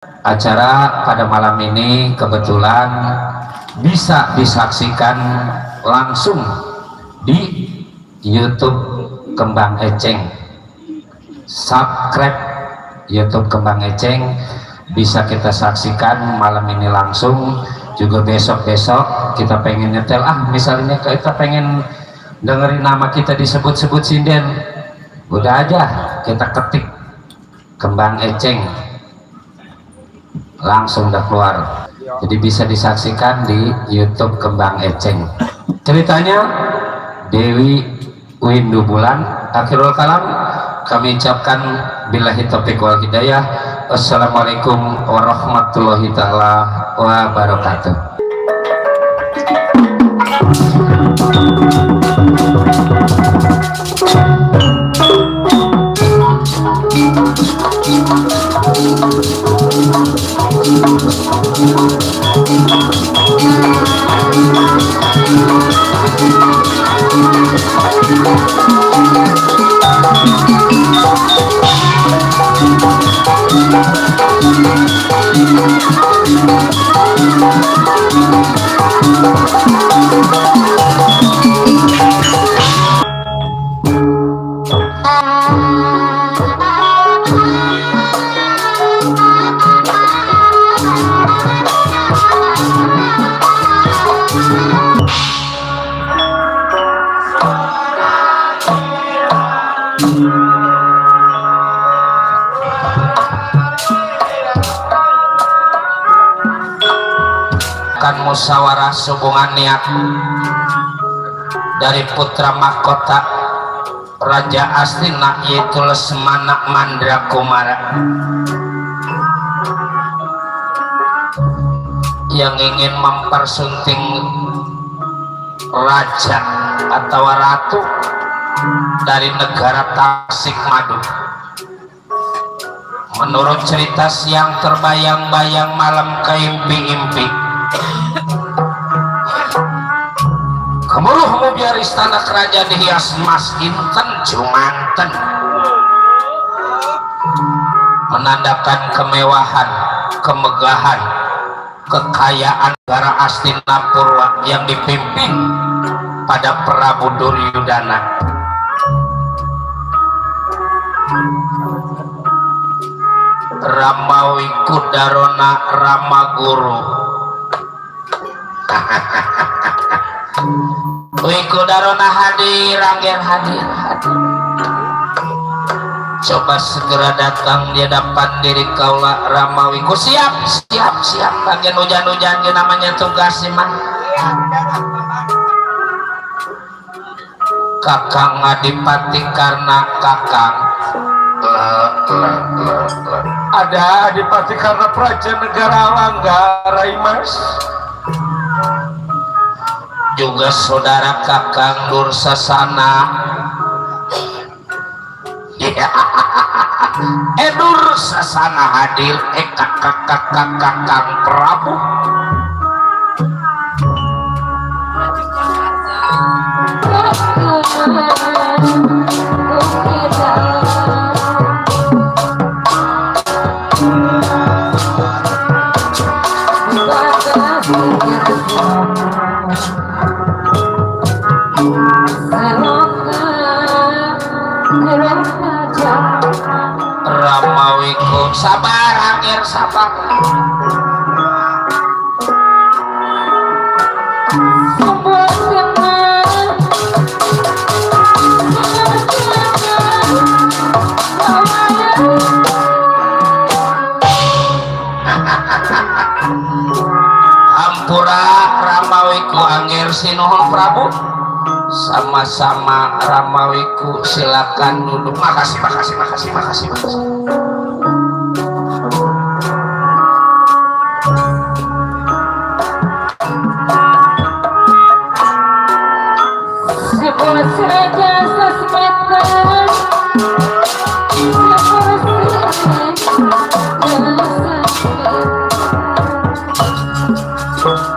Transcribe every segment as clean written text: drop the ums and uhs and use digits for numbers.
Acara pada malam ini kebetulan bisa disaksikan langsung di YouTube Kembang Eceng. Subscribe YouTube Kembang Eceng, bisa kita saksikan malam ini langsung. Juga besok-besok kita pengen nyetel, misalnya kita pengen dengerin nama kita disebut-sebut sinden, udah aja kita ketik Kembang Eceng, langsung udah keluar. Jadi bisa disaksikan di YouTube Kembang Eceng. Ceritanya Dewi Windu Bulan. Akhirul kalam kami ucapkan billahi taufiq wal hidayah. Assalamualaikum warahmatullahi taala wabarakatuh. Musyawarah hubungan niat dari putra mahkota Raja Astina, yaitu Lesmana Mandrakumara, yang ingin mempersunting raja atau ratu dari negara Tasikmadu. Menurut cerita yang terbayang-bayang malam keimpi-impi, kemuruh biar istana kerajaan dihias emas inten jumanten, menandakan kemewahan, kemegahan, kekayaan negara Astinapura yang dipimpin pada Prabu Duryudana. Ramawi Kudarona Ramaguru Wikudarona hadir, angger hadir. Coba segera datang di hadapan diri kaula Ramawiku. Siap. Bagian hujan-hujan namanya tugas iman. Kakang Adipati karena kakang. Ada Adipati karena Praja Negara Manggarai Mas. Juga saudara kakang Dursasana. Dursasana hadir. Kakang Prabu. Ramawiku sabar, angger sabar. Hampura Ramawiku angger sinuhun Prabu. Sama-sama Ramawiku, silakan duduk. Makasih.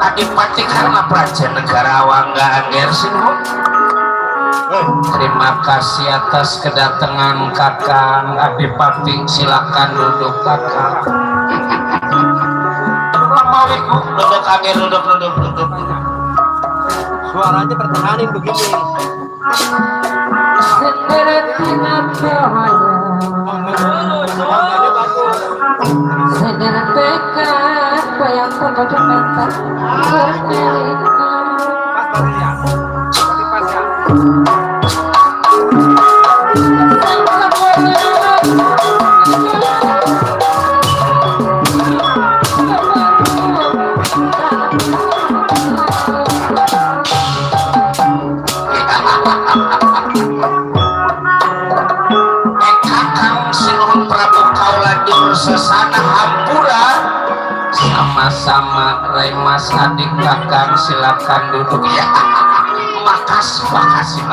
Adipati karena Praja Negara Wangga angger sinuhun. Terima kasih atas kedatangan kakang Adipati, silakan duduk kakang. Wiku duduk Angger duduk Suaranya pertahanin begini. Senderet tina cahaya Senderet dekat bayang penuh mata bercerita Pas ya. Tapi pas ya. Sesana hampura sama-sama Remas adik kakang silakan duduk ya. makasih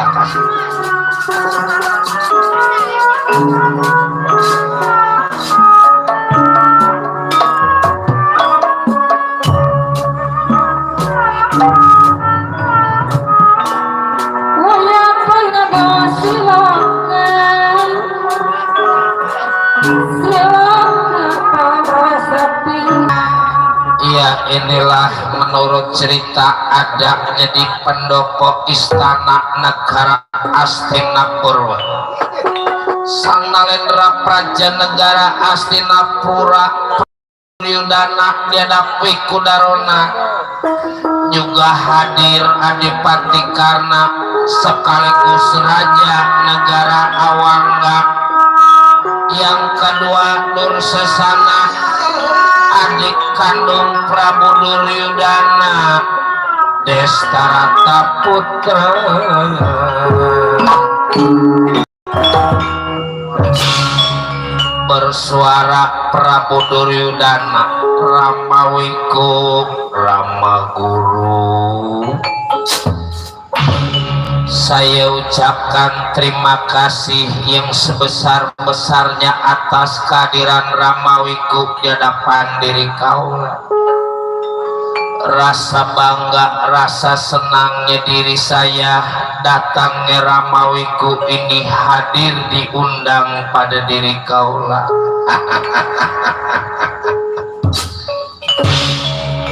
Iya, inilah menurut cerita adanya di pendopo istana negara Astinapura. Sang Nalendra Praja negara Astinapura Yudana Diadapi Kudarona juga hadir Adipati Karna sekaligus Raja negara Awangga. Yang kedua Dursesana adik kandung Prabu Duryudana Destarata Putra. Bersuara Prabu Duryudana, Ramawiku Ramaguru, saya ucapkan terima kasih yang sebesar-besarnya atas kehadiran Ramawiku di hadapan diri kaula. Rasa bangga, rasa senangnya diri saya datangnya Ramawiku ini hadir diundang pada diri kaula.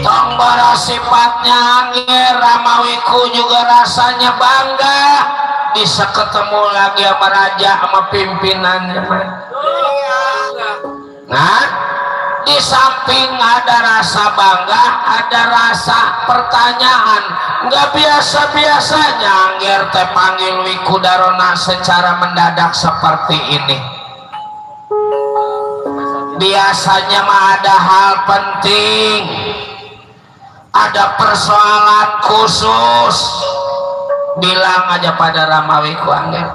Tombara sifatnya angin, Ramawiku juga rasanya bangga bisa ketemu lagi sama raja sama pimpinannya. Nah, di samping ada rasa bangga, ada rasa pertanyaan. Nggak biasa-biasanya Angger teh panggil Wiku Darona secara mendadak seperti ini. Biasanya mah ada hal penting, ada persoalan khusus, bilang aja pada Ramawiku Angger.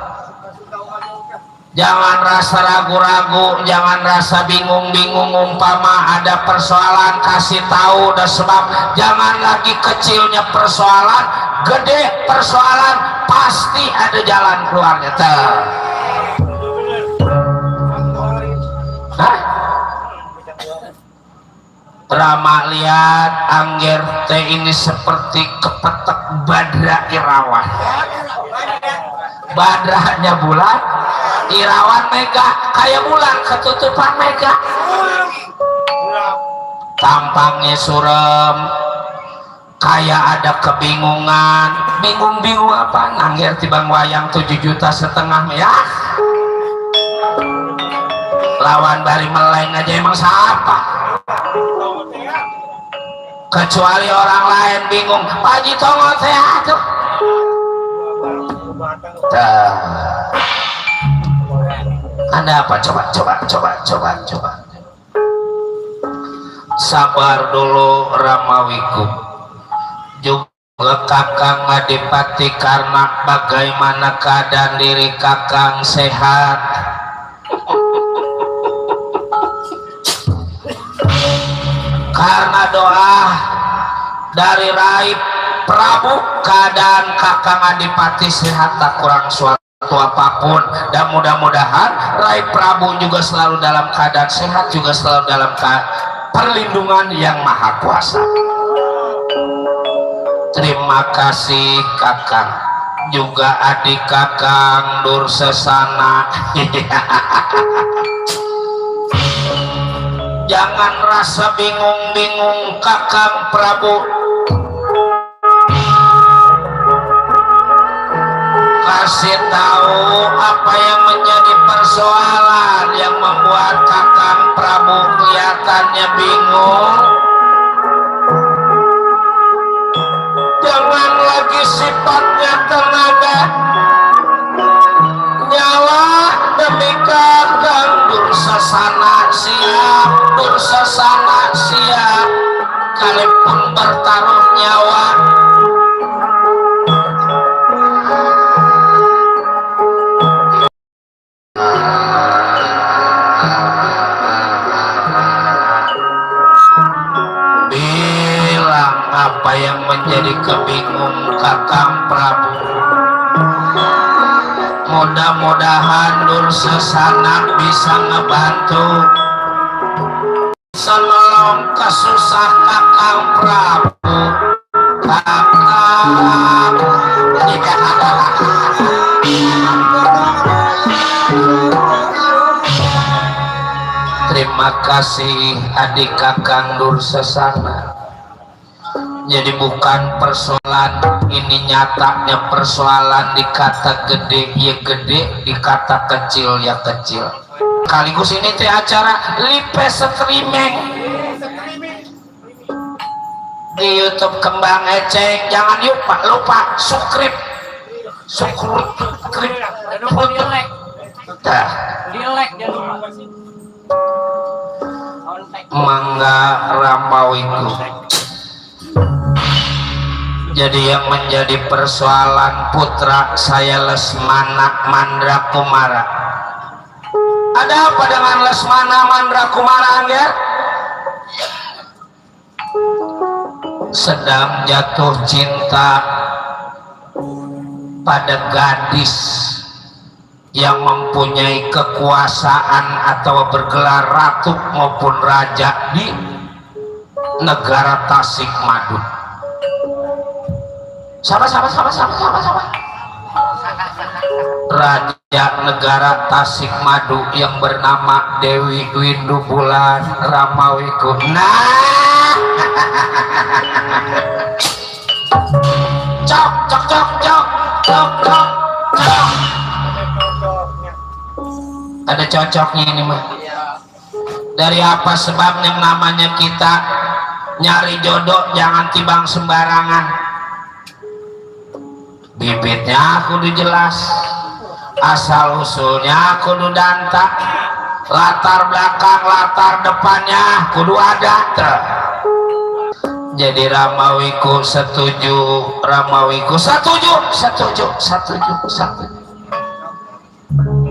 Jangan rasa ragu-ragu, jangan rasa bingung-bingung. Umpama ada persoalan kasih tahu, dan sebab jangan lagi kecilnya persoalan, gede persoalan pasti ada jalan keluarnya. Hah? Rama lihat Angger teh ini seperti kepetek Badra Irawan. Badranya bulan, Irawan mega, kayak bulan ketutupan mega. Tampangnya surem, kayak ada kebingungan. Bingung apa? Angger tibang wayang 7,5 juta ya. Lawan bari meleng aja emang siapa? Kecuali orang lain bingung, Pak Haji Tongo teh atuh. Ada apa? Coba. Sabar dulu Ramawiku. Juga Kakang Adipati karena bagaimana keadaan diri Kakang sehat? Karena doa dari Rai Prabu, keadaan Kakang Adipati sehat tak kurang suatu apapun, dan mudah-mudahan Rai Prabu juga selalu dalam keadaan sehat, juga selalu dalam perlindungan yang maha kuasa. Terima kasih Kakang, juga adik Kakang Dursesana. jangan rasa bingung-bingung Kakang Prabu. Kasih tahu apa yang menjadi persoalan yang membuat Kakang Prabu kelihatannya bingung. Jangan lagi sifatnya tenaga, nyawa demi Kakang Dursasana siap, Dursasana siap, kalaupun bertaruh nyawa. Bilang apa yang menjadi kebingung Kakang Prabu. Mudah-mudahan Dursasana bisa ngebantu, bisa nolong kesusah Kakang Prabu. Kakang terima kasih adik Kakang Dursasana. Jadi bukan persoalan ini, nyatanya persoalan dikata gede ya gede, dikata kecil ya kecil. Sekaligus ini teh acara live streaming di YouTube Kembang Eceng. Jangan lupa subscribe. Dah. Mangga Ramawiku. Jadi yang menjadi persoalan putra saya Lesmana Mandrakumara. Ada apa dengan Lesmana Mandrakumara, Angger? Sedang jatuh cinta pada gadis yang mempunyai kekuasaan atau bergelar ratu maupun raja di negara Tasikmadu. Sama. Raja negara Tasikmadu yang bernama Dewi Windu Bulan Ramawiku. Nah, cok. Ada cocoknya ini mah. Dari apa sebab yang namanya kita nyari jodoh jangan tibang sembarangan. Bibitnya kudu jelas, asal usulnya kudu danta, latar belakang latar depannya kudu ada. Jadi Ramawiku setuju.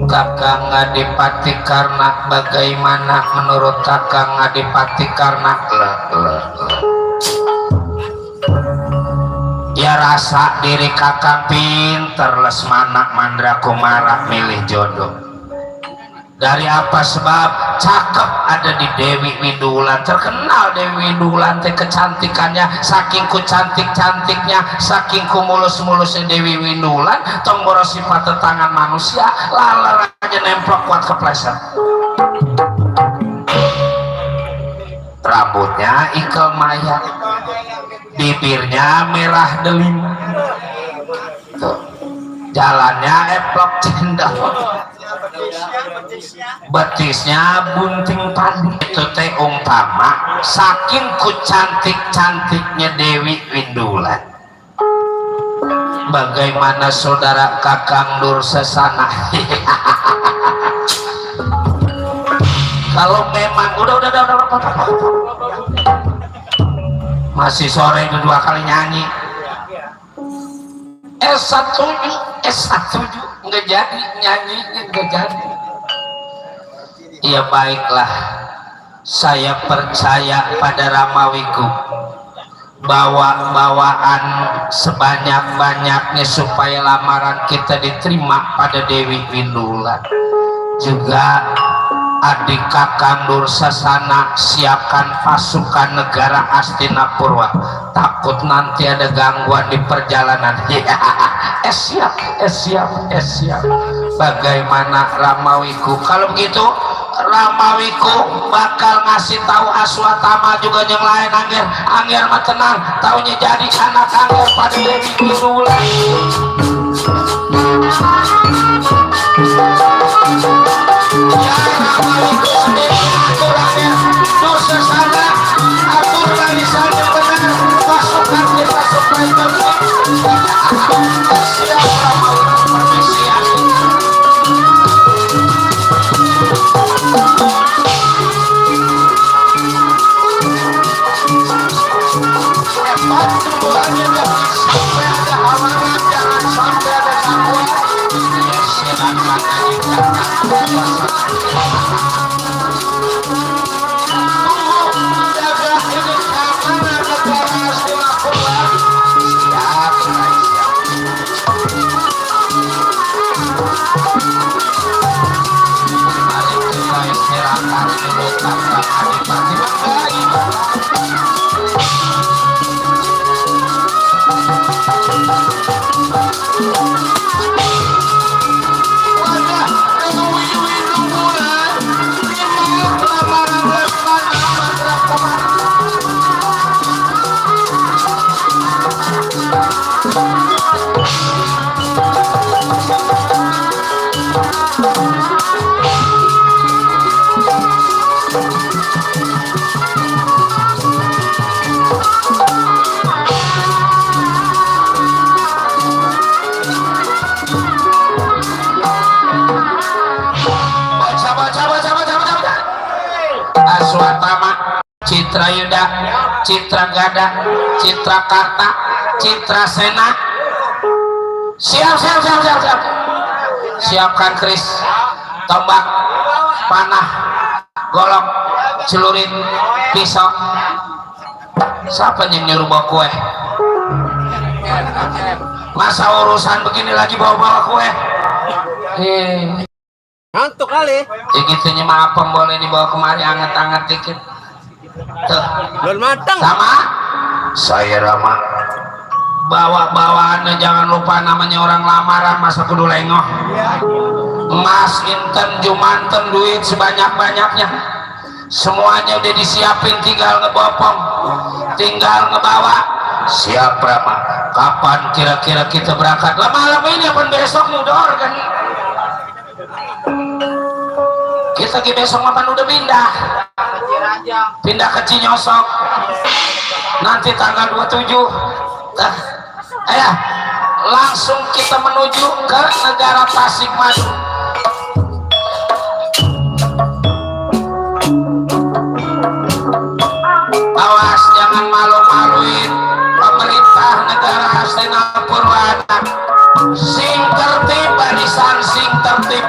Kakang Adipati Karna, bagaimana menurut Kakang Adipati Karna? Ya rasa diri Kakang pinter Lesmana Mandrakumara milih jodoh. Dari apa sebab? Cakep ada di Dewi Windulan. Terkenal Dewi Windulan teh kecantikannya, saking ku cantiknya, saking ku mulus-mulusnya Dewi Windulan, tong boros sifat tangan manusia, laler aja nemplok kuat kepleset. Rambutnya ikel mayat, bibirnya merah delima, tuh jalannya eplok cendol, betisnya bunting padi. Itu teh umpama saking ku cantiknya Dewi Windulan. Bagaimana saudara Kakang Dursasana? Kalau memang udah masih sore kedua kali nyanyi S1 nggak jadi nyanyinya, nggak jadi. Ya baiklah, saya percaya pada Ramawiku, bawaan sebanyak-banyaknya supaya lamaran kita diterima pada Dewi Windulan. Juga adik Kakang Dursasana siapkan pasukan negara Astinapurwa, takut nanti ada gangguan di perjalanan. Siap. Bagaimana Ramawiku? Kalau begitu Ramawiku bakal ngasih tahu Aswatama juga yang lain angger mah tenang taunya jadi anak angger pada Dewi Bidula. Ya Ramawiku sendiri atur angger dosa sana atur barisannya benar pasukan kita supaya benar siap Ramawiku permisian. Sampai ada halangan jangan sampai ada gangguan. Silakan jaga ini keamanan negara dilakukan. Siap, siap. Mari kita istirahat dulu tanpa adipati menggaib. Aswatama, Citra Yuda, Citra Gada, Citra Karta, Citra Sena. Siap. Siapkan keris, tombak, panah, golok, celurit, pisau. Siapa yang nyuruh bawa kue? Masa urusan begini lagi bawa kue? Ngantuk kali. Ya gitunya mah apa boleh dibawa kemari anget-anget dikit. Tuh. Belum matang. Sama saya Rama. Bawa-bawaannya jangan lupa namanya orang lamaran masa kudu lengoh. Emas, inten, jumanten, duit sebanyak-banyaknya. Semuanya udah disiapin tinggal ngebopong. Tinggal ngebawa. Siap Rama. Kapan kira-kira kita berangkat? Lah malam ini apa besok mudor kan? Kita lagi besok mapan udah pindah ke Cinyosok nanti tanggal 27 langsung kita menuju ke negara Tasikmalaya. Awas jangan malu-maluin pemerintah negara Singapura. Sing tertib barisan, sing tertib.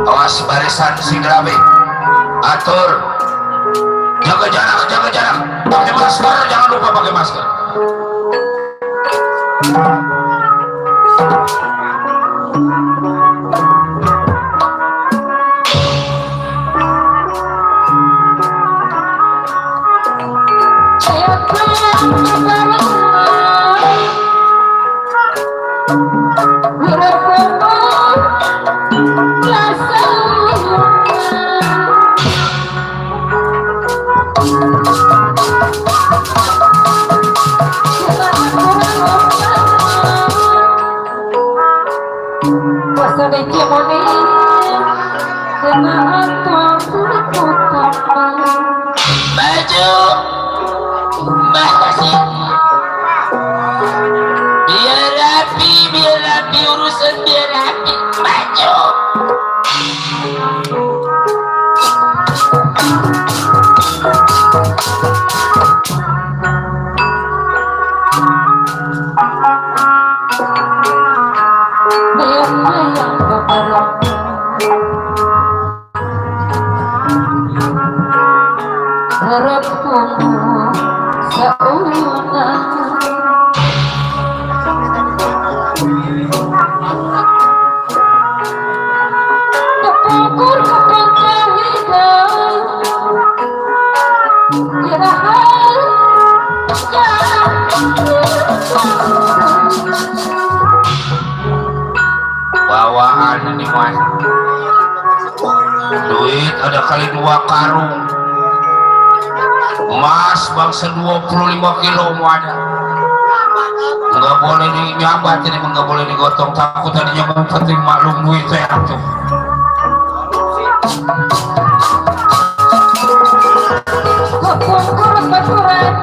Awas barisan sigrabe, atur, jaga jarak, pakai masker, jangan lupa pakai masker. Baju makasih biar rapi urusan biar rapi baju bayang-bayang beberapa harapmu sauna kepukur kepencahidan irahan bawaan ini mah duit ada kali 2 karung emas bangsa 25 kilo mau ada nggak boleh dinyabat ini nggak boleh digotong takut tadinya mau penting maklum duit saya tuh kepukur kepuran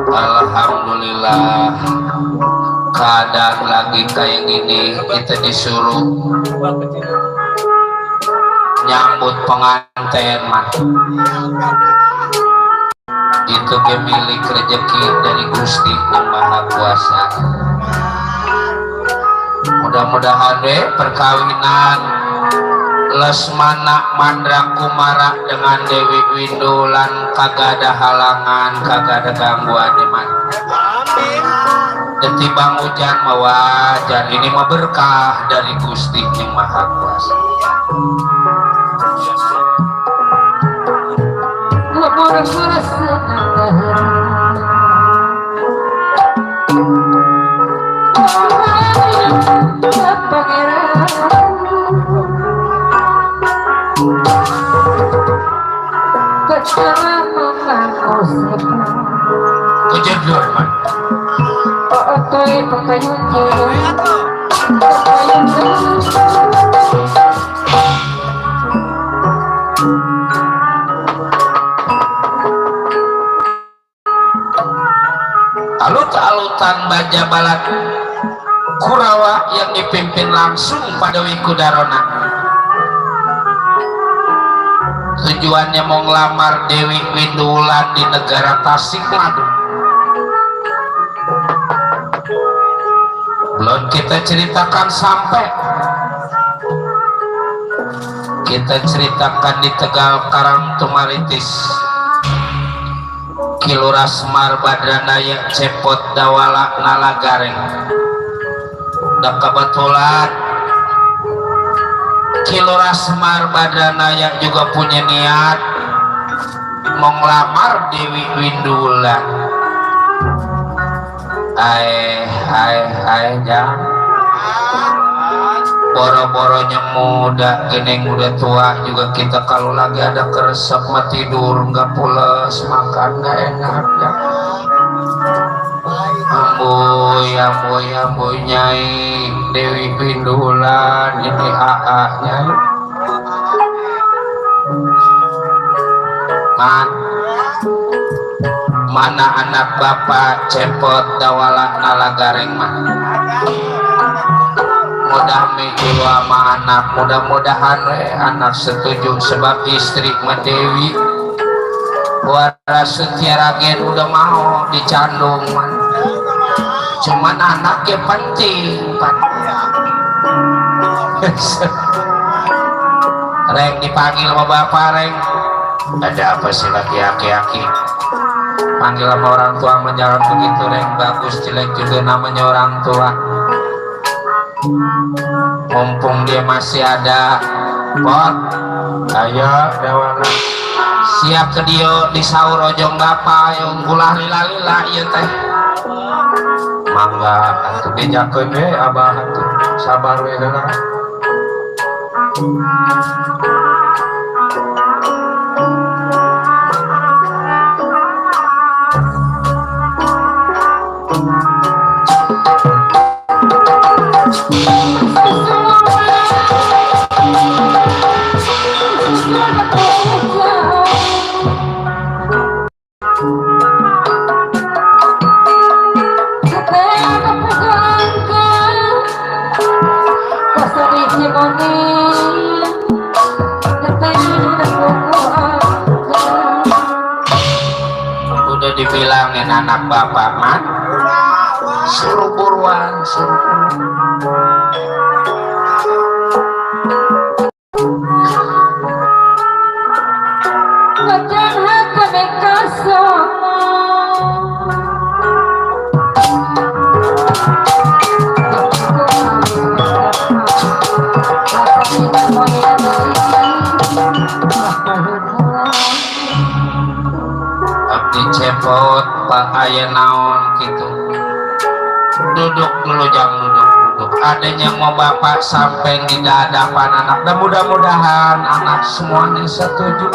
Alhamdulillah keadaan lagi kayak gini kita disuruh nyambut pengantin mah itu milik rezeki dari Gusti Yang Maha Kuasa. Mudah-mudahan deh perkawinan Lesmana Mandra Kumara dengan Dewi Windulan kagak ada halangan, kagak ada gangguan iman. Detibang hujan mawajar ini mah berkah dari Gusti Yang Maha Kuasa. Kejedor man. Alut-alutan baja balat Kurawa yang dipimpin langsung pada Wikudarona. Tujuannya mau ngelamar Dewi Windulan di negara Tasikmalaya. Belum kita ceritakan sampai kita ceritakan di Tegal Karang Tumaritis Kiluras Mar Badranaya Cepot Dawala Nalagareng. Dan kebetulan Kiluras Mar Badranaya juga punya niat mau ngelamar Dewi Windulan. Hai jang boro-boronya muda gini udah tua juga kita kalau lagi ada keresep mah tidur nggak pules makan nggak enak ya. Amboy nyai Dewi Windulan ini AA nyai mana anak bapak Cepot Dawala Nalagareng mah mudah dulu sama anak mudah-mudahan anak setuju sebab istri mah Dewi waras Setiaragen udah mau dicandung man. Cuman anaknya penting Reng dipanggil sama bapak Reng ada apa sih lagi aki-aki panggil sama orang tua menjawab begitu Reng bagus jelek juga namanya orang tua mumpung dia masih ada pot ayo dewana siap ke dia di sahur ojong bapa yang ulah lila-lila ieu teh mangga atuh bejakeun we abah atuh sabar we heula udah dibilangin anak bapak man suruh buruan suruh abdi cepot pak aya naon gitu duduk dulu jang duduk adanya mau bapak sampai di hadapan anak dan mudah-mudahan anak semuanya setuju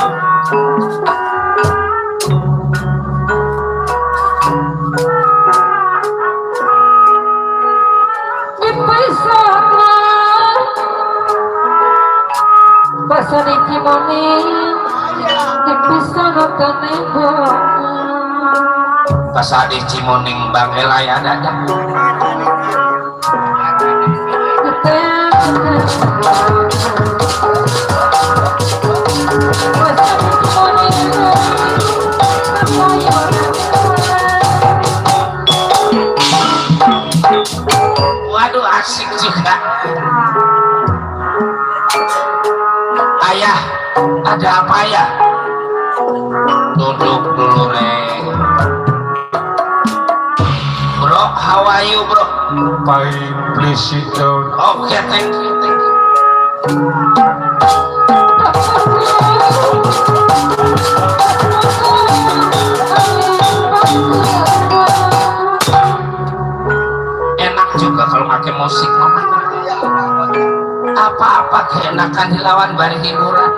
Pasari Cimoni dipisah nonton ibu Pasadi Cimoning Bang Elay ada waduh asik juga ayah ada apa ya duduk dulu neng bro how are you bro fine please sit down okay thank you enak juga kalau pakai musik mama apa-apa keenakan dilawan bari hiburan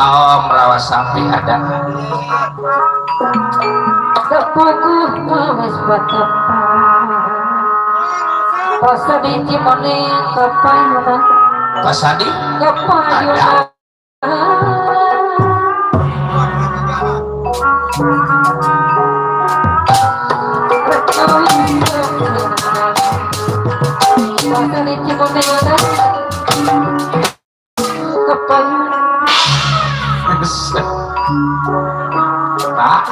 Om rawas sapi ada kepuguh mawes batepan Pasadi Cimoni kepayunan Pasadi kepayunan Pasadi Cimoni ada kepayunan Pak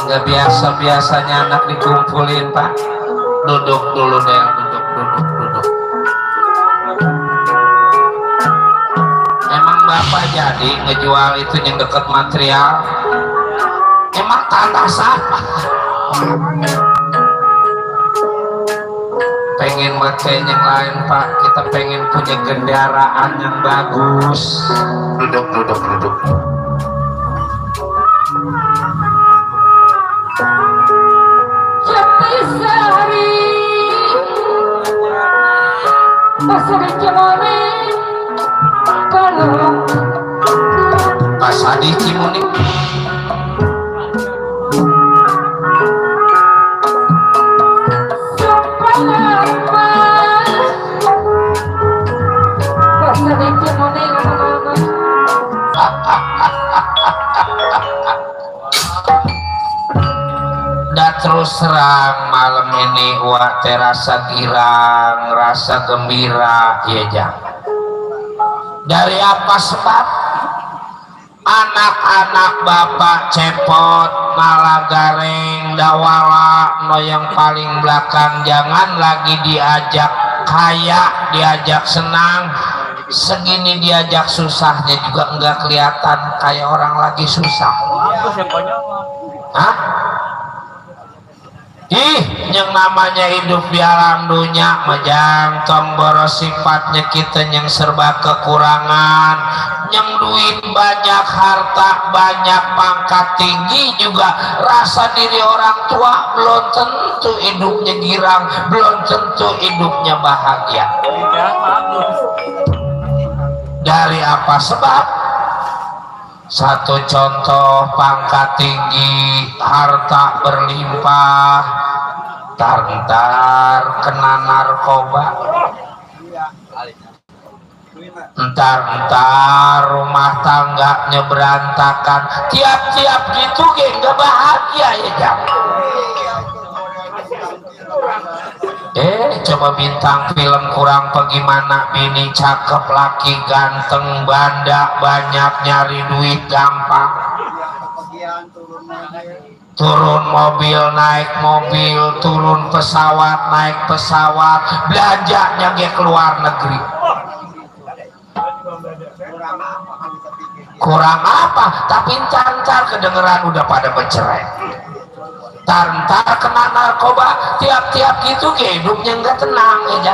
nggak biasa-biasanya anak dikumpulin Pak duduk dulu deh duduk emang Bapak jadi ngejual itu yang deket material emang tanda siapa pengen pakai yang lain Pak kita pengen punya kendaraan yang bagus duduk Jatisari Pasadi Cimoni kalau Pasadi Cimoni Pasadi Cimoni terus terang malam ini wah terasa girang rasa gembira ya jangan dari apa sebab anak-anak bapak cepot malah gareng dawala no yang paling belakang jangan lagi diajak kaya diajak senang segini diajak susahnya juga enggak kelihatan kayak orang lagi susah. Hah? Ih, yang namanya hidup di alam dunia majang tong boros sifatnya kita yang serba kekurangan, yang duit banyak, harta banyak, pangkat tinggi juga rasa diri orang tua belum tentu hidupnya girang, belum tentu hidupnya bahagia. Dari apa sebab? Satu contoh, pangkat tinggi, harta berlimpah, ntar kena narkoba, ntar rumah tangganya berantakan, tiap-tiap gitu gak bahagia ya jam. Coba bintang film kurang bagaimana, bini cakep, laki ganteng, banda banyak, nyari duit gampang, turun mobil naik mobil, turun pesawat naik pesawat, belanjanya ke luar negeri. Kurang apa? Tapi ntar kedengeran udah pada bercerai. Ntar kena narkoba, tiap-tiap gitu hidupnya nggak tenang ya.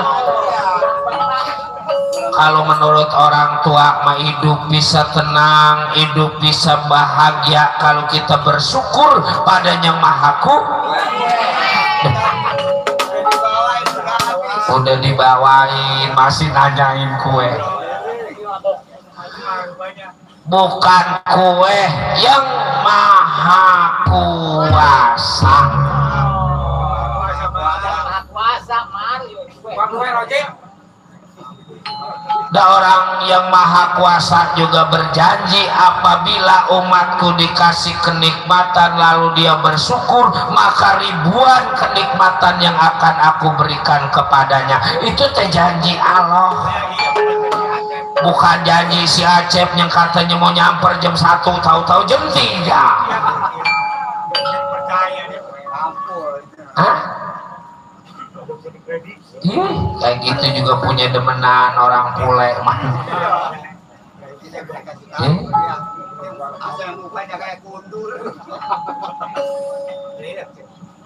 Kalau menurut orang tua mah hidup bisa tenang, hidup bisa bahagia kalau kita bersyukur pada Yang Maha Udah dibawain masih nanyain kue. Bukan kue, Yang Maha Kuasa. Da orang Yang Maha Kuasa juga berjanji apabila umatku dikasih kenikmatan lalu dia bersyukur, maka ribuan kenikmatan yang akan aku berikan kepadanya. Itu teh janji Allah, bukan janji si Acep yang katanya mau nyamper jam 1 tahu-tahu jam 3. Hah? Iya, kayak gitu juga punya demenan orang bule mah.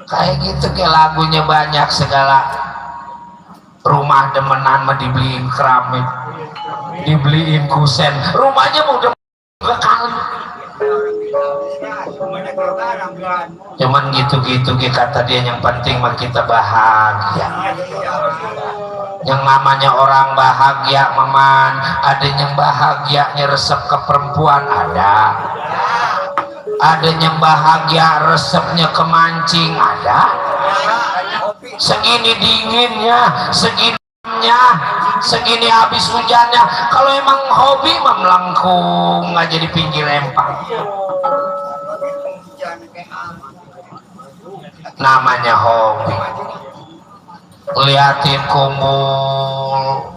Kayak gitu, kayak lagunya banyak segala. Rumah demenan mah dibeliin keramik, dibeliin kusen, rumahnya mau udah kali. Cuman gitu-gitu kata dia, yang penting mah kita bahagia. Yang namanya orang bahagia maman, ada yang bahagianya resep ke perempuan, ada yang bahagia resepnya ke mancing, ada. Segini dinginnya, segini habis hujannya. Kalau emang hobi mah melengkung aja di pinggir empang. Namanya hobi. Liatin kumpul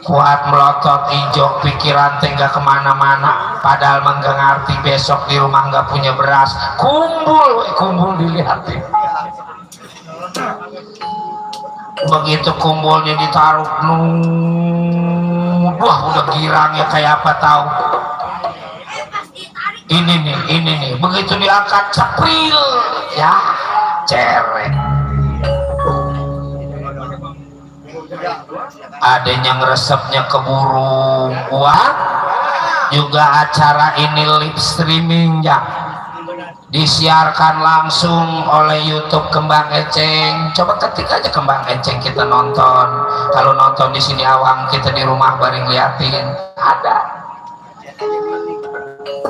kuat melotot hijau, pikiran tengah kemana-mana, padahal nggak ngerti besok di rumah nggak punya beras. Kumpul dilihatin. Begitu kumpulnya ditaruh, wah udah girangnya kayak apa tahu. Ini nih, begitu diangkat cepril, ya cerek. Ada yang resepnya ke burung uang, juga acara ini live streaming ya, disiarkan langsung oleh YouTube Kembang Eceng. Coba ketik aja Kembang Eceng, kita nonton. Kalau nonton di sini awang, kita di rumah bareng liatin. Ada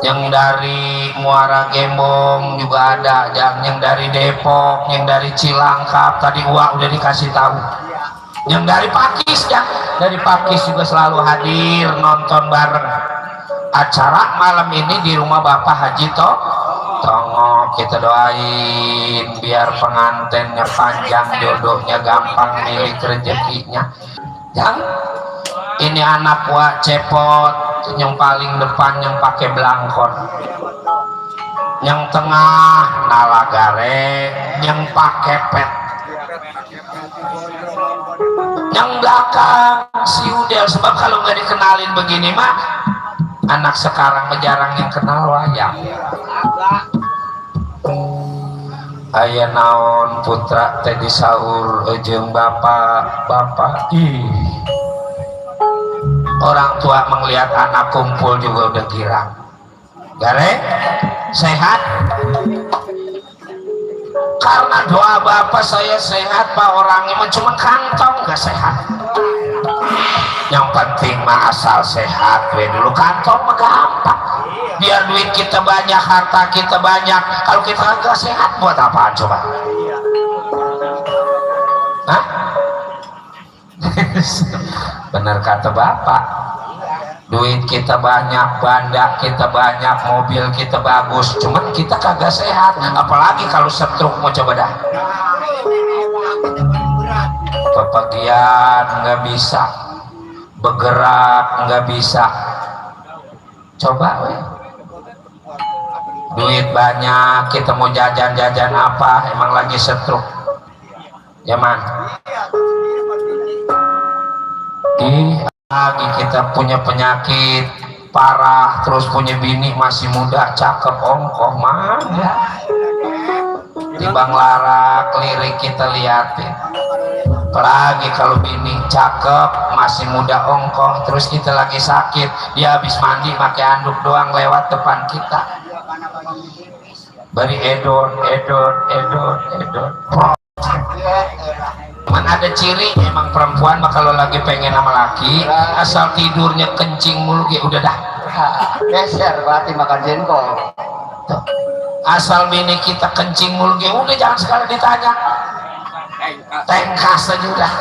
yang dari Muara Gembong juga ada, yang dari Depok, yang dari Cilangkap tadi uang udah dikasih tahu. Yang dari Pakis ya, dari Pakis juga selalu hadir nonton bareng. Acara malam ini di rumah Bapak Haji Tongo, kita doain biar pengantinnya panjang, jodohnya gampang, milik rezekinya. Yang ini anak wak cepot, yang paling depan yang pakai belangkon, yang tengah nalagare, yang pakai pet, yang belakang si Udel, sebab kalau nggak dikenalin begini mah anak sekarang jarang yang kenal wayang. Aya naon putra teh disaur jeung bapak ih, orang tua melihat anak kumpul juga udah girang. Gareng sehat karena doa bapak saya sehat pak, orangnya cuma kantong nggak sehat. Yang penting mah asal sehat we dulu, kantong mah gampang. Biar duit kita banyak, harta kita banyak, kalau kita nggak sehat buat apaan coba? Hah? Bener kata bapak, duit kita banyak, banda kita banyak, mobil kita bagus, cuman kita kagak sehat. Apalagi kalau stroke, mau coba dah. Pepergian nggak bisa, bergerak nggak bisa, coba we. Duit banyak, kita mau jajan-jajan apa, emang lagi stroke ya man. Lagi kita punya penyakit parah, terus punya bini masih muda cakep ongkoh mana timbang lara kelirik kita liatin. Apalagi kalau bini cakep masih muda ongkoh, terus kita lagi sakit, dia habis mandi pakai anduk doang lewat depan kita, bari edon. Cuman ada ciri emang perempuan mah kalau lagi pengen sama laki, asal tidurnya kencing mulu udah dah Geser berarti makan jengkol. asal bini kita kencing mulu udah jangan sekali ditanya, tengkas aja udah.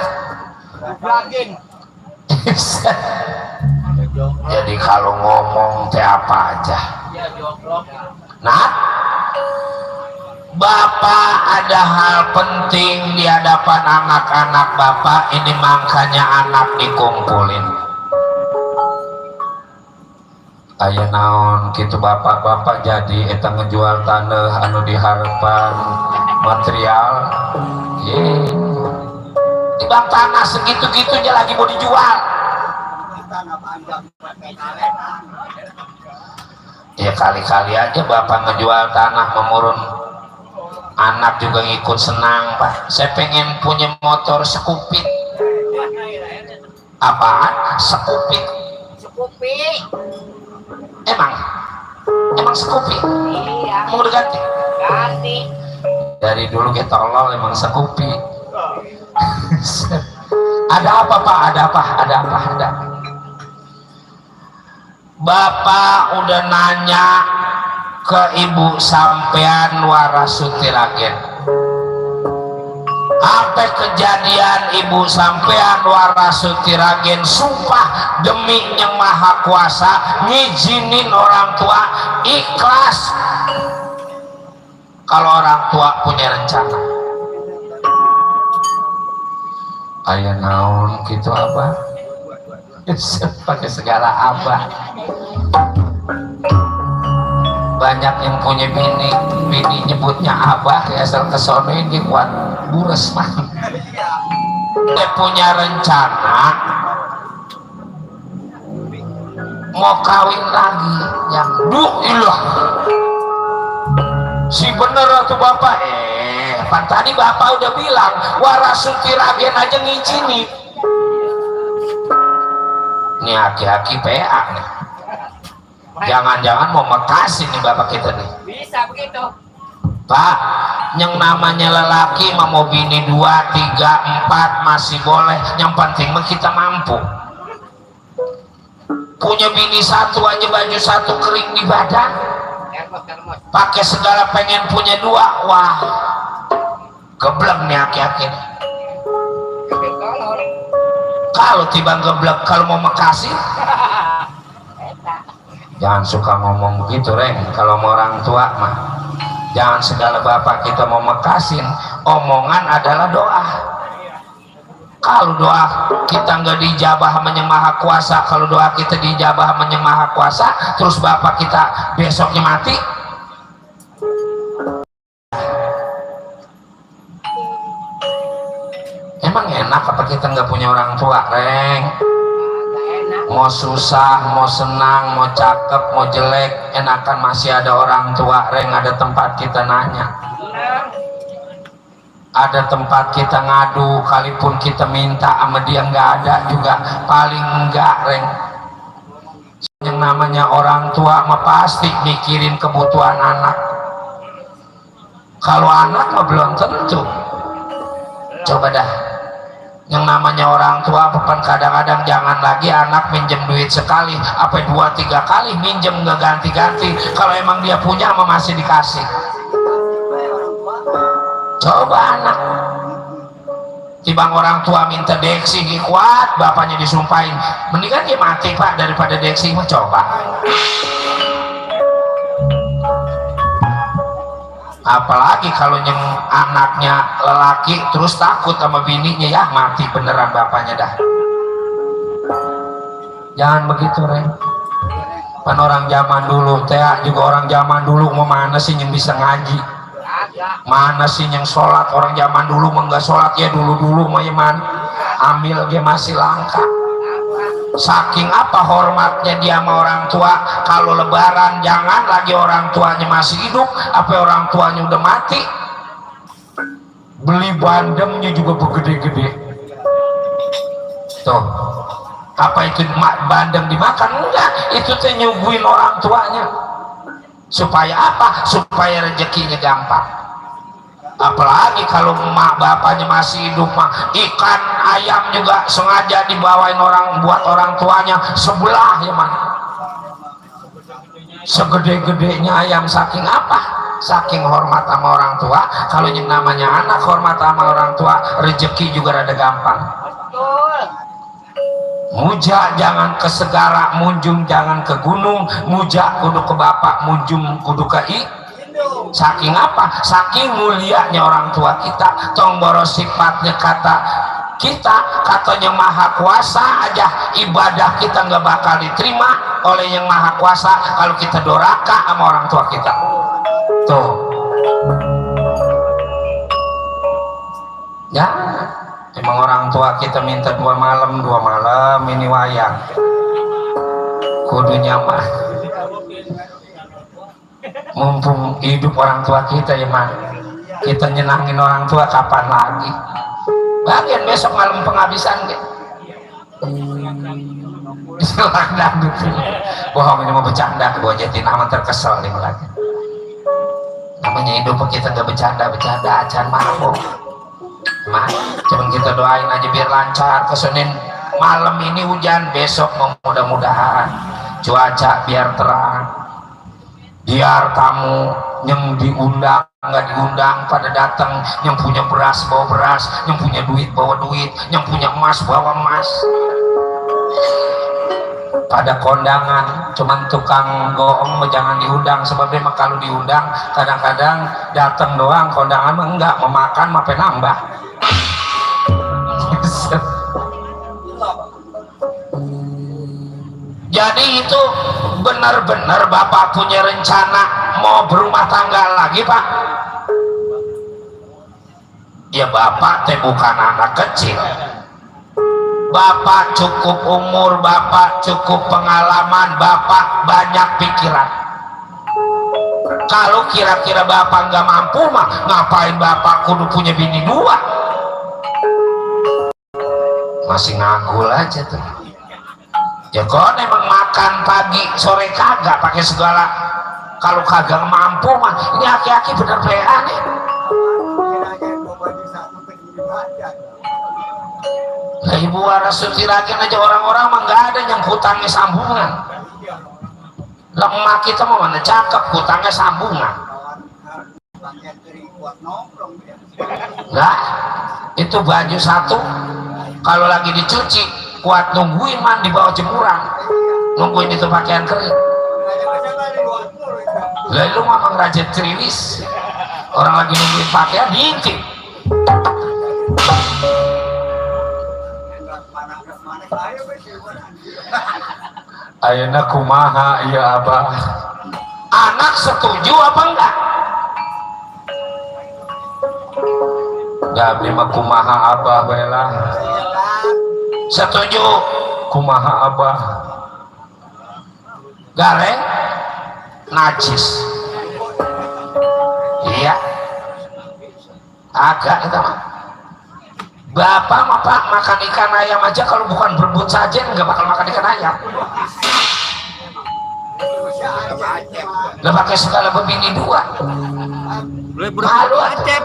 Jadi kalau ngomong teh apa aja. Nah, bapak ada hal penting di hadapan anak-anak bapak ini, makanya anak dikumpulin. Aya naon gitu bapak-bapak jadi eta ngejual tanah anu diharapkan material. Tibang tanah segitu-gitunya lagi mau dijual. Ya kali-kali aja bapak ngejual tanah memurun, anak juga ngikut senang pak. Saya pengen punya motor Scoopy. Apaan? Scoopy? Emang Scoopy? Iya. Mau diganti? Ganti. Dari dulu kita tolol emang Scoopy. Ada apa pak? Ada apa? Bapak udah nanya ke ibu sampean Warasuti Ragen, apa kejadian ibu sampean Warasuti Ragen sumpah demi Yang Maha Kuasa ngizinin orang tua, ikhlas kalau orang tua punya rencana. Aya naon gitu abah, pakai segala abah. Banyak yang punya bini nyebutnya abah ya, asal kesono ini kuat bures mah. Dia punya rencana mau kawin lagi yang ilah si bener tuh bapak. Pan tadi bapak udah bilang Warasuti Ragen aja ngizinin. Ini aki-aki PA nih, jangan-jangan mau mekasin nih bapak kita nih. Bisa begitu. Pak, yang namanya lelaki mau bini 2, 3, 4 masih boleh, yang penting mah kita mampu. Punya bini 1 aja, baju 1 kering di badan, pakai segala pengen punya 2, wah geblek nih aki-aki. Kalau tiba geblek, kalau mau mekasin jangan suka ngomong begitu Reng. Kalau mau orang tua mah jangan segala bapak kita mau mekasin, omongan adalah doa. Kalau doa kita nggak dijabah sama Yang Maha Kuasa, kalau doa kita dijabah sama Yang Maha Kuasa, terus bapak kita besoknya mati, emang enak apa kita nggak punya orang tua, Reng? Gak enak. Mau susah, mau senang, mau cakep, mau jelek, enakan masih ada orang tua, Reng. Ada tempat kita nanya, ada tempat kita ngadu, kalaupun kita minta sama dia nggak ada juga, paling enggak, Reng. Yang namanya orang tua mah pasti mikirin kebutuhan anak. Kalau anak mah belum tentu. Coba dah, yang namanya orang tua bukan kadang-kadang, jangan lagi anak minjem duit sekali apa 2-3 kali minjem nggak ganti-ganti. Kalau emang dia punya mah masih dikasih. Coba anak tibang orang tua minta deksi kuat, bapaknya disumpahin, mendingan dia mati Pak daripada deksi mah. Coba apalagi kalau yang anaknya lelaki terus takut sama bininya, ya mati beneran bapaknya dah. Jangan begitu, Reng. Pan orang zaman dulu teh juga, orang zaman dulu mau mana sih yang bisa ngaji, mana sih yang sholat. Orang zaman dulu mah nggak sholat ya, dulu mah man ambil dia masih langka. Saking apa hormatnya dia sama orang tua, kalau lebaran jangan lagi orang tuanya masih hidup, apa orang tuanya udah mati, beli bandemnya juga begede-gede. Tuh, apa itu bandem dimakan? Enggak, itu teh nyuguhin orang tuanya. Supaya apa? Supaya rezekinya gampang. Apalagi kalau emak bapaknya masih hidup mah, ikan ayam juga sengaja dibawain orang buat orang tuanya sebelah ya man, segede-gedenya ayam. Saking apa? Saking hormat sama orang tua. Kalau yang namanya anak hormat sama orang tua, rezeki juga rada gampang. Betul. Muja jangan ke segara, munjung jangan ke gunung. Muja kudu ke bapak, munjung kudu ke saking apa? Saking mulianya orang tua kita. Tong boros sifatnya kata kita, katanya maha kuasa aja, ibadah kita nggak bakal diterima oleh yang maha kuasa kalau kita doraka sama orang tua kita. Tuh ya, emang orang tua kita minta 2 malam ini wayang kudunya mah mumpung hidup orang tua kita ya man, kita nyenangin orang tua kapan lagi. Bagian besok malam penghabisan gitu. Bohong, ini mau bercanda, gua jadi nama terkesel nih lagi. Namanya hidup kita gak bercanda acan mabuk. Mah, cuman kita doain aja biar lancar ke Senin malam ini hujan, besok mudah-mudahan cuaca biar terang. Biar tamu yang diundang nggak diundang pada datang, yang punya beras bawa beras, yang punya duit bawa duit, yang punya emas bawa emas. Pada kondangan cuman tukang goong jangan diundang, sebabnya mah kalau diundang kadang-kadang datang doang, kondangan mah enggak, memakan mah penambah. Jadi itu benar-benar Bapak punya rencana mau berumah tangga lagi Pak? Ya Bapak teh bukan anak kecil, Bapak cukup umur, Bapak cukup pengalaman, Bapak banyak pikiran. Kalau kira-kira Bapak nggak mampu mah ngapain Bapak kudu punya bini 2? Masih ngagul aja tuh. Ya kalau emang makan pagi sore kagak pakai segala, kalau kagak mampu mah ini aki-aki bener PA nih. Lah Ibu Waras Sutiragen aja orang-orang mah nggak ada yang hutangnya sambungan. Lah emak kita mah mana cakep, hutangnya sambungan. Lah itu baju satu kalau lagi dicuci kuat nungguin man di bawah jemuran, nungguin itu pakaian kering. Lalu mah ngerajat kriwis, orang lagi nungguin pakaian diintip. Ayeuna kumaha ya Abah? Anak setuju apa enggak? Gabri mah kumaha abah bela. Setuju kumaha abah. Gareng najis. Iya. Agak itu mah. Bapak mah Pak makan ikan ayam aja kalau bukan berebut saja nggak bakal makan ikan ayam. Nggak pakai segala bebini dua. Malu acep.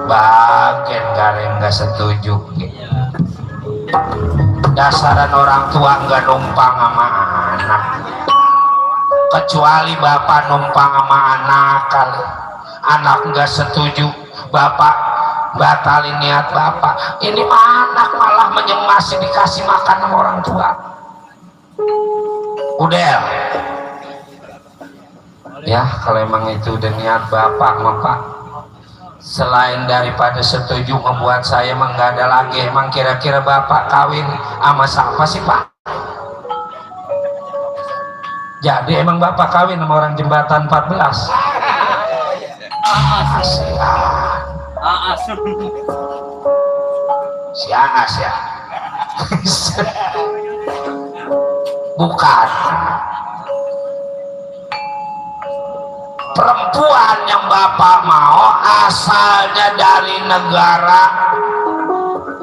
Bagian Gareng nggak setuju. Dasaran orang tua nggak numpang sama anak, kecuali bapak numpang sama anak kali. Anak nggak setuju, bapak batalin niat bapak. Ini mah anak malah masih dikasih makan sama orang tua. Udah ya, kalau emang itu udah niat bapak mah Pak, selain daripada setuju membuat saya emang nggak ada lagi. Emang kira-kira bapak kawin sama siapa sih Pak? Jadi emang bapak kawin sama orang jembatan 14? Si Aas ya? Bukan. Perempuan yang bapak mau asalnya dari negara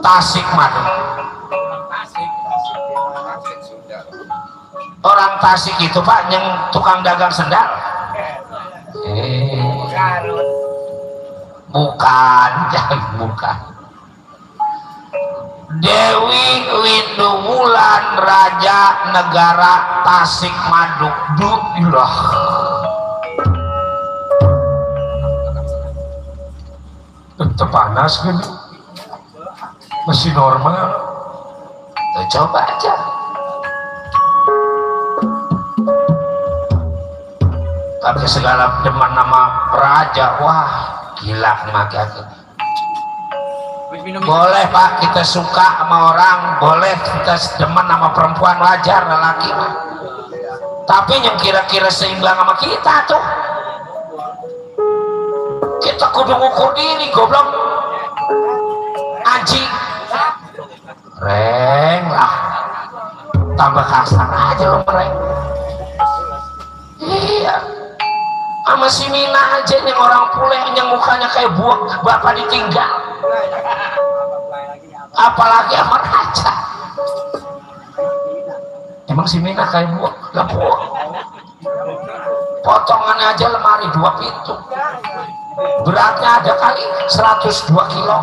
Tasikmalaya. Orang Tasik itu Pak yang tukang dagang sendal. Bukan, jangan bukan. Dewi Winduwulan Raja Negara Tasikmadu. Duh, tetap panas kan? Masih normal. Tuh, coba aja. Pakai segala deman nama raja, wah gila makin. Boleh Pak kita suka sama orang, boleh kita demen sama perempuan, wajar lelaki mah. Tapi yang kira-kira seimbang sama kita tuh, kita kudu ngukur diri goblok. Anjing reng lah, tambah kasar aja lo mereng. Iya, sama si Mina aja yang orang pule yang mukanya kayak buah bapak ditinggal, apalagi sama raja. Emang si Mina kayak buah? Gak buah, potongannya aja lemari 2 pintu, beratnya ada kali 102 kilo.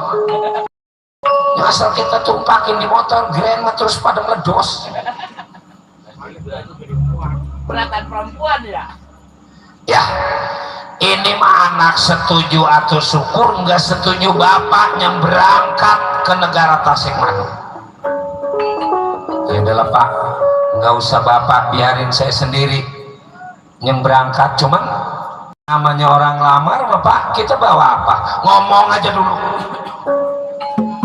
Yang asal kita tumpakin di motor grand terus pada meledos. Beratan perempuan ya? Ya, ini mah anak setuju atau syukur, nggak setuju bapak yang berangkat ke negara Tasikmalaya. Ya udah Pak, nggak usah bapak, biarin saya sendiri yang berangkat. Cuman namanya orang lamar bapak, kita bawa apa? Ngomong aja dulu.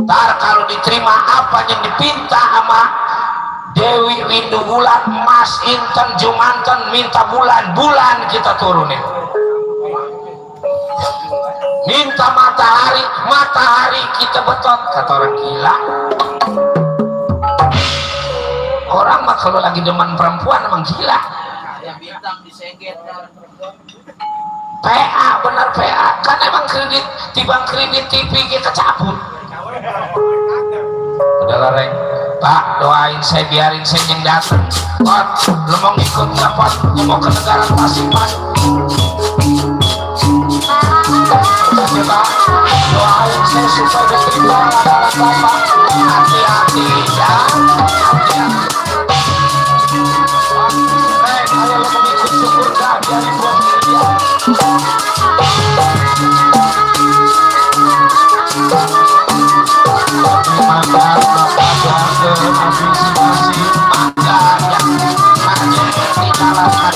Ntar kalau diterima apa yang dipinta sama Dewi Winduwulan, Mas Inten Jumanten minta bulan kita turunin. Minta matahari kita betot, kata orang gila. Orang mah kalau lagi demen perempuan emang gila. Yang bintang diseget. PA, benar PA, kan emang kredit, tibang kredit TV kita cabut. Udahlah Reng, Pak doain saya, biarin saya yang datang. Pot, lu mau ngikut nggak Pot? Lu mau ke negara Tasikmalaya? Oke Pak, doain saya supaya diterima lamaran Bapak. Hati-hati ya, hati-hati. Reng, kalau lu mau ngikut syukur gak, biarin gua sendirian. Makan antisipasi makan yang hanya dijalankan.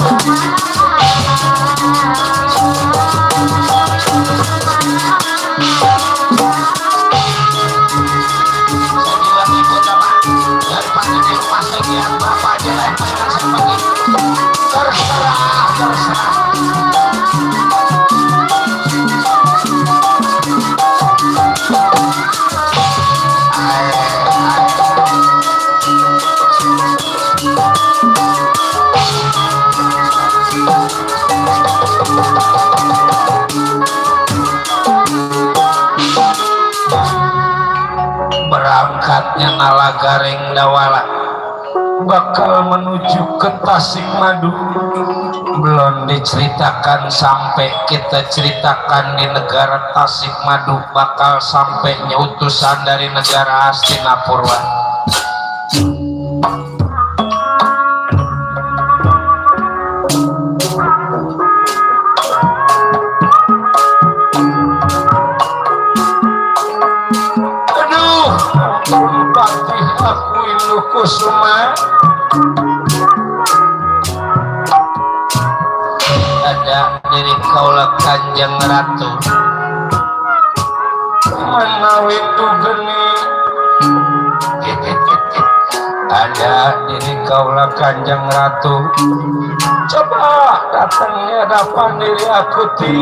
Saya bilang ikut apa? Daripada di rumah sekian bapak aja lah yang pengen saya pergi. Terserah. nya Nalagareng Dawala bakal menuju ke Tasikmadu. Belum diceritakan sampai kita ceritakan di negara Tasikmadu bakal sampai utusan dari negara Hastinapurwa. Aduh, Patih aku Ilu Kusuma. Ada diri kaulah Kanjeng Ratu menawi tu geni. Ada diri kaulah Kanjeng Ratu, coba datangnya hadapan diri aku ti.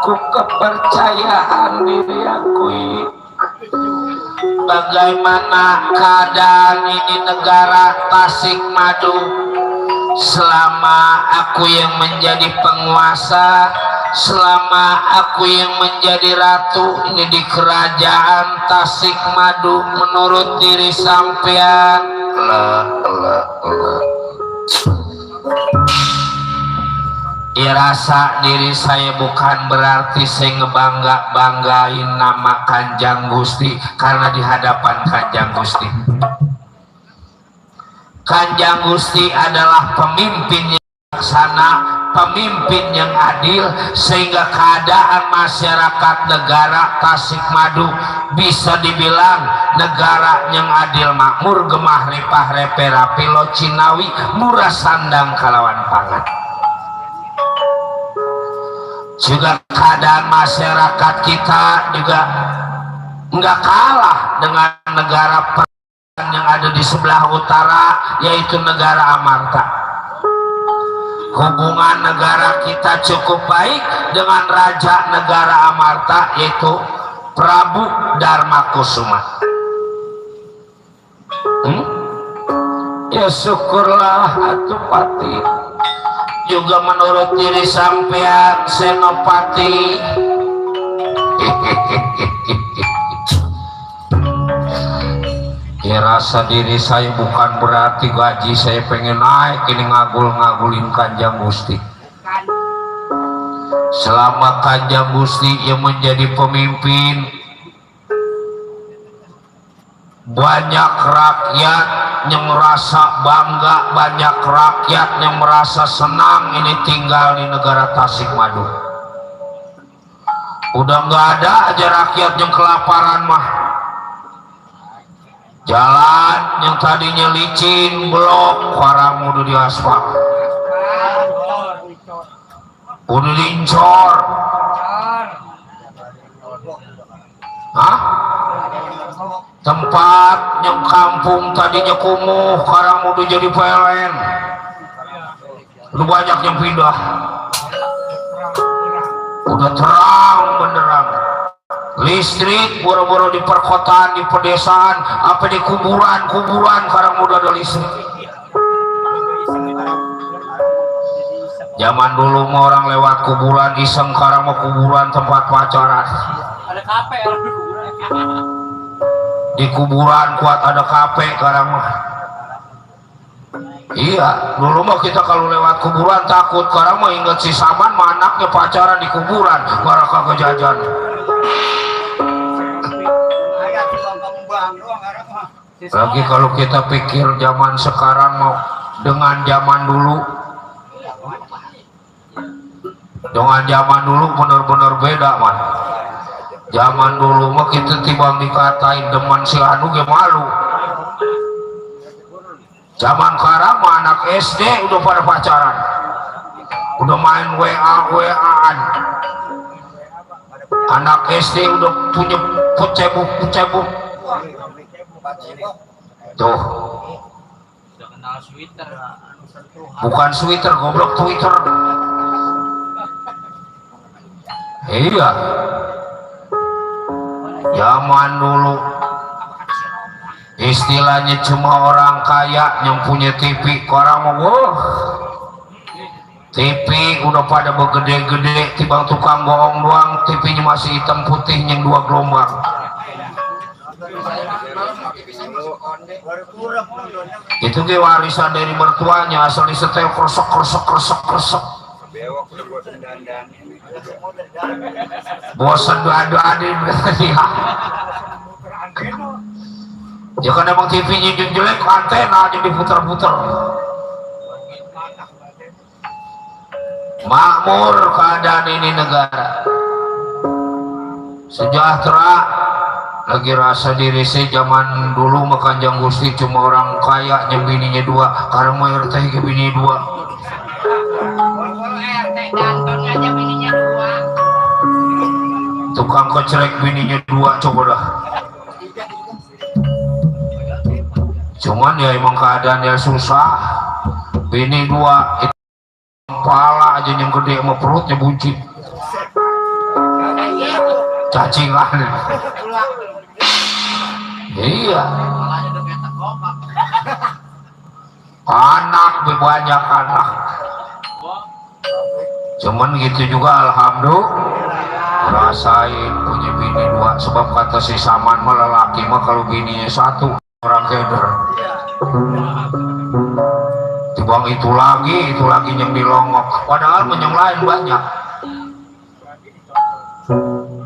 Kepercayaan diri aku ini. Bagaimana keadaan ini negara Tasikmadu selama aku yang menjadi penguasa, selama aku yang menjadi ratu ini di kerajaan Tasikmadu menurut diri sampean. Irasa diri saya bukan berarti saya ngebanggain nama Kanjeng Gusti karena di hadapan Kanjeng Gusti. Kanjeng Gusti adalah pemimpin yang bijaksana, pemimpin yang adil, sehingga keadaan masyarakat negara Tasikmadu bisa dibilang negara yang adil makmur, gemah ripah repe rapi lo Cinawi, murah sandang kalawan pangan. Juga keadaan masyarakat kita juga nggak kalah dengan negara yang ada di sebelah utara, yaitu negara Amarta. Hubungan negara kita cukup baik dengan raja negara Amarta, yaitu Prabu Darmakusuma. Ya syukurlah atuh Pati. Juga menurut diri sampean Senopati. Ya rasa diri saya bukan berarti gaji saya pengen naik ini ngagul-ngagulin Kanjeng Gusti. Selama Kanjeng Gusti yang menjadi pemimpin, banyak rakyat yang merasa bangga, banyak rakyat yang merasa senang ini tinggal di negara Tasikmadu. Udah nggak ada aja rakyat yang kelaparan mah. Jalan yang tadinya licin, blok, sekarang udah diaspal, udah dincor. Hah? Tempat yang kampung tadinya kumuh sekarang udah jadi PLN. Udah banyak yang pindah. Udah terang benderang. Listrik boro-boro di perkotaan, di pedesaan, apa di kuburan sekarang udah ada listrik. Zaman dulu mah orang lewat kuburan iseng, sekarang mau kuburan tempat pacaran. Ada kafe orang di kuburan. Di kuburan kuat ada kafe sekarang mah. Iya, dulu mah kita kalau lewat kuburan takut, sekarang mah inget si Saman mah anaknya pacaran di kuburan, baraka kejajan. Lagi kalau kita pikir zaman sekarang mau dengan zaman dulu, bener-bener beda man. Zaman dulu mah kita tiba dikatain demen si anu ge malu. Zaman sekarang mah anak SD udah pada pacaran, udah main WA-WA-an. Anak SD udah punya pecebuk tuh. Udah kenal Twitter. Bukan Twitter, goblok, Twitter. Iya, zaman dulu istilahnya cuma orang kaya yang punya TV. Orang mau TV udah pada begede-gede, tiba tukang bohong doang, TV-nya masih hitam putih yang 2 gelombang. Itu ke warisan dari mertuanya, asal disetel kresek. Bosan doa-doain ya kan emang TV-nya jelek, antena aja diputar-putar. Makmur keadaan ini negara, sejahtera, lagi rasa diri saya. Zaman dulu mah Kanjeng Gusti cuma orang kaya yang bininya 2, karena mau RT ke bini 2. RT ganteng aja bininya 2. Tukang kecelek bininya 2, coba dah. Cuman ya emang keadaannya susah. Bini 2 itu kepala aja yang gede sama perutnya buncit, cacingan. Iya, anak banyak anak. Cuman gitu juga alhamdulillah rasain punya bini 2. Sebab kata si Saman mah lelaki mah kalau bininya 1 orang keder. Tibang itu lagi yang dilongok, padahal yang lain banyak.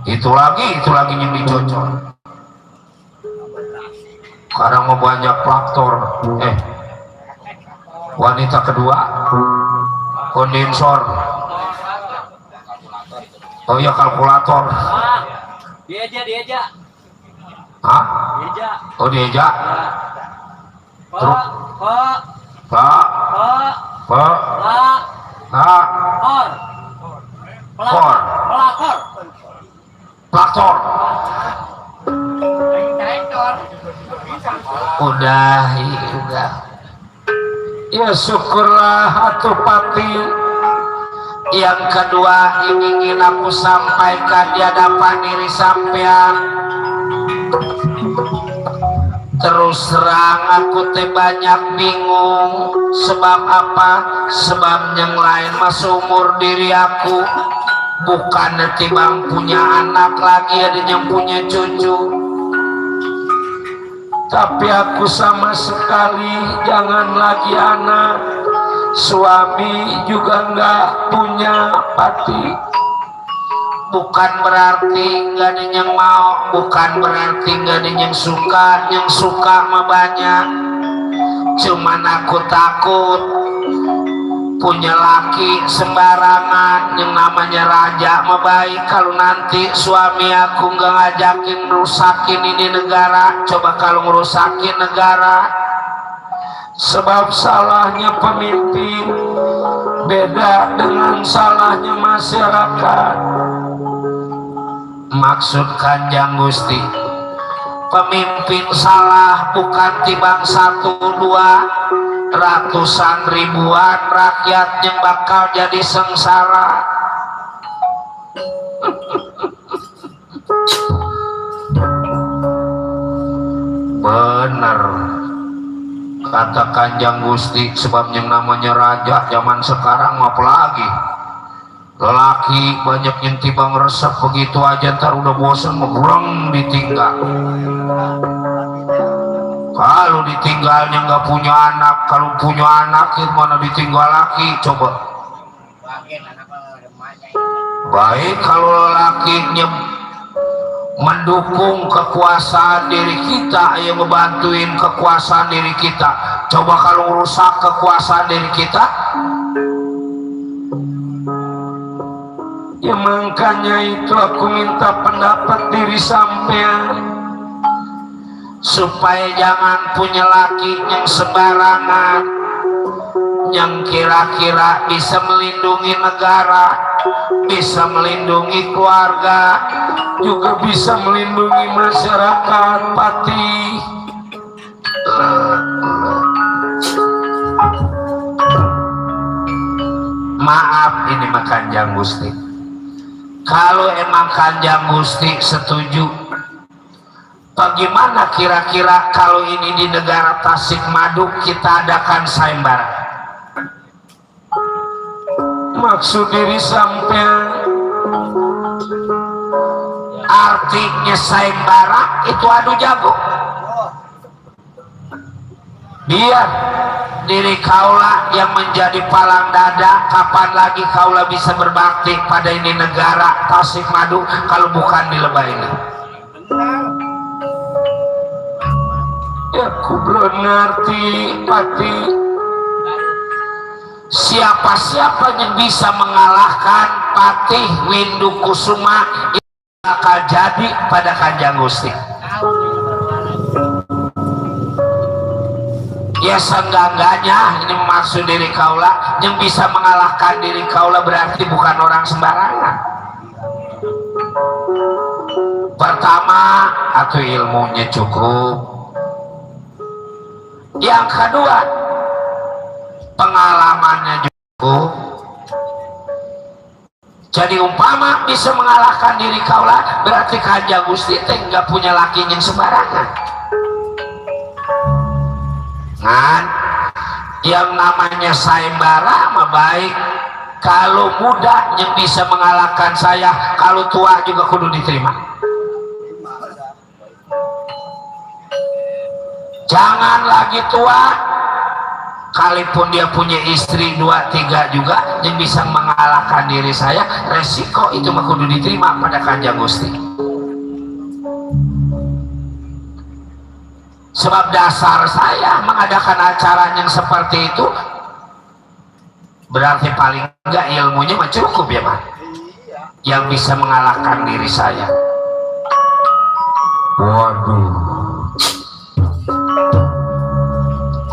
Itu lagi yang dicocol. Sekarang mau banyak faktor. Wanita kedua kondensor. Oh ya, kalkulator. Dia. Hah? Dia. Oh dia. Terus Plaktor. Udah. Ya syukurlah atuh Pati. Yang kedua ingin aku sampaikan di hadapan diri sampean. Terus terang aku teh banyak bingung. Sebab apa? Sebab yang lain mah seumur diri aku. Bukan tibang punya anak lagi, ada yang punya cucu. Tapi aku sama sekali jangan lagi anak. Suami juga enggak punya Pati. Bukan berarti nggak ada yang mau, bukan berarti nggak ada yang suka mah banyak. Cuman aku takut punya laki sembarangan yang namanya raja mah baik. Kalau nanti suami aku nggak ngajakin rusakin ini negara, coba kalau ngerusakin negara. Sebab salahnya pemimpin beda dengan salahnya masyarakat. Maksud Kanjeng Gusti, pemimpin salah bukan tibang 1-2, ratusan ribuan rakyat yang bakal jadi sengsara. Bener, kata Kanjeng Gusti, sebab yang namanya raja zaman sekarang apalagi lelaki banyak yang tiba ngeresep begitu aja ntar udah bosan ngebrang ditinggal. Kalau ditinggalnya nggak punya anak, kalau punya anak mana ditinggal laki coba. Baik kalau lelakinya mendukung kekuasaan diri kita, yang ngebantuin kekuasaan diri kita. Coba kalau rusak kekuasaan diri kita, ya makanya itu aku minta pendapat diri sampean supaya jangan punya laki yang sembarangan, yang kira-kira bisa melindungi negara, bisa melindungi keluarga, juga bisa melindungi masyarakat. Pati maaf ini mah Kanjeng Gusti, kalau emang Kanjeng Gusti setuju, bagaimana kira-kira kalau ini di negara Tasikmadu kita adakan sayembara? Maksud diri sampean, artinya sayembara itu adu jago. Biar diri kaula yang menjadi palang dada, kapan lagi kaula bisa berbakti pada ini negara Tasikmadu kalau bukan di lebah ini? Ya aku belum ngerti Pati, siapa-siapa yang bisa mengalahkan Patih Windu Kusuma bakal jadi pada Kanjeng Gusti. Ya seenggak-enggaknya ini maksud diri kaula, yang bisa mengalahkan diri kaula berarti bukan orang sembarangan. Pertama, atau ilmunya cukup. Yang kedua, pengalamannya cukup. Jadi umpama bisa mengalahkan diri kaula, berarti Kanjeng Gusti teh nggak punya laki yang sembarangan. Kan yang namanya sayembara mah baik, kalau muda yang bisa mengalahkan saya, kalau tua juga kudu diterima. Jangan lagi tua, kalaupun dia punya istri 2-3 juga yang bisa mengalahkan diri saya, resiko itu mah kudu diterima pada Kanjeng Gusti. Sebab dasar saya mengadakan acara yang seperti itu berarti paling enggak ilmunya mah cukup ya Pak, yang bisa mengalahkan diri saya. Waduh,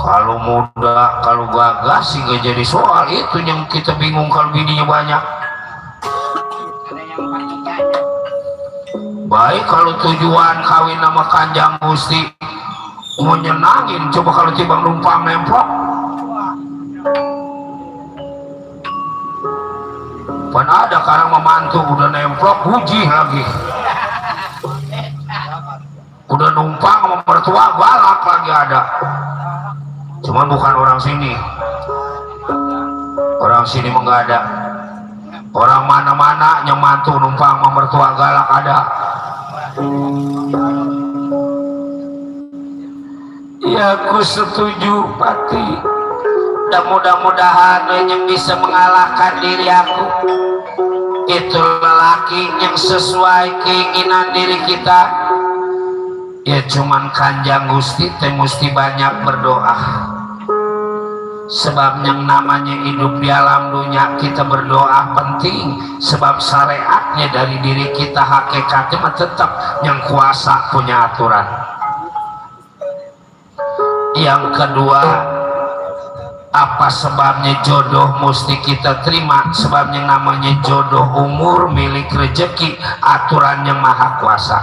kalau muda, kalau gagas sih gak jadi soal. Itu yang kita bingung kalau bininya banyak. Baik kalau tujuan kawin sama Kanjeng Gusti mau nyenangin, coba kalau tiba numpang nemplok. Pan ada karang memantu udah nemplok puji lagi, udah numpang sama mertua galak lagi ada. Cuman bukan orang sini, orang sini mah nggak ada. Orang mana-mana nyemantu numpang sama mertua galak ada. Ya aku setuju Pati, dan mudah-mudahan yang bisa mengalahkan diri aku itu lelaki yang sesuai keinginan diri kita. Ya cuman Kanjeng Gusti teh mesti banyak berdoa, sebab yang namanya hidup di alam dunia kita berdoa penting, sebab syariatnya dari diri kita hakikatnya mah tetap yang kuasa punya aturan. Yang kedua, apa sebabnya jodoh mesti kita terima? Sebabnya namanya jodoh umur milik rezeki, aturannya maha kuasa.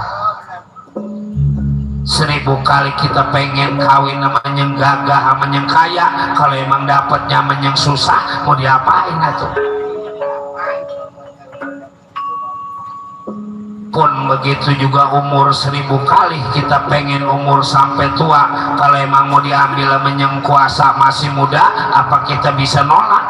1000 kali kita pengen kawin namanya yang gagah sama yang kaya, kalau emang dapatnya sama yang susah mau diapain atuh? pun begitu juga umur 1000 kali kita pengen umur sampai tua. Kalau emang mau diambil menyengkuasa masih muda, apa kita bisa nolak?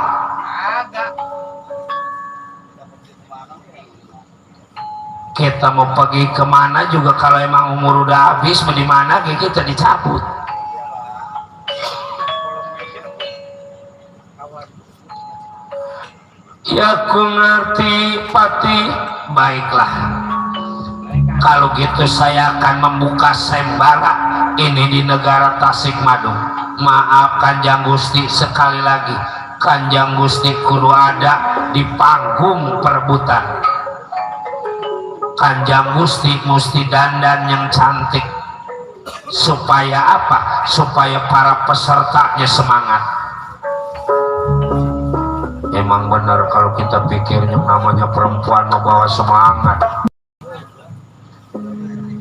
Kita mau pergi kemana juga kalau emang umur udah habis, mau dimana kita dicabut. Ya ku ngerti pati, baiklah. Kalau gitu saya akan membuka sembara ini di negara Tasikmadu. Maaf Kanjeng Gusti, sekali lagi Kanjeng Gusti kudu ada di panggung perebutan. Kanjeng Gusti mesti dandan yang cantik. Supaya apa? Supaya para pesertanya semangat. Emang benar kalau kita pikirnya namanya perempuan membawa semangat.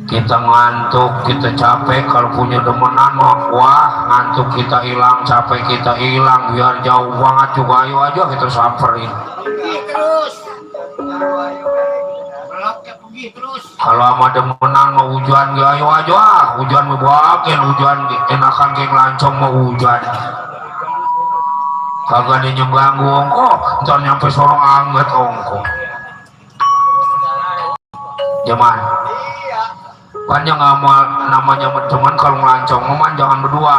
Kita ngantuk, kita capek, kalau punya demenan wah ngantuk kita hilang, capek kita hilang, biar jauh banget juga ayo aja kita samperin. Kalau sama demenan mau hujan ayo aja, hujan membawakin hujan, enakan kayak lancong mau hujan. Kagak ada yang ganggu ongko, ntar nyampe sorong angget ongko. Jaman panjang namanya teman kalau ngelancong teman jangan berdua,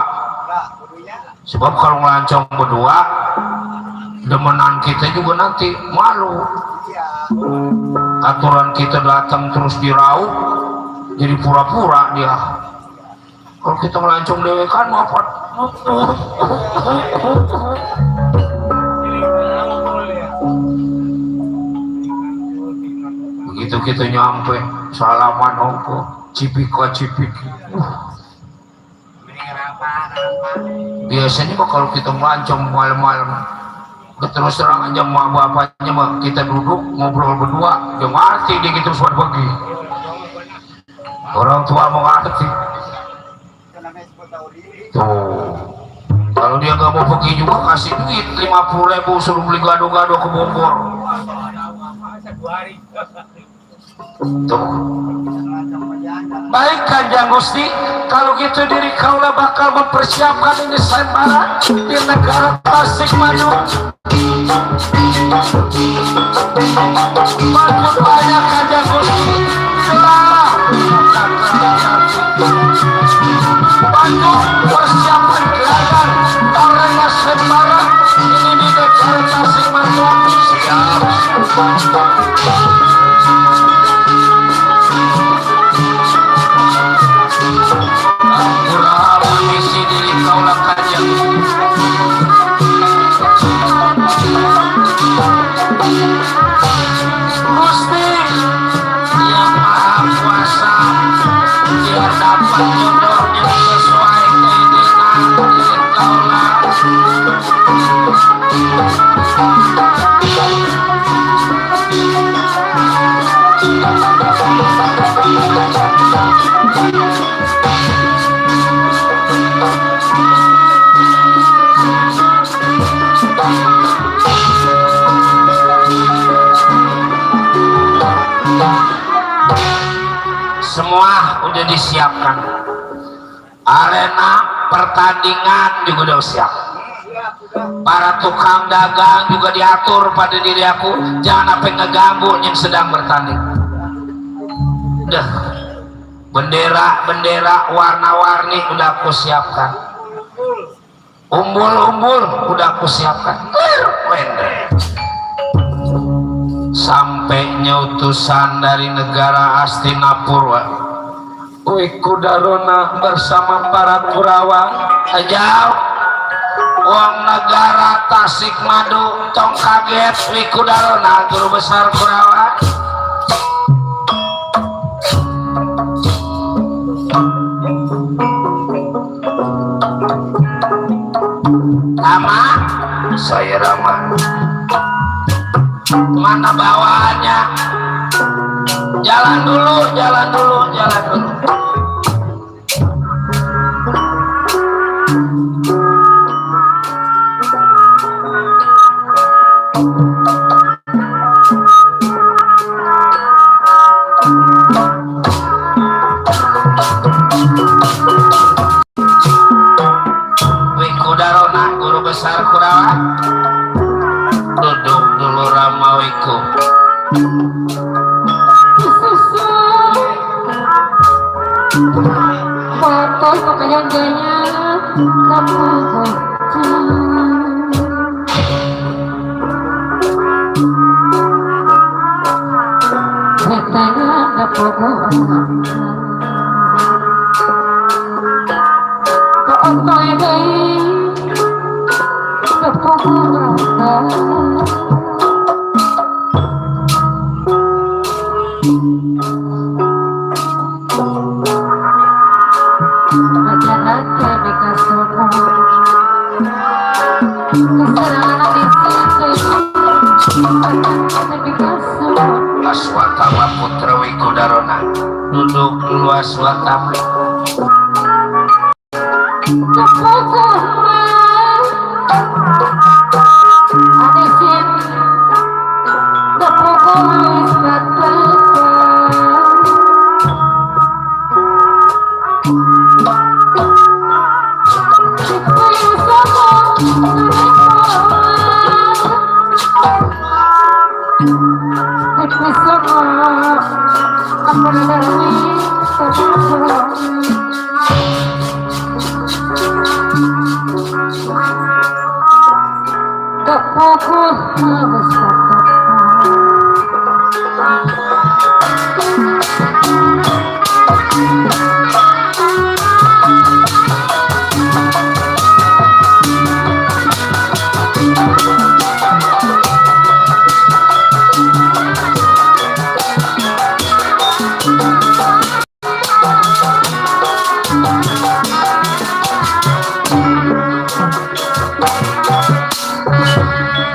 sebab kalau ngelancong berdua demenan kita juga nanti malu. Aturan kita datang terus diraup jadi pura-pura dia. Kalau kita ngelancong dewe kan apa begitu kita nyampe salaman ongko cipika cipiki. Biasanya mah kalau kita melancong malam-malam terus terang aja sama bapaknya mah kita duduk ngobrol berdua, dia ngerti dia gitu suat bagi orang tua mau ngerti tuh. Kalau dia gak mau pergi juga kasih duit 50.000 suruh beli gado-gado ke Bogor tuh. Baik Kanjeng Gusti, kalau gitu diri kaulah bakal mempersiapkan ini sembara di negara Tasikmadu. Bangun banyak Kanjeng Gusti, bangun persiapan gelaran arena sembara ini di negara Tasikmadu. Siap. Gusti yang Maha Kuasa, dia dapat jodoh yang sesuai keinginan diri kaulah. Semua udah disiapkan, arena pertandingan juga udah siap, para tukang dagang juga diatur pada diri aku jangan sampai ngeganggu yang sedang bertanding. Udah bendera warna-warni udah aku siapkan, umbul-umbul udah aku siapkan. Sampainya utusan dari negara Hastinapura, Wikudarona bersama para Kurawa ajau uang negara Tasikmadu tong kaget Wikudarona guru besar Kurawa. Nama saya Rama. Mana bawaannya? Jalan dulu, jalan dulu, jalan dulu. besar Kurawa duduk dulu Ramawiku foto kekayanya kamu katanya kamu Aswatama Putra Wikudarona duduk dulu Aswatama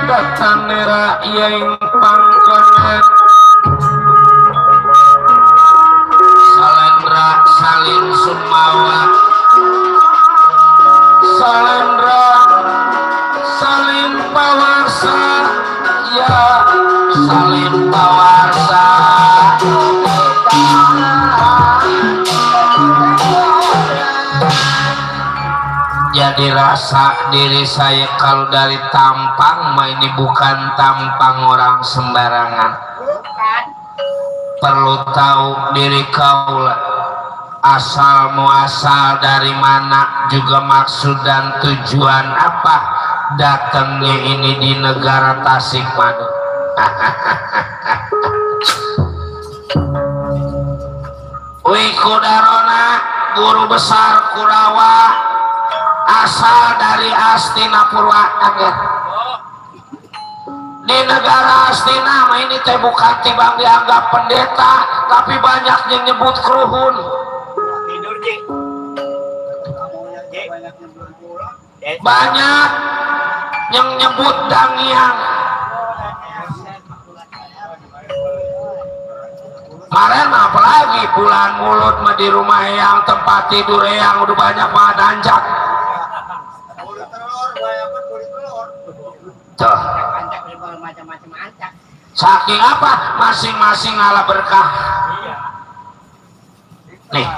Datanera yang pangkonan Salendra Salin Sumawa Salendra Salin Pawarsa ya Salin Pawarsa jadi rasa diri saya kalau dari tampang mah ini bukan tampang orang sembarangan. Perlu tahu diri kaula asal muasal dari mana juga maksud dan tujuan apa datangnya ini di negara Tasikmadu. Wikudarona guru besar Kurawa asal dari Astinapura di negara Astina mah ini teh bukan tibang dianggap pendeta tapi banyak yang nyebut kruhun Tidur, Ji. banyak yang nyebut dangiang kemarin apalagi bulan mulut mah di rumah yang tempat tidur yang udah banyak banget anjak tuh saking apa masing-masing ala berkah nih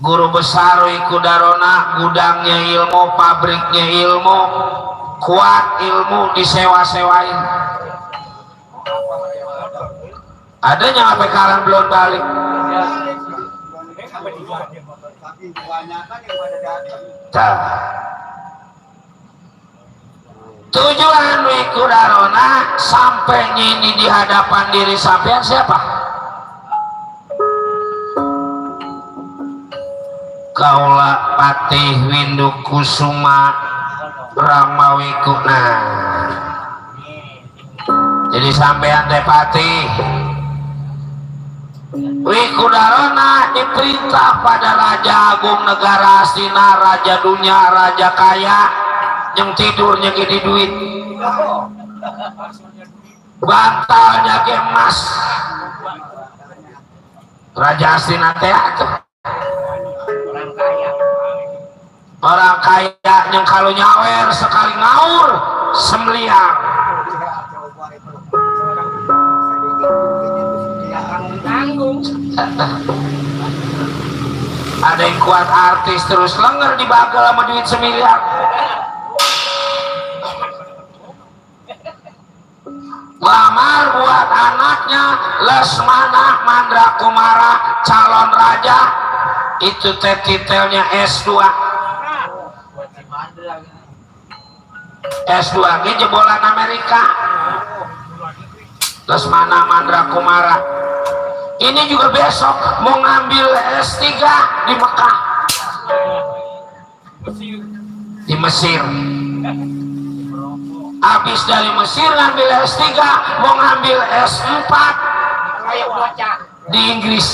guru besar Wikudarona gudangnya ilmu pabriknya ilmu kuat ilmu disewa-sewain adanya sampai sekarang belum balik tujuan Wikudarona sampai ini di hadapan diri sampean siapa? Kaula Patih Windu Kusuma Ramawiku. Nah jadi sampean teh Patih Wikudarona diperintah pada Raja Agung Negara Astina, Raja Dunia, Raja Kaya yang tidurnya gede duit bantalnya ke emas Raja Astina teh orang kaya yang kalau nyawer sekali ngaur semeliang Ada yang kuat artis terus lenger dibagel sama duit semiliar. Lamar buat anaknya Lesmana Mandrakumara calon raja, itu titelnya S2. S2 ini jebolan Amerika. Lesmana Mandrakumara ini juga besok mau ngambil S3 di Mekah, di Mesir. Habis dari Mesir ngambil S3 mau ngambil S4 di Inggris.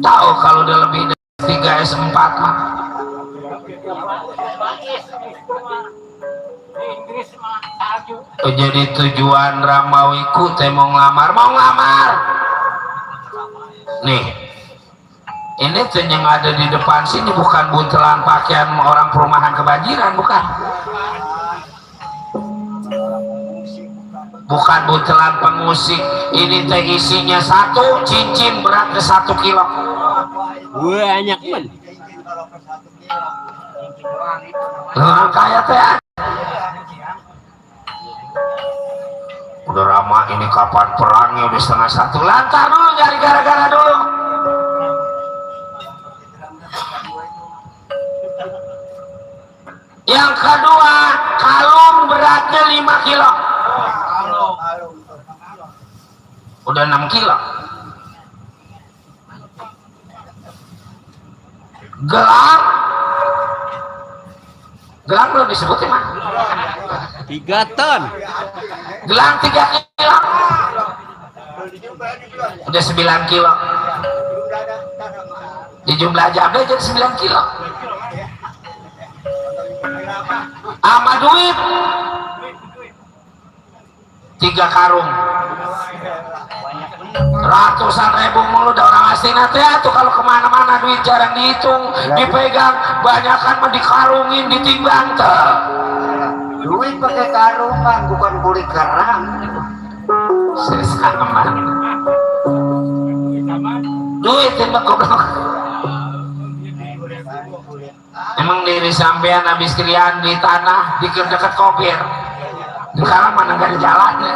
Tahu kalau udah lebih dari 3 S4 mah jadi tujuan Ramawiku teh mau ngelamar nih. Ini tuh yang ada di depan sini bukan buntelan pakaian orang perumahan kebanjiran, bukan buntelan pengusik. Ini teh isinya satu cincin beratnya 1 kilo. Banyak men. Kayak teh udah Rama ini kapan perangnya, udah 12:30. Lantar dulu, nyari gara-gara dulu. Yang kedua, kalung beratnya 5 kilo. Udah 6 kilo. Gelang belum disebutin mah. 3 ton. Gelang 3 kilo. Udah 9 kilo. Di jumlah jamnya jadi 9 kilo. Sama duit 3 karung. Ratusan ribu mulu dah orang asing nanti ya tuh. Kalau kemana-mana duit jarang dihitung, dipegang, banyakan mah dikarungin, ditimbang tuh. Duit pakai karungan, bukan kulit kerang. Sesaman. Duit itu goblok. Emang diri sampean habis kirian di tanah dikir dekat kober. Sekarang mana gak ada jalannya.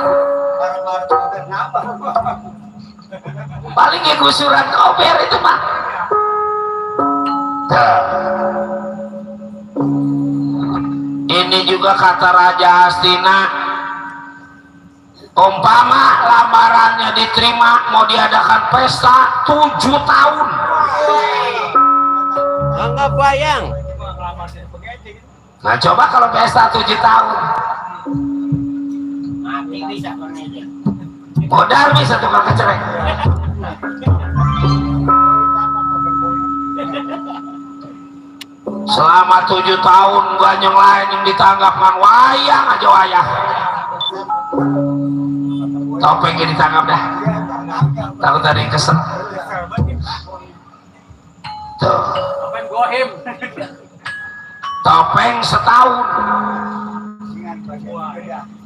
Paling ya gusuran kober itu mah. Ini juga kata Raja Hastina, umpama lamarannya diterima mau diadakan pesta 7 tahun. Anggap bayang. Nah coba kalau pesta 7 tahun. Modal bisa tukang kecerek. Selama 7 tahun banyak lain yang ditanggap kan wayang aja wayang. Topengnya ditanggap dah. Takut ada yang kesel. Tuh. Topeng setahun.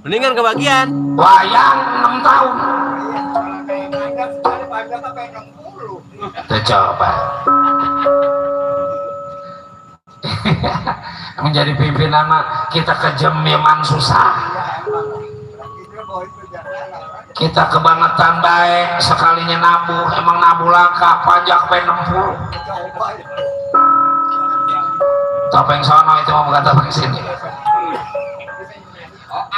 Mendingan kebagian. Wayang 6 tahun. Tuh coba. Menjadi pimpinan kita kejam memang susah. Kita kebangetan baik sekalinya nabuh, emang nabuh langka panjang sampai 60. Topeng sono itu mau kata topeng sini.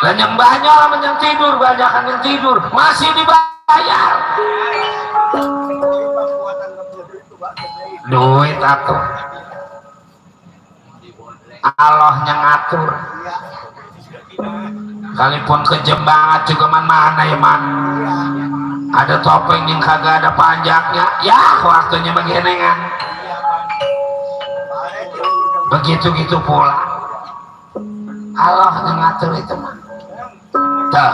Dan yang banyak yang tidur, banyakan yang tidur masih dibayar. Duit atuh. Allahnya ngatur. Kalipun kejem banget juga mana ya man. Ada topeng yang kagak ada panjangnya, ya waktunya begini. Begitu-gitu pula Allah yang ngatur itu mah. Dah.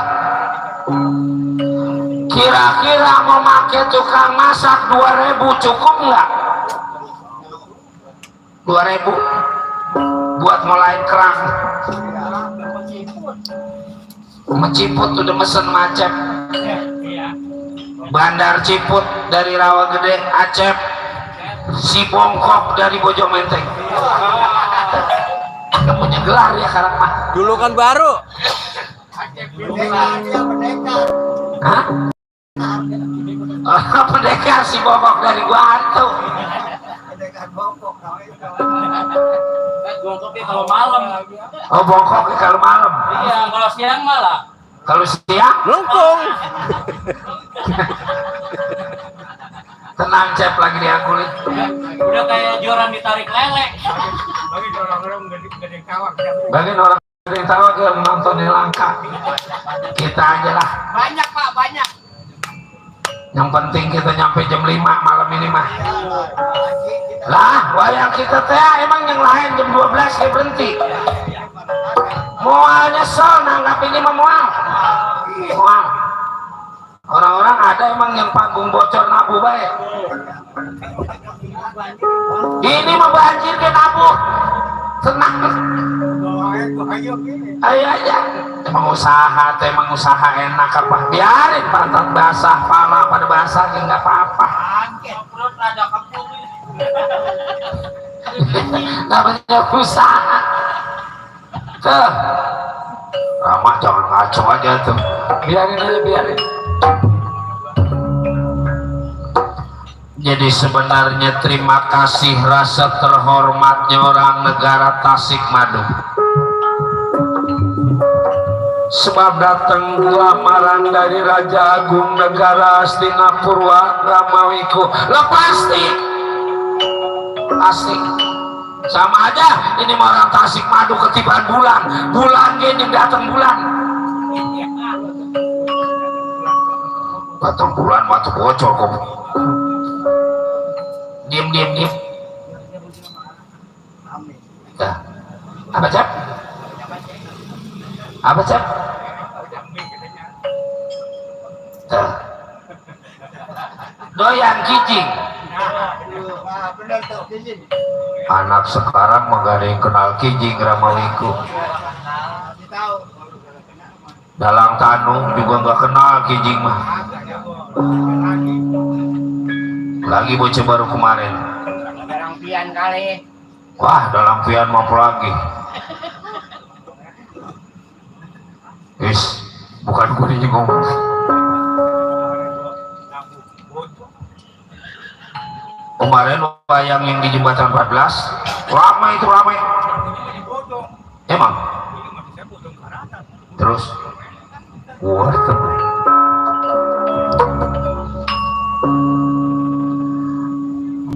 Kira-kira mau pakai tukang masak 2.000 cukup nggak? 2.000 buat mulai kerang. Menciput udah mesen macet. Bandar Ciput dari Rawagede, Acep, si Bongkok dari Bojong Menteng. Nggak punya gelar ya sekarang mah. Dulu kan baru. Hah? Oh, pendekar si Bongkok dari Guantu. Bongkoknya kalau malam. Oh, Bongkok kalau malam. Iya, kalau siang malah. Kalau siang Melengkung. tenang Cep lagi diangkulin. Udah kayak joran ditarik lele. Bagian orang yang tahu dia menonton di langka. Kita aja lah. Banyak Pak, banyak. Yang penting kita nyampe jam 5 malam ini mah. Lah, wayang kita teh emang yang lain jam 12 dia berhenti. Mual nyesel nanggap ini mah mual. Mual. Orang-orang ada emang yang panggung bocor nabu baik. Ini mah banjir ke nabu. Tenang. Ayo aja. Emang usaha enak apa? Biarin pantat basah, pala pada basah ya nggak apa-apa. Perut rada kepul. Namanya usaha. Tuh. Rama jangan ngaco aja tuh. Biarin aja biarin. Jadi sebenarnya terima kasih rasa terhormatnya orang negara Tasikmadu. Sebab datang lamaran dari Raja Agung Negara Hastinapurwa Ramawiku. Lo pasti sama aja ini mah orang Tasikmadu ketiban bulan gini datang bulan. Datang bulan mah tuh bocor kok. Diam. Dah. Apa Cep? Dah. Doyan kijing. Anak sekarang mah gak ada yang kenal kijing Ramawiku. Dalang Tanung juga gak kenal kijing mah. Lagi bocah baru kemarin. Dalang pian kali. Wah, dalam pian mau lagi. Wis, bukan gue ini ngomong. Kemarin wayang yang di Jembatan 14 ramai. Emang? Terus? Wah, itu.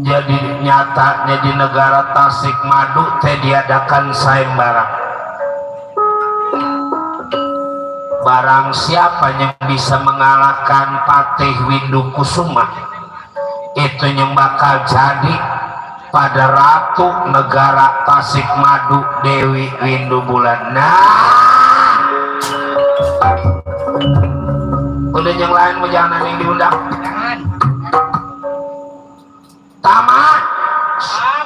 Jadi nyatanya di negara Tasikmadu teh diadakan sayembara. Barang siapa yang bisa mengalahkan Patih Windu Kusuma, itu yang bakal jadi pada Ratu Negara Tasikmadu Dewi Windu Bulan. Nah, udah yang lain mau jangan yang diundang. Tama,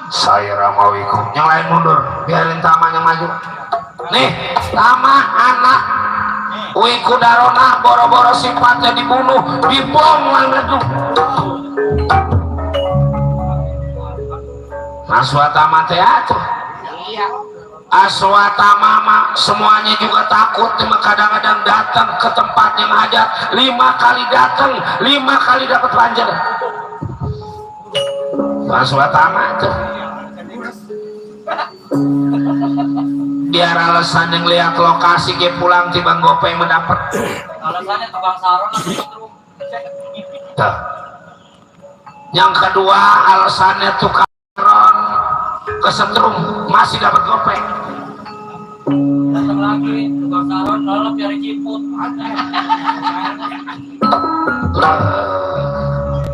saya Ramawiku. Yang lain mundur, biarin Tama yang maju. Nih, Tama anak Wiku Darona boro-boro sifatnya dibunuh, dibom langeduk. Aswatama teh atuh. Iya. Aswatama mah semuanya juga takut, cuma kadang-kadang datang ke tempat yang hajat 5 kali datang, 5 kali dapat banjir. Aswatama tuh. Biar alasan yang lihat lokasi dia pulang tibang gopeng mendapat. Alasannya tukang saron atau setrum. Tuh. Yang kedua alasannya tukang saron kesetrum masih dapat gopeng. Datang lagi tukang saron nolop dari Ciput.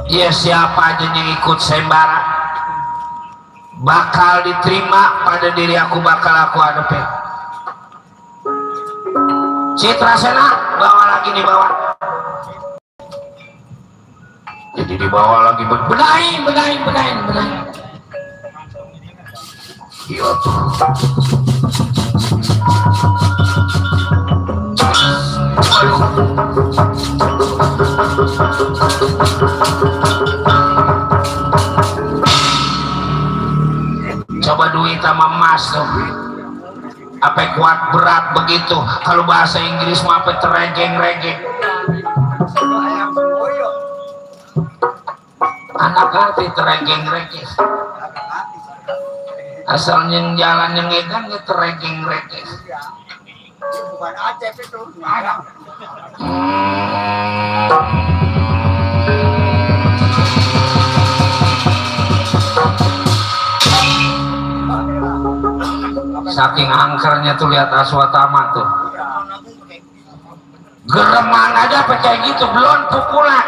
Ya siapa aja yang ikut sembara bakal diterima pada diri aku, bakal aku hadapin. Citra Sena bawa lagi nih bawa. Jadi dibawa lagi benahin. Iya tuh. coba duit sama emas tuh apa kuat berat begitu, kalau bahasa Inggris mah apa teregeng-regeng. Anak hati teregeng-regeng, asalnya jalan yang edan ya teregeng-regeng. Bukan Aceh itu. Saking angkernya tuh lihat Aswatama tuh, gereman aja kayak gitu belum pukulan.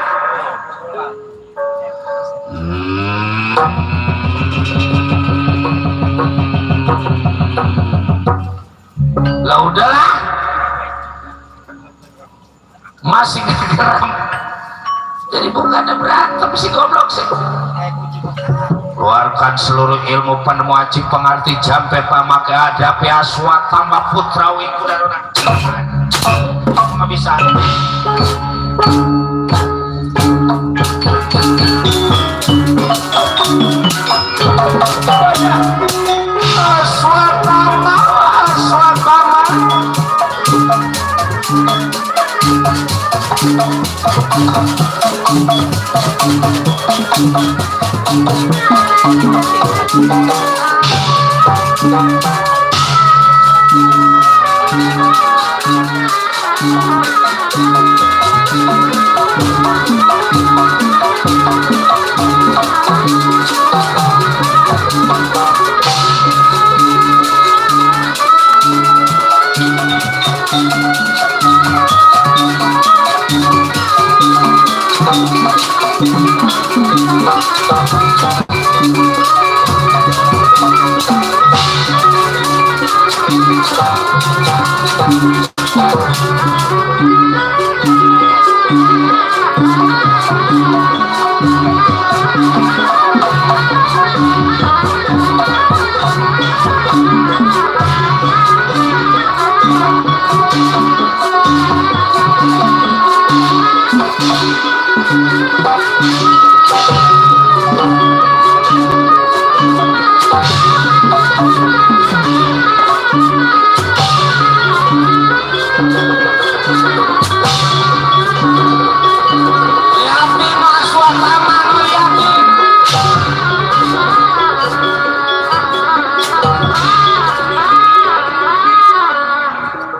Lah udahlah, masih geram, jadi bukannya berantem si goblok sih. Keluarkan seluruh ilmu penemu aji pengerti jampe pamake adapi Aswatama putrawi kudaruna. Nggak bisa. Aswatama, Aswatama.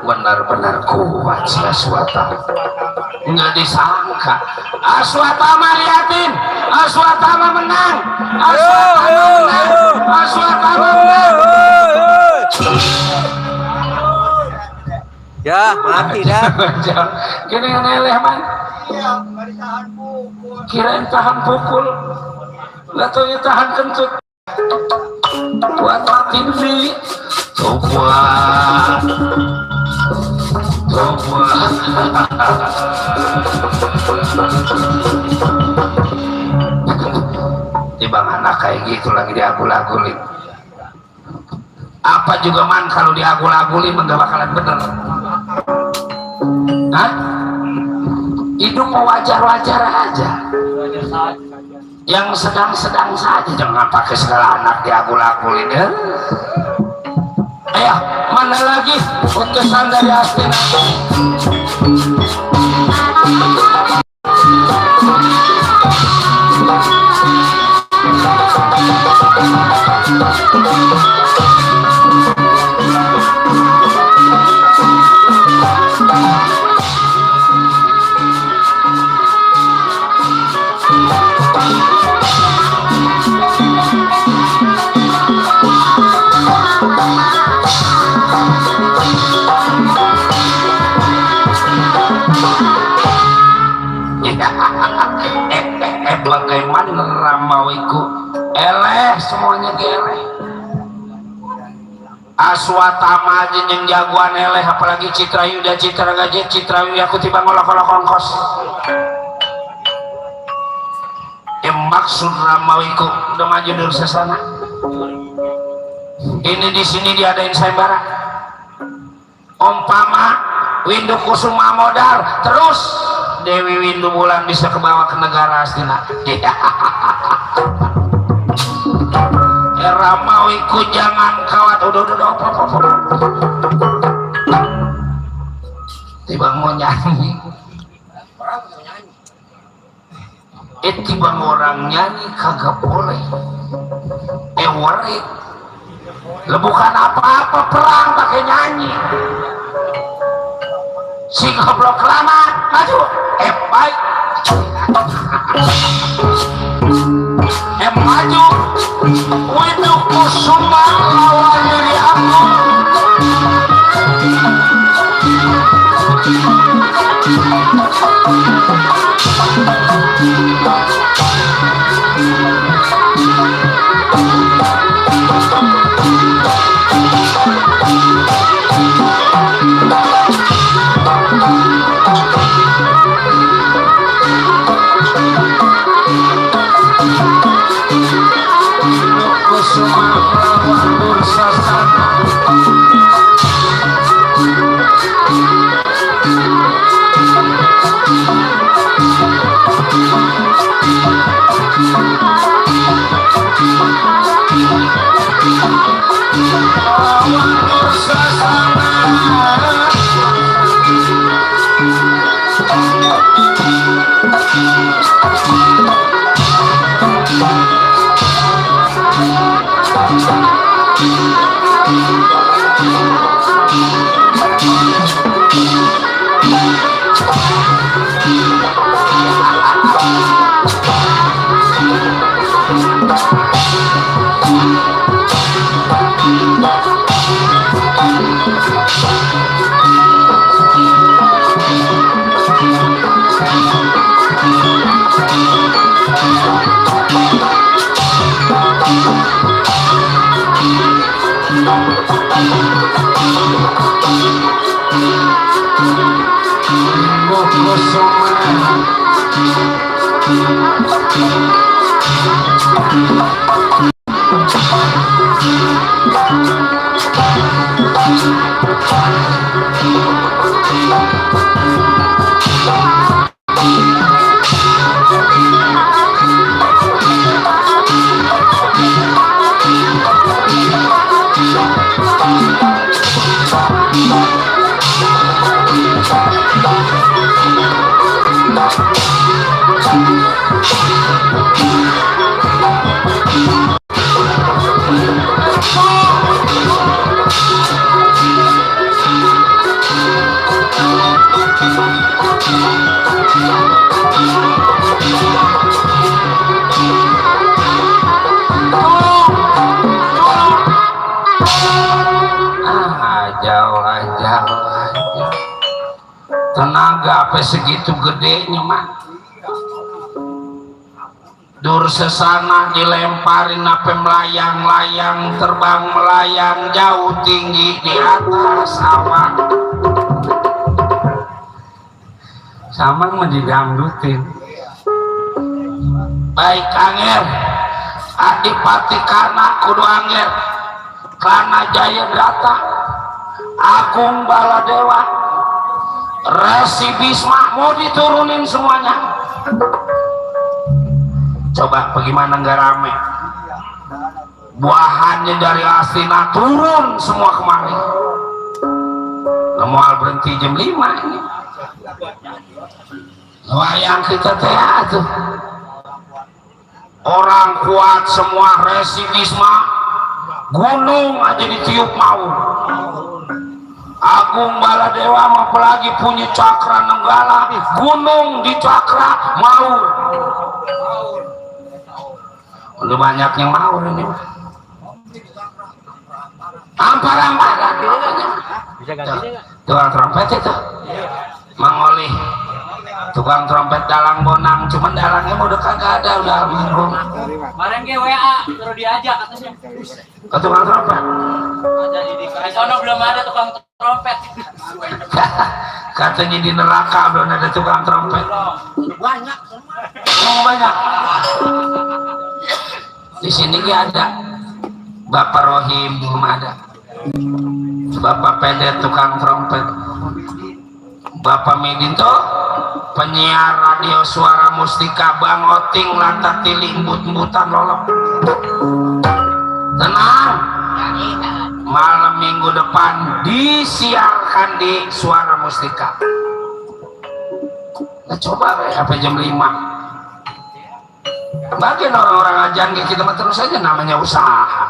Benar-benar kuat si Aswatama, nggak disangka Aswatama liatin, Aswatama menang, Aswatama menang, Aswatama menang. Ya mati dah. Gini yang neleh man, Iya, nggak ditahan pukul. kirain tahan pukul, nggak tahu tahan kentut. Buat mati nih, coba. Timbang anak kayak gitu lagi diagul-agulin. Apa juga man kalau diagul-agulin nggak bakalan bener. Hah? Hidup mau wajar-wajar aja. Yang sedang-sedang saja, jangan pakai segala anak diagul-agulin ya. Ayo, mana lagi utusan dari Astina? Bagaimana ramawiku eleh semuanya eleh. Aswatama aja yang jagoan eleh, apalagi Citrayuda Citra Gajah Citrayuda aku tiba ngolok-olok ongkos. Yang maksud ramawiku udah maju dari sana. Ini di sini diadain sayembara. Umpama Windu Kusuma modal terus Dewi Windu Bulan bisa kebawa ke negara Astina. Ramawi ku jangan kawat udah tiba mau nyanyi tiba orang nyanyi kagak boleh warik lu bukan apa-apa perang pakai nyanyi si goblok lama maju baik maju Widu Kusuma lawan diri aku tenaga apa segitu gedenya mah dur sesana dilemparin apa melayang-layang terbang melayang jauh tinggi di atas awan sama mah digangdutin baik anger adipati kana kudu anger kana jaya gata agung baladewa Resi Bisma mau diturunin semuanya. Coba bagaimana nggak rame? Buahannya dari Astina turun semua kemari. Mau berhenti jam 5 ini. Wayang kita tuh. Orang kuat semua Resi Bisma. Gunung aja ditiup mau. Agung Baladewa apalagi punya cakra nenggala, gunung di cakra mau. Udah banyak yang mau ini. Ampar-amparan. Bisa gantinya nggak? Tukang trompet itu, Mang Oli. Tukang trompet dalang bonang, cuman dalangnya mau udah kagak ada, udah almarhum. Kemarin ke WA, terus diajak katanya. Ke tukang trompet. Jadi di sono belum ada tukang trompet. Katanya di neraka belum ada tukang trompet. Banyak. Oh, banyak. Di sini gak ada. Bapak Rohim belum ada. Bapak Pedet tukang trompet. Bapak Medinto penyiar radio suara mustika Bang Oting lantar tiling but-butan lolok. minggu depan disiarkan di Suara Mustika. Nah, coba sampai jam 5. Bagian orang-orang ajan kita mah terus aja namanya usaha.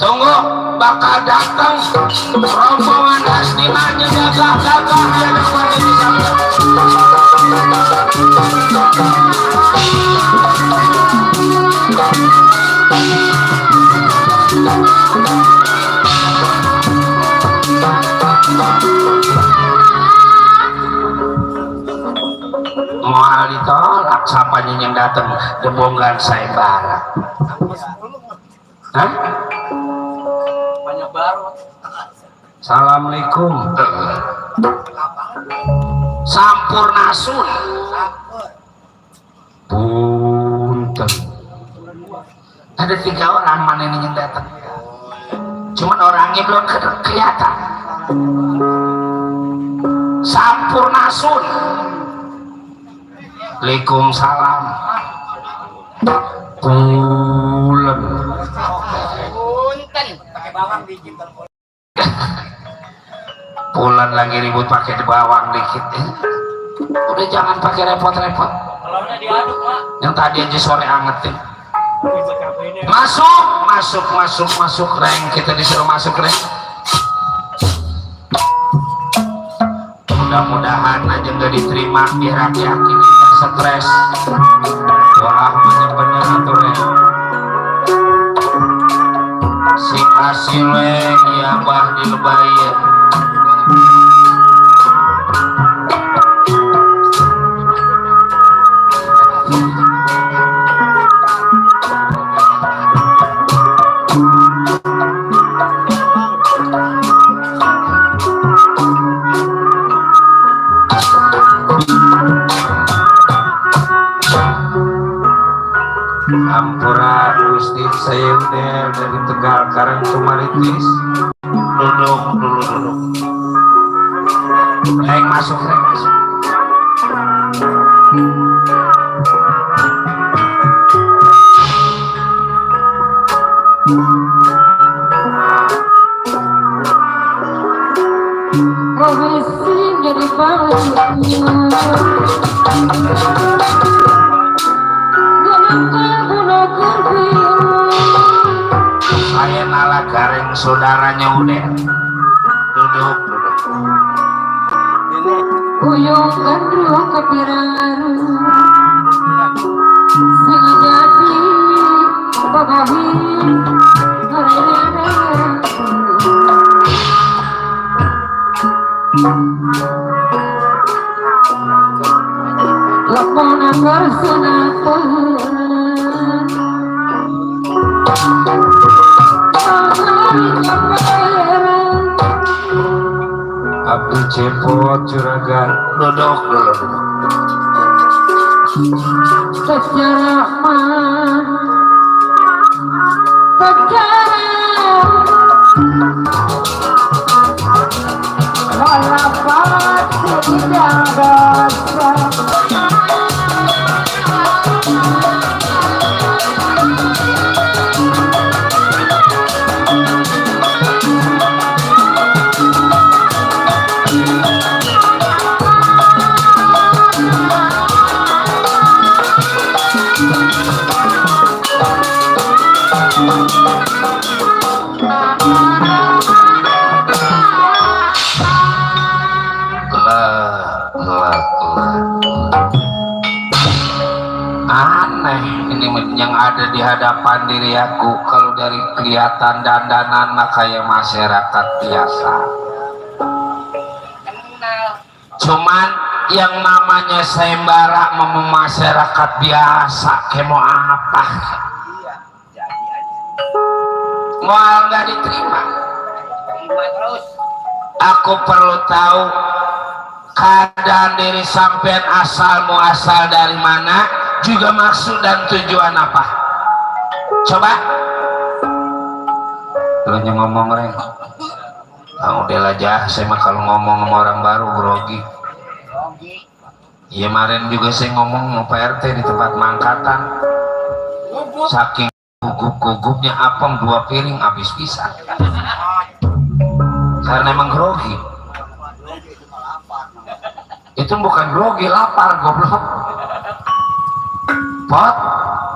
Tunggu, bakal datang rombongan Hasdinanya gagah-gagah yang namanya di sana. Moal ditolak sapanya yang datang debonggan sayembara. Hah? Banyak baru. Assalamualaikum. Sampurnasun. Punten. Ada 3 orang mana ini yang datang. Cuman orangnya belum kelihatan. Sampurnasun. Waalaikumsalam. Pulen. Punten pakai bawang dikit. Pulen lagi ribut pakai bawang dikit. Udah jangan pakai repot-repot. Kalau udah diaduk, Pak. Yang tadi aja sore angetin. Bisa kabinnya. Masuk reng, kita disuruh masuk reng. Mudah-mudahan aja nggak diterima biar aki-aki kita stres. Doa banyak bener atuh reng. Si asile ya bah dilebaya. Ampura Gusti saya udah dari Tegal Karang Tumaritis. Duduk. Reng masuk. Profesi jadi baliknya Saya nala gareng saudaranya udah. Duduk. Uyung gandrung kepirangan sing jadi babahi harena lapona karsunapan Abdi Cepot Juragan. Duduk. secara man secara walapat tidak dosa Aneh ini yang ada di hadapan diri aku. Kalau dari kelihatan dandanan mah kayak masyarakat biasa. Cuman yang namanya sayembara memang masyarakat biasa. Kayak mau apa? Mau nggak diterima. Aku perlu tahu keadaan diri sampean, asal muasal dari mana, juga maksud dan tujuan apa. Coba lu ngomong reng. Ah udahlah jah, saya mah kalau ngomong sama orang baru grogi. Iya kemarin juga saya ngomong mau PRT di tempat mangkatan, saking gugup-gugupnya apem 2 piring habis bisa karena emang grogi. Itu bukan grogi, lapar goblok. Pot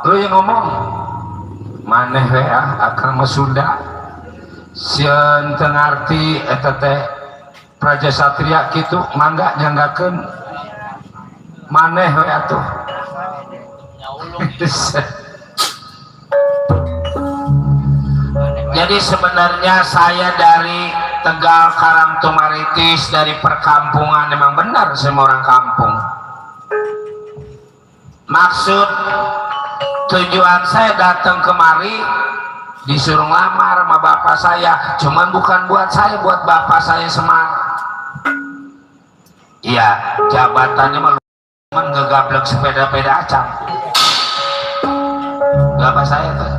lu yang ngomong maneh we akan mesunda sieun teu ngarti eta teh praja satria kitu mangga nyanggakeun maneh we atuh. Jadi sebenarnya saya dari Tegal Karangtumaritis, dari perkampungan. Memang benar saya orang kampung. Maksud tujuan saya datang kemari disuruh ngelamar sama bapak saya, cuman bukan buat saya, buat bapak saya Semar. Iya, jabatannya mah cuman ngegablek sepeda-peda acang. Bapak saya tuh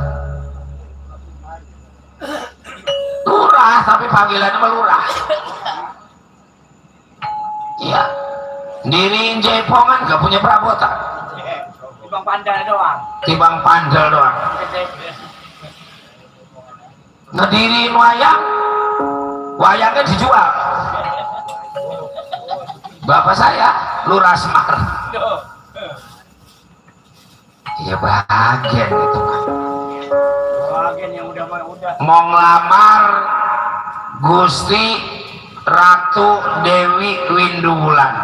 lurah, tapi panggilannya mah lurah. Iya, diriin jaipongan gak punya perabotan, Tibang pandal doang. tibang pandel doang. Ngediriin wayang, wayangnya dijual. Bapak saya lurah Semar. Iya bagian itu kan. Bagian yang udah Mau ngelamar Gusti Ratu Dewi Winduwulan.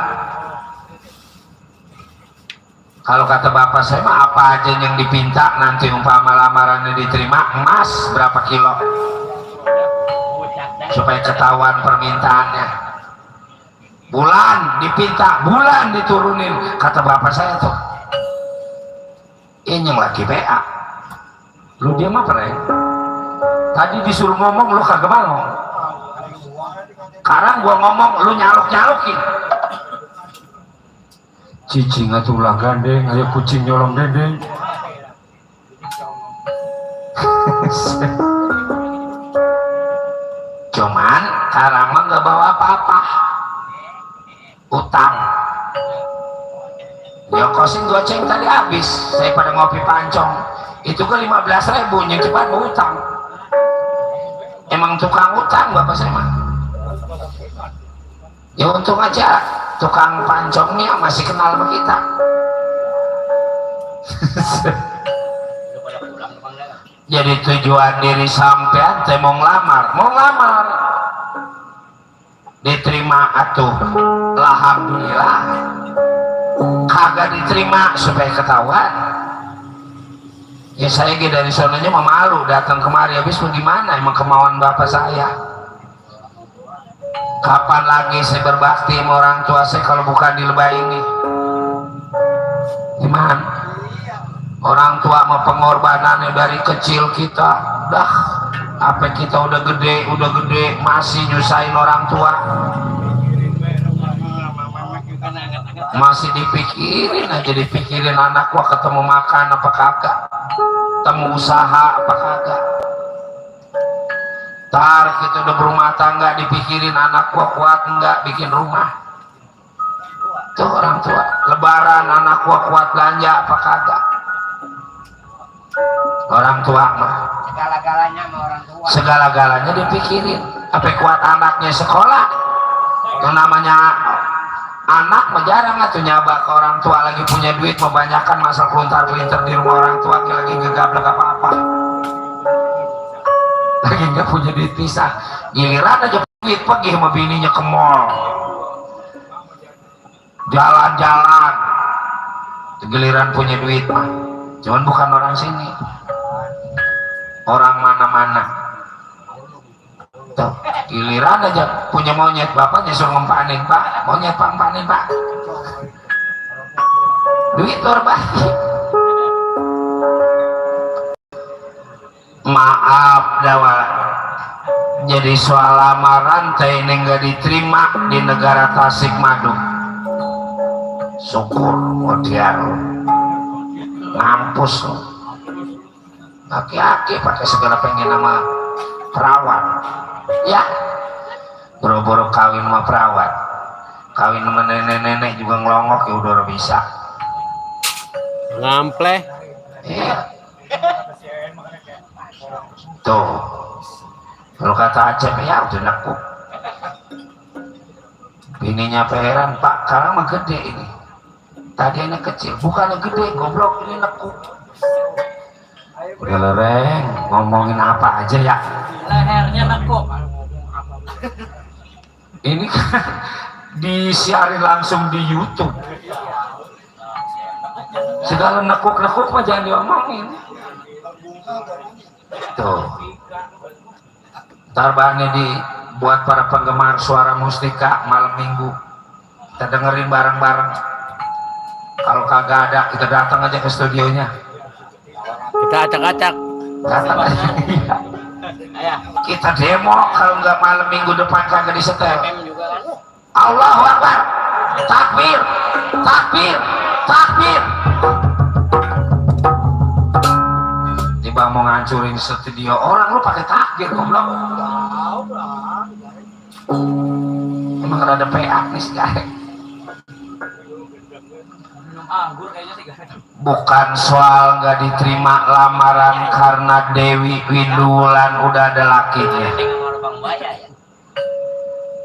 Kalau kata bapak saya mah apa aja yang dipinta, nanti umpama lamarannya diterima, emas berapa kilo supaya ketahuan permintaannya. Bulan dipinta, bulan diturunin, kata bapak saya tuh. Ini yang lagi PA. Lu dia mah pernah tadi disuruh ngomong lu kagak mau. Sekarang gua ngomong lu nyaluk-nyalukin. Cicing atuh ulah gandeng, aya kucing nyolong dendeng. Cuman sekarang mah nggak bawa apa-apa. Utang. Ya kosin goceng tadi habis, saya pada ngopi pancong. Itu ke 15.000 yang cepat utang. Emang tukang utang bapak saya mah. Ya untung aja tukang pancongnya masih kenal sama kita. Jadi tujuan diri sampean teh mau ngelamar, diterima atuh, alhamdulillah. Kagak diterima supaya ketahuan. Ya saya dari sonanya mah malu datang kemari, habis bagaimana emang kemauan bapak saya. Kapan lagi saya berbakti sama orang tua saya kalau bukan di lebah ini? Gimana? Orang tua sama pengorbanannya dari kecil kita, dah apa kita udah gede masih nyusahin orang tua, masih dipikirin anak gua ketemu makan apa kagak, ketemu usaha apa kagak. Tar kita udah berumah tangga dipikirin anak gua kuat enggak bikin rumah. Tuh orang tua, lebaran anak gua kuat belanja apa kagak. Orang tua mah segala-galanya sama orang tua. Segala-galanya dipikirin. Apa kuat anaknya sekolah? Yang namanya anak mah jarang atuh nyaba ke orang tua lagi punya duit membanyakan masa peluntar-pelintar di rumah orang tua lagi gegablek apa-apa. Lagi nggak punya duit pisah, giliran aja duit pergi sama bininya ke mall, jalan-jalan, giliran punya duit mah, cuman bukan orang sini, orang mana-mana. Tuh, giliran aja punya monyet, bapaknya suruh ngempanin, pak, monyet pak, empanin pak, duit berbagi. Maaf dawa, jadi soal lamaran teh ini nggak diterima di negara Tasikmadu. Syukur modiar ngampus lo, aki-aki pakai segala pengen nama perawat, ya boro-boro kawin sama perawat, kawin sama nenek-nenek juga ngelongok ya udah bisa. Ngampleh. Iya. Tuh, kalau kata Aceh ya udah nekuk. Bininya heran, Pak, sekarang mah gede ini. Tadi ini kecil, bukannya gede, goblok ini nekuk. Udah lereng, ngomongin apa aja ya. Lehernya nekuk. Ini kan disiarin langsung di YouTube. Segala nekuk-nekuk mah jangan diomongin. Tuh. Ntar bahannya dibuat para penggemar suara mustika malam minggu. Kita dengerin bareng-bareng. Kalau kagak ada, kita datang aja ke studionya. Kita acak-acak. Datang aja. Iya. Kita demo kalau nggak malam minggu depan kagak disetel. Allahu Akbar. Takbir. Takbir. Takbir. Tiba mau ngancurin studio orang, lu pakai takbir goblok. Emang rada peak nih sekarang. Minum anggur kayaknya sih. Bukan soal nggak diterima lamaran karena Dewi Windulan udah ada lakinya,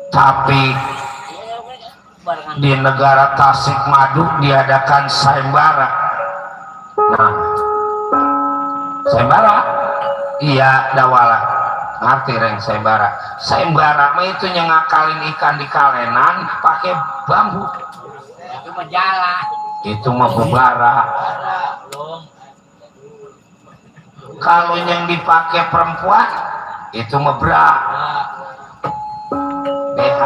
tapi di negara Tasikmadu diadakan sayembara. Nah, sayembara, iya dawala, ngerti reng sayembara. Sayembara mah itu ngakalin ikan di kalenan pakai bambu. Itu mah jala. Itu mah bebara. Kalau yang dipakai perempuan itu mah bra. BH.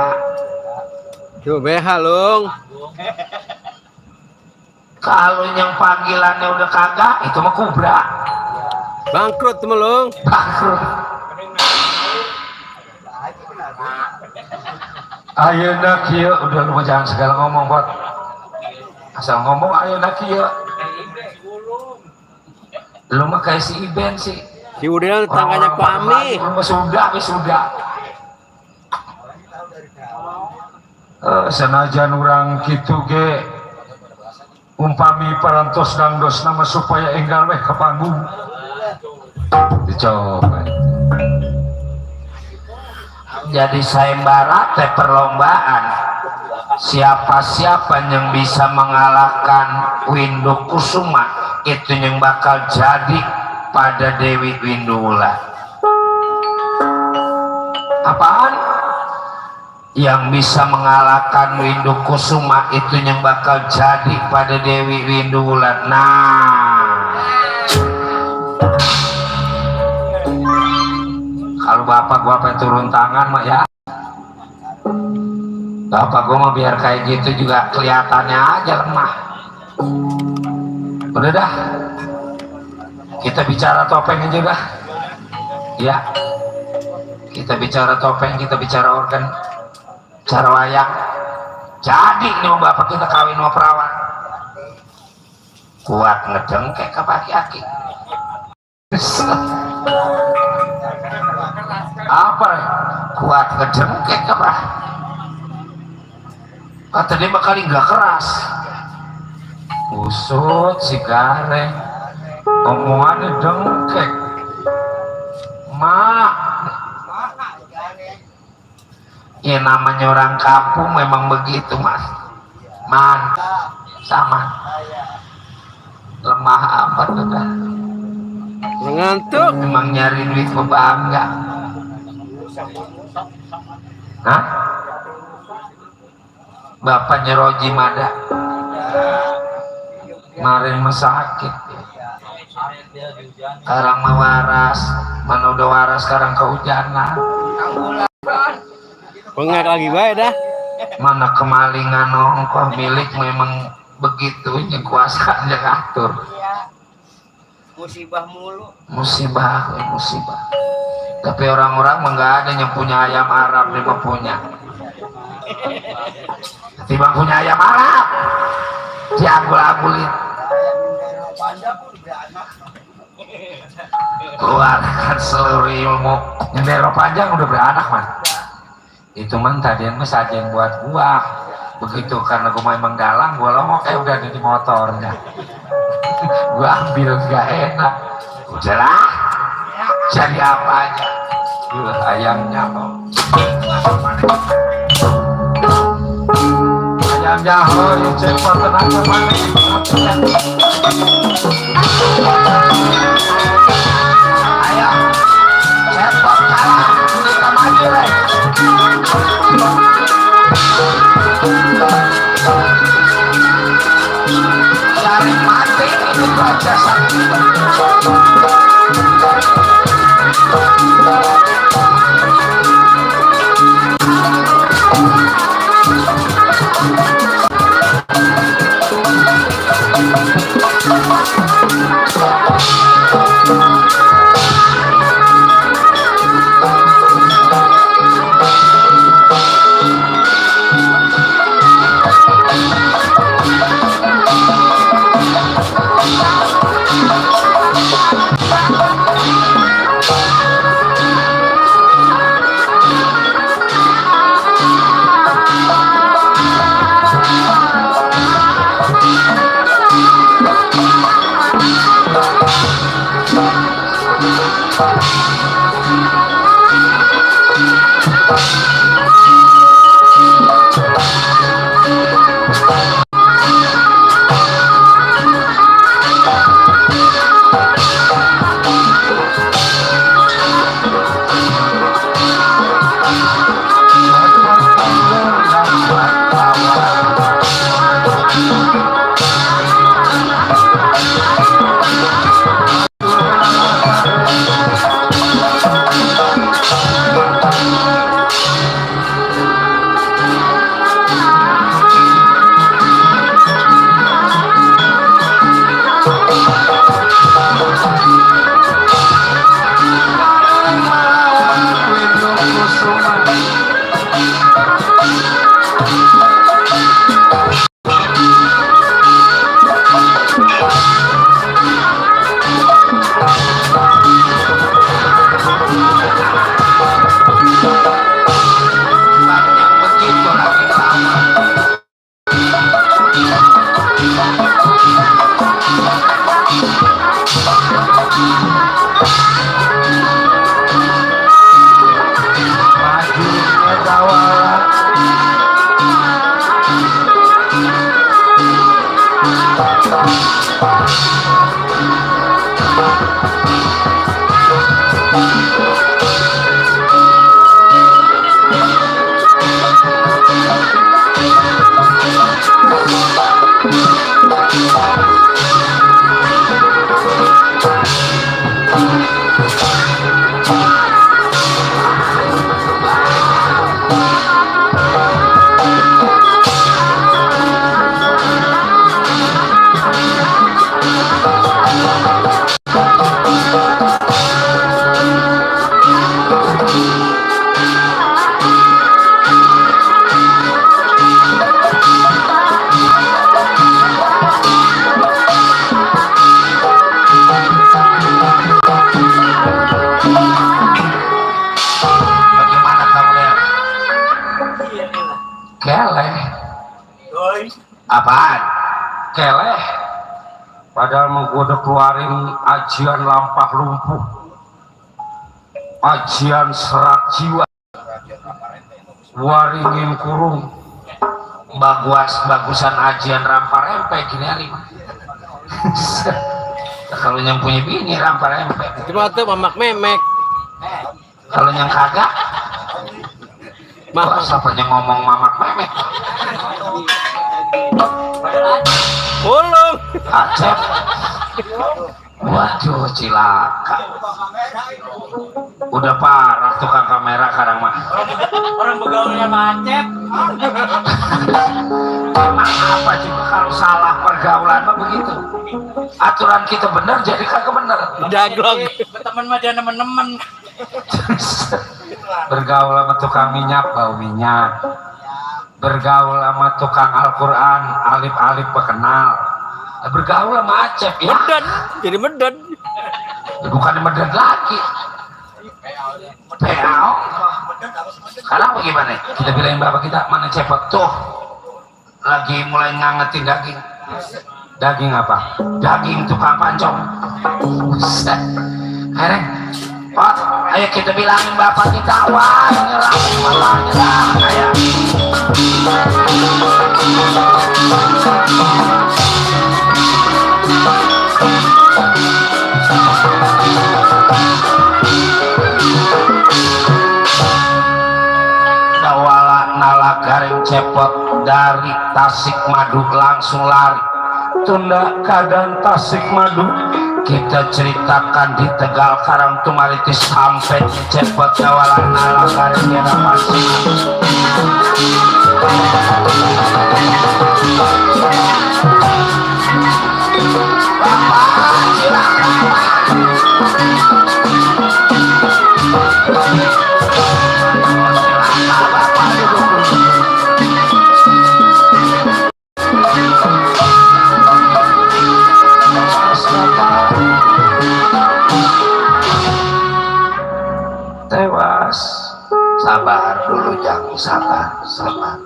Itu BH, Lung. Kalau yang panggilannya udah kagak itu mah kubra. Bangkrut temen, Lung. Bangkrut. Ayeuna kieu udah lu jangan segala ngomong buat. Asal ngomong ayeuna kieu. Lu mah kayak si Iben sih. Si Udin tetangganya Pak Ami. Sudah. Senajan orang gitu ge umpami parantos dangdos nama supaya enggal weh ke panggung. Dicoba. Jadi sayembara teh perlombaan. Siapa-siapa yang bisa mengalahkan Windu Kusuma itu yang bakal jadi pada Dewi Windulan. Apaan? Yang bisa mengalahkan Windu Kusuma itu yang bakal jadi pada Dewi Windulan. Nah, kalau bapak gua pengen turun tangan mah ya, bapak gua mah biar kayak gitu juga kelihatannya aja lemah. Udah dah, kita bicara topeng aja dah. Ya, kita bicara topeng, kita bicara organ, cara wayang. Jadi nih bapak kita kawin sama perawan, kuat ngedengkek ke aki-aki. Apa ya? Kuat ngedengkek apa? Kata dia bakal nggak keras. Usut si gareng, omongannya dengkek. Mak, ya namanya orang kampung memang begitu mas. Man, sama. Lemah amat udah. Ngantuk. Memang nyari duit bangga. Hah? Bapaknya Roji Mada kemarin sakit. Sekarang mah waras. Mana udah waras sekarang kehujanan. Pengak lagi baik dah. Mana kemalingan ongkoh milik memang begitu nya kuasanya ngatur. Musibah mulu. Musibah. Tapi orang-orang mah nggak ada yang punya ayam Arab, dia mah punya. Tiba punya ayam Arab, diagul-agulin. Keluarkan seluruh ilmu. Nyendero panjang udah beranak man. Itu man tadian mah sajian buat gua. Begitu karena gua memang dalang, gua longok udah ada di motornya. Gua ambil gak enak. Udahlah, Jadi apa aja? Ayamnya kok. Ayamnya hoi cepot tenaga mana? Ayo, cepot kalah, kita maju deh. Cari mati itu aja sakit. Apaan? Keleh. Padahal mau gue udah keluarin ajian lampah lumpuh, ajian serat jiwa, waringin kurung, bagusan ajian rampar rempe gini hari. Kalau yang punya bini rampar rempe. Cuma tuh mamak memek. Kalau yang kagak, malah siapanya ngomong mamak memek. Ulung. Acep. Waduh, cilaka. Udah parah tukang kamera sekarang mah. Orang begaulnya macet. Emang apa juga kalau salah pergaulan mah begitu. Aturan kita bener jadi kagak bener. Jaglok. Berteman mah jangan temen-temen. Bergaul sama tukang minyak, bau minyak. Bergaul sama tukang Al-Quran, alif-alif berkenal. Bergaul sama Acep ya. Medan. Jadi medan. Bukan medan lagi. PAO. Sekarang bagaimana? Kita bilangin bapak kita mana cepet tuh. Lagi mulai ngangetin daging. Daging apa? Daging tukang pancong. Buset. Hereng, Pak Ayo kita bilangin bapak kita, wah nyerah, malah nyerah. Ayo. Dawala nala garing cepot dari Tasik Madu langsung lari. Tunda keadaan Tasik Madu kita ceritakan di Tegal Karang Tumaritis sampai cepot dawala nala garing daerah Tasik Bapak tewas. Sabar dulu, jangan sabar.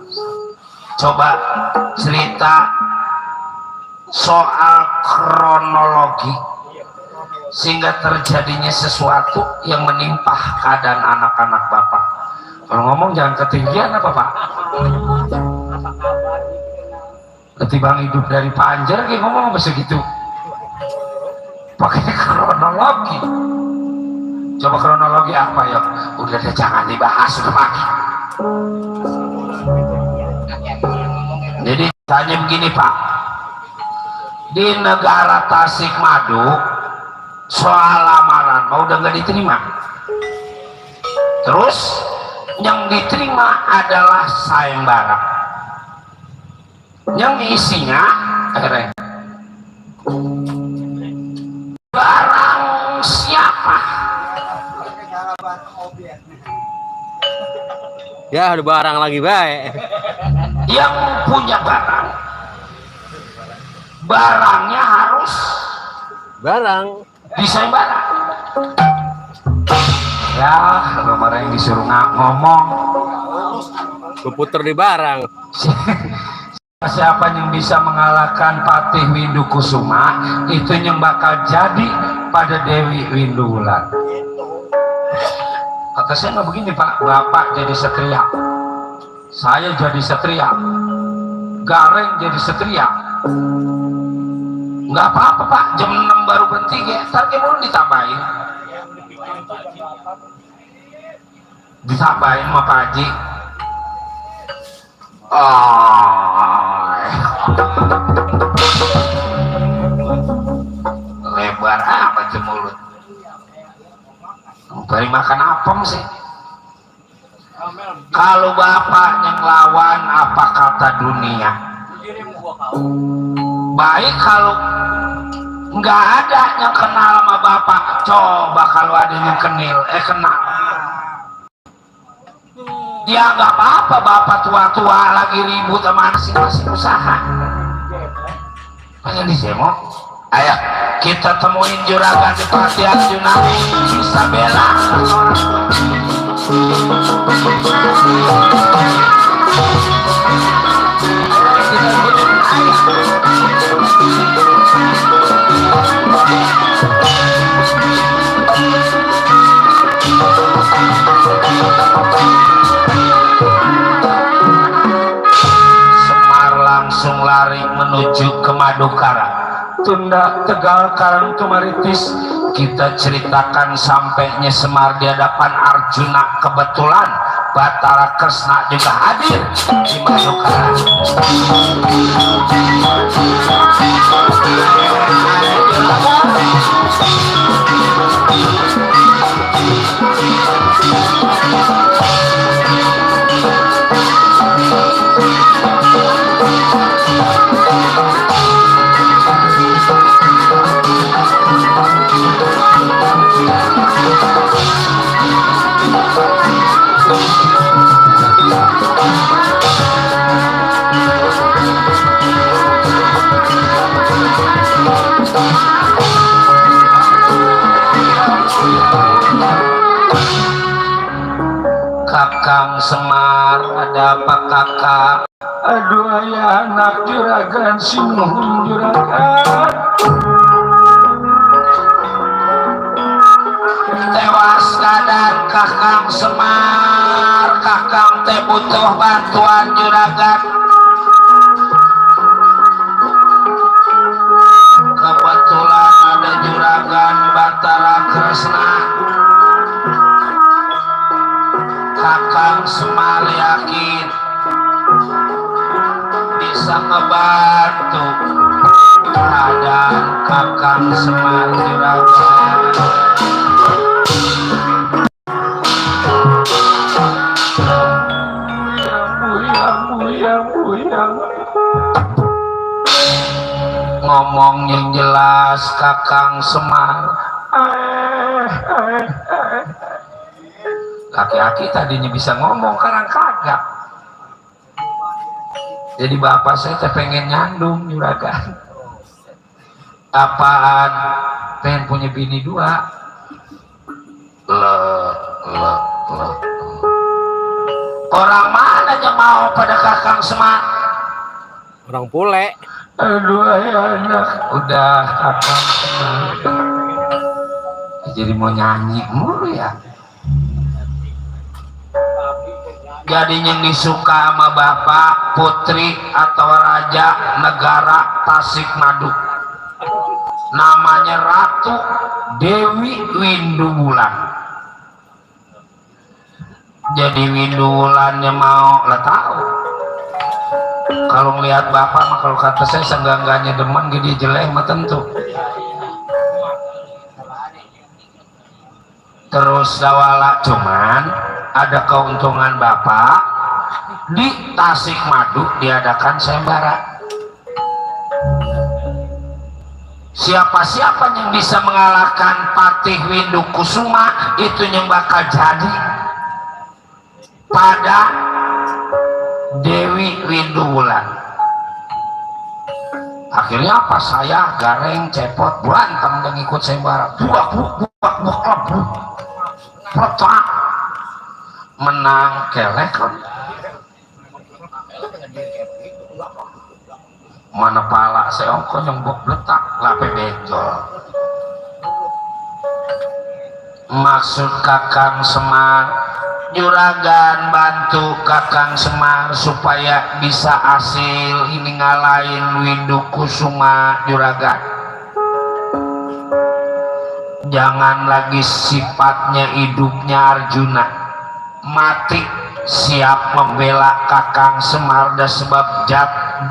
Coba cerita soal kronologi sehingga terjadinya sesuatu yang menimpa keadaan anak-anak bapak. Kalau ngomong jangan ketinggian apa pak? Ketimbang hidup dari panjer kayak ngomong apa segitu? Pakai kronologi. Coba kronologi apa ya? Udah deh, jangan dibahas udah pagi. Jadi tanya begini pak, di negara Tasik Madu soal lamaran mau udah nggak diterima, terus yang diterima adalah sayembara yang isinya barang siapa Ya ada barang lagi baik. yang punya barangnya harus Barang. disayembara. Ya kemarin disuruh ngomong Keputer di barang. siapa yang bisa mengalahkan Patih Windu Kusuma itu yang bakal jadi pada Dewi Windu Wulan. Kata saya nggak begini pak, bapak jadi satria, saya jadi satria, Gareng jadi satria, nggak apa-apa pak, jam 6 baru berhenti ya, ntar belum ditambahin sama Pak Haji. Lebar amat tuh mulut. Bari makan apem sih. Kalau bapaknya ngelawan apa kata dunia? Baik kalau nggak ada yang kenal sama bapak, coba kalau ada yang kenal ya nggak apa-apa, bapak tua-tua lagi ribut sama masing-masing usaha. Pengen disemo? Ayo kita temuin juragan di Pati Arjuna, bisa bela orang Semar langsung lari menuju ke Madukara. Tunda Tegal Karang Tumaritis kita ceritakan sampainya Semar di hadapan Arjuna, kebetulan Batara Kresna juga hadir di Madukara. Kakang Semar, ada apa kakak? Aduh ayah anak juragan, si nuhun juragan tewas kada teh butuh bantuan juragan. Kebetulan ada juragan Batara Kresna. Kakang Semar yakin bisa ngebantu keadaan Kakang Semar juragan. Ngomong yang jelas Kakang Semar. Laki-laki tadinya bisa ngomong, sekarang kagak. Jadi bapak saya teh pengen nyandung juragan. Apaan? Pengen punya bini 2. Orang mana aja mau pada Kakang Semar? Orang pule. Aduh anak, udah Kakang Semar. Jadi mau nyanyi mulu ya. Jadi yang disuka sama bapak, putri atau raja negara Tasikmadu. Namanya Ratu Dewi Winduwulan. Jadi Winduwulannya mau lah tahu. Kalau ngelihat bapak mah kalau kata saya seenggak-enggaknya demen gede jelek mah tentu. Terus dawala cuman ada keuntungan bapak di Tasikmadu diadakan sayembara. Siapa-siapa yang bisa mengalahkan Patih Windukusuma itu yang bakal jadi pada Dewi Winduwulan. Akhirnya apa, saya Gareng Cepot berantem dan ikut sayembara. Buak petak menang kelek kan. Mana pala seongko nyembok letak lape benjol. Maksud Kakang Semar, juragan bantu Kakang Semar supaya bisa hasil ini ngalahin Windukusuma juragan. Jangan lagi sifatnya hidupnya Arjuna, mati siap membela Kakang Semar dan sebab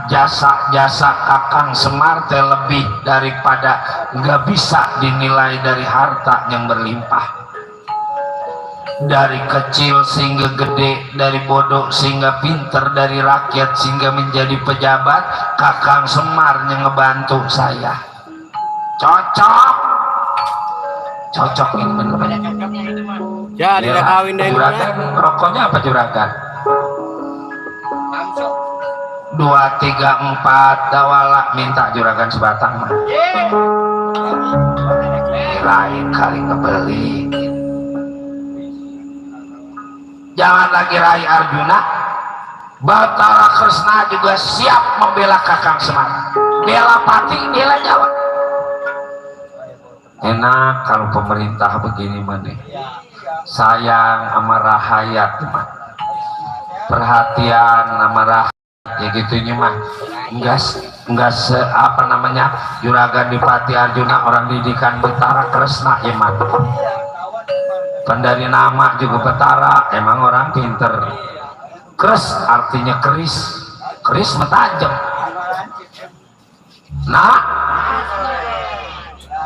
jasa-jasa Kakang Semar teh lebih daripada nggak bisa dinilai dari harta yang berlimpah. Dari kecil sehingga gede, dari bodoh sehingga pinter, dari rakyat sehingga menjadi pejabat, Kakang Semar yang ngebantu saya. Cocok ini bener banyak cocoknya itu mah. Jadi udah kawin dari juragan rokoknya apa juragan? 2, 3, 4 dawala minta juragan sebatang mah. Lain kali ngebeli. Jangan lagi Rai Arjuna, Batara Kresna juga siap membela Kakang Semar. Bela Pati, bela Jawa. Enak kalau pemerintah begini mana, sayang sama rakyat mah, perhatian sama rakyat ya gitunya mah. Enggak apa namanya juragan di Pati Arjuna orang didikan Batara Kresna ya mah. Pendari nama juga Batara, emang orang pinter. Kres artinya keris, keris mentajam. Nah,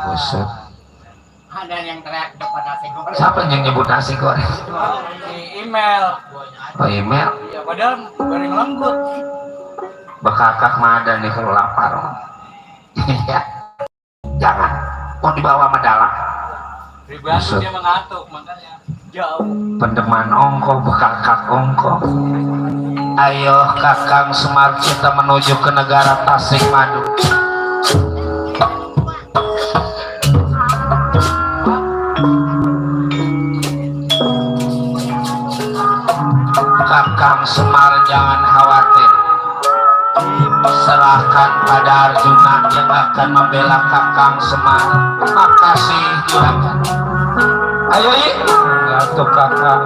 busuk. Ada yang teriak depan nasi goreng. Siapa yang nyebut nasi goreng? Di email. Oh email. Ya padahal goreng lembut. Bekakak mah ada nih kalau lapar. Ya, jangan. Mau dibawa medala. Pribadi dia mengatuk makanya jauh. Pendeman ongko, bekakak ongko. Ayo Kakang Semar kita menuju ke negara Tasikmadu. Kakang Semar jangan khawatir, serahkan pada Arjuna yang akan membela Kakang Semar. Makasih juragan. Ayo yuk, Kakang.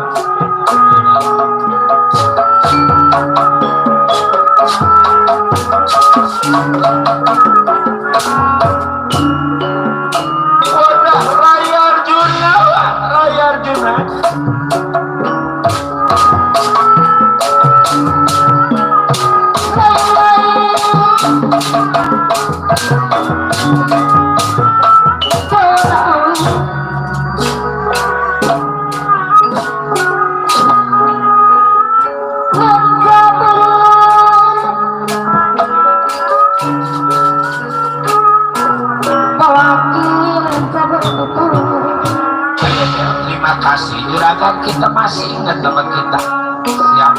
terima kasih juragan, kita masih ingat teman kita. Siap.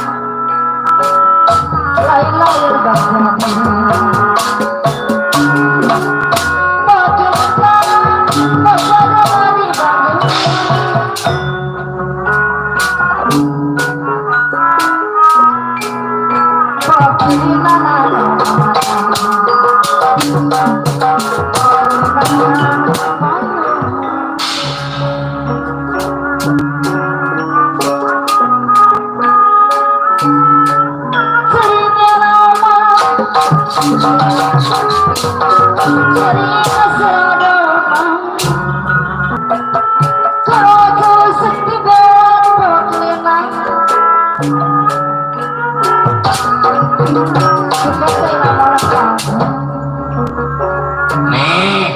Nih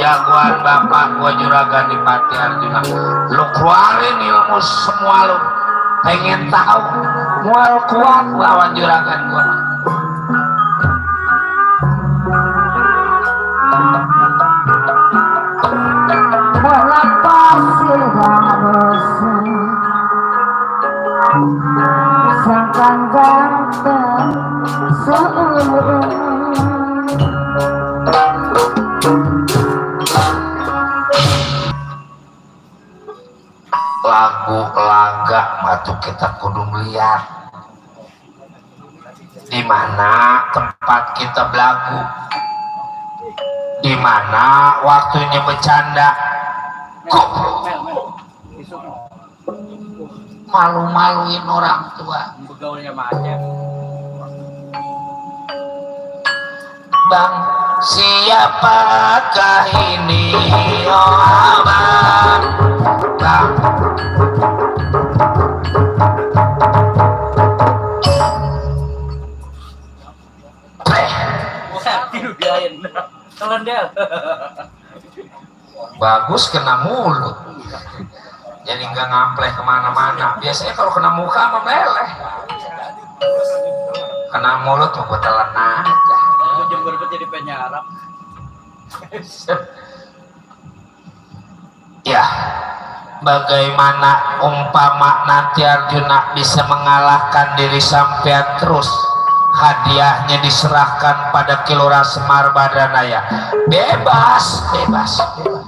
jagoan bapak gua juragan di Pati Arjuna, lu keluarin ilmu semua lu, pengen tahu mual kuat lawan juragan gua. Bola pasir harus sangkan ganteng seumur. Lagu laga matu kita kudu melihat di mana tempat kita belagu, di mana waktunya bercanda. Kok malu-maluin orang tua. Begaulnya macam. Bang, siapakah ini? Oh abang, bang. Kelendel. Bagus kena mulut, jadi nggak ngampleh kemana-mana. Biasanya kalau kena muka mah meleleh, kena mulut tuh telan aja. Itu jember jadi penyarap. Ya, bagaimana umpama nanti Arjuna bisa mengalahkan diri sampean, terus hadiahnya diserahkan pada Kilora Semar Badanaya. Bebas, bebas, bebas.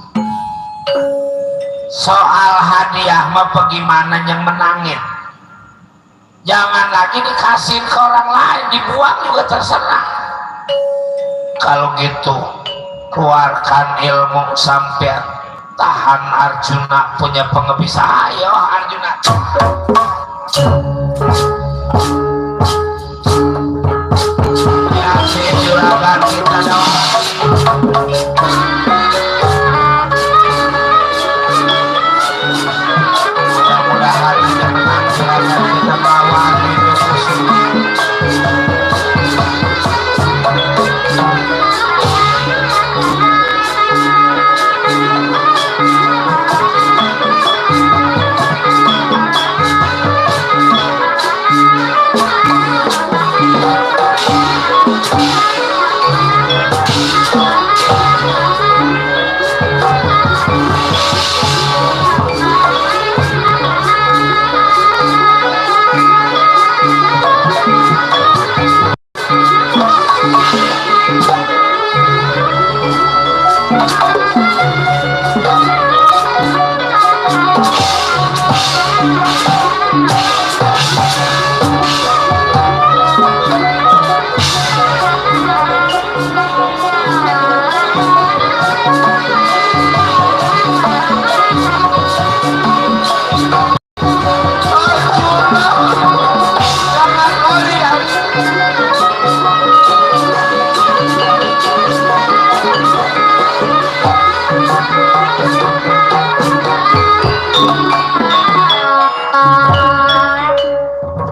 Soal hadiah mah bagaimana yang menangin, jangan lagi dikasih ke orang lain, dibuang juga terserah. Kalau gitu keluarkan ilmu sampean, tahan Arjuna punya pengebisa. Ayo Arjuna. Ya si juragan kita dong. Mudah-mudahan kita menang, juragan kita bawa hidup semua.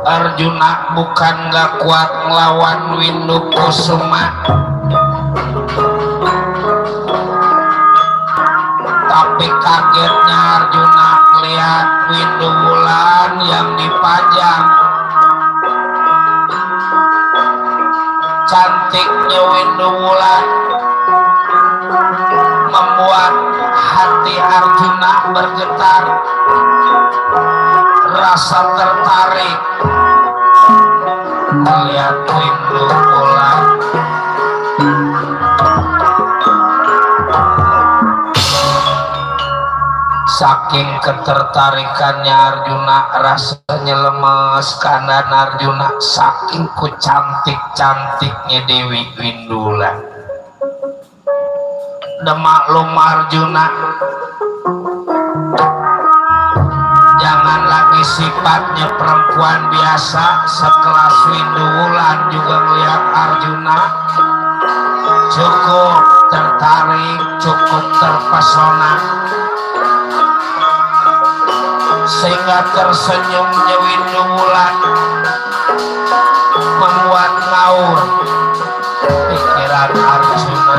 Arjuna bukan gak kuat melawan Windu Kusuma, tapi kagetnya Arjuna melihat Windu Wulan yang dipajang. Cantiknya Windu Wulan membuat hati Arjuna bergetar. rasa tertarik melihat windu bulan. Saking ketertarikannya Arjuna, rasanya lemes kanan Arjuna, saking ku cantiknya Dewi Windula. Demaklum Arjuna, jangan lagi sifatnya perempuan biasa, sekelas Windulan juga melihat Arjuna cukup tertarik, cukup terpesona, sehingga tersenyumnya Windulan membuat ngaur pikiran Arjuna.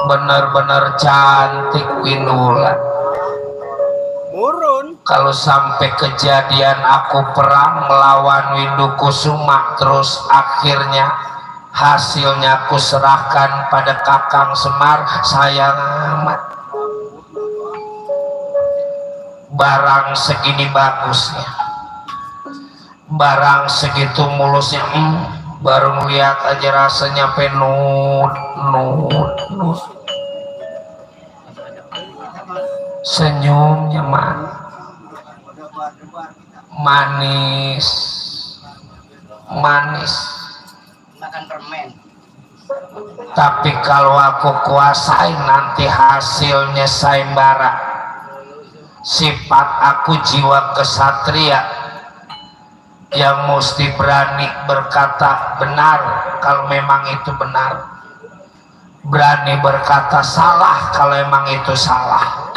Benar-benar cantik Windulan. Murun. Kalau sampai kejadian aku perang melawan Windu Kusuma, terus akhirnya hasilnya aku serahkan pada Kakang Semar, sayang amat. Barang segini bagusnya, barang segitu mulusnya, baru melihat aja rasanya penuh senyumnya manis makan permen. Tapi kalau aku kuasain nanti hasilnya sayembara. Sifat aku jiwa kesatria yang mesti berani berkata benar kalau memang itu benar, berani berkata salah kalau emang itu salah.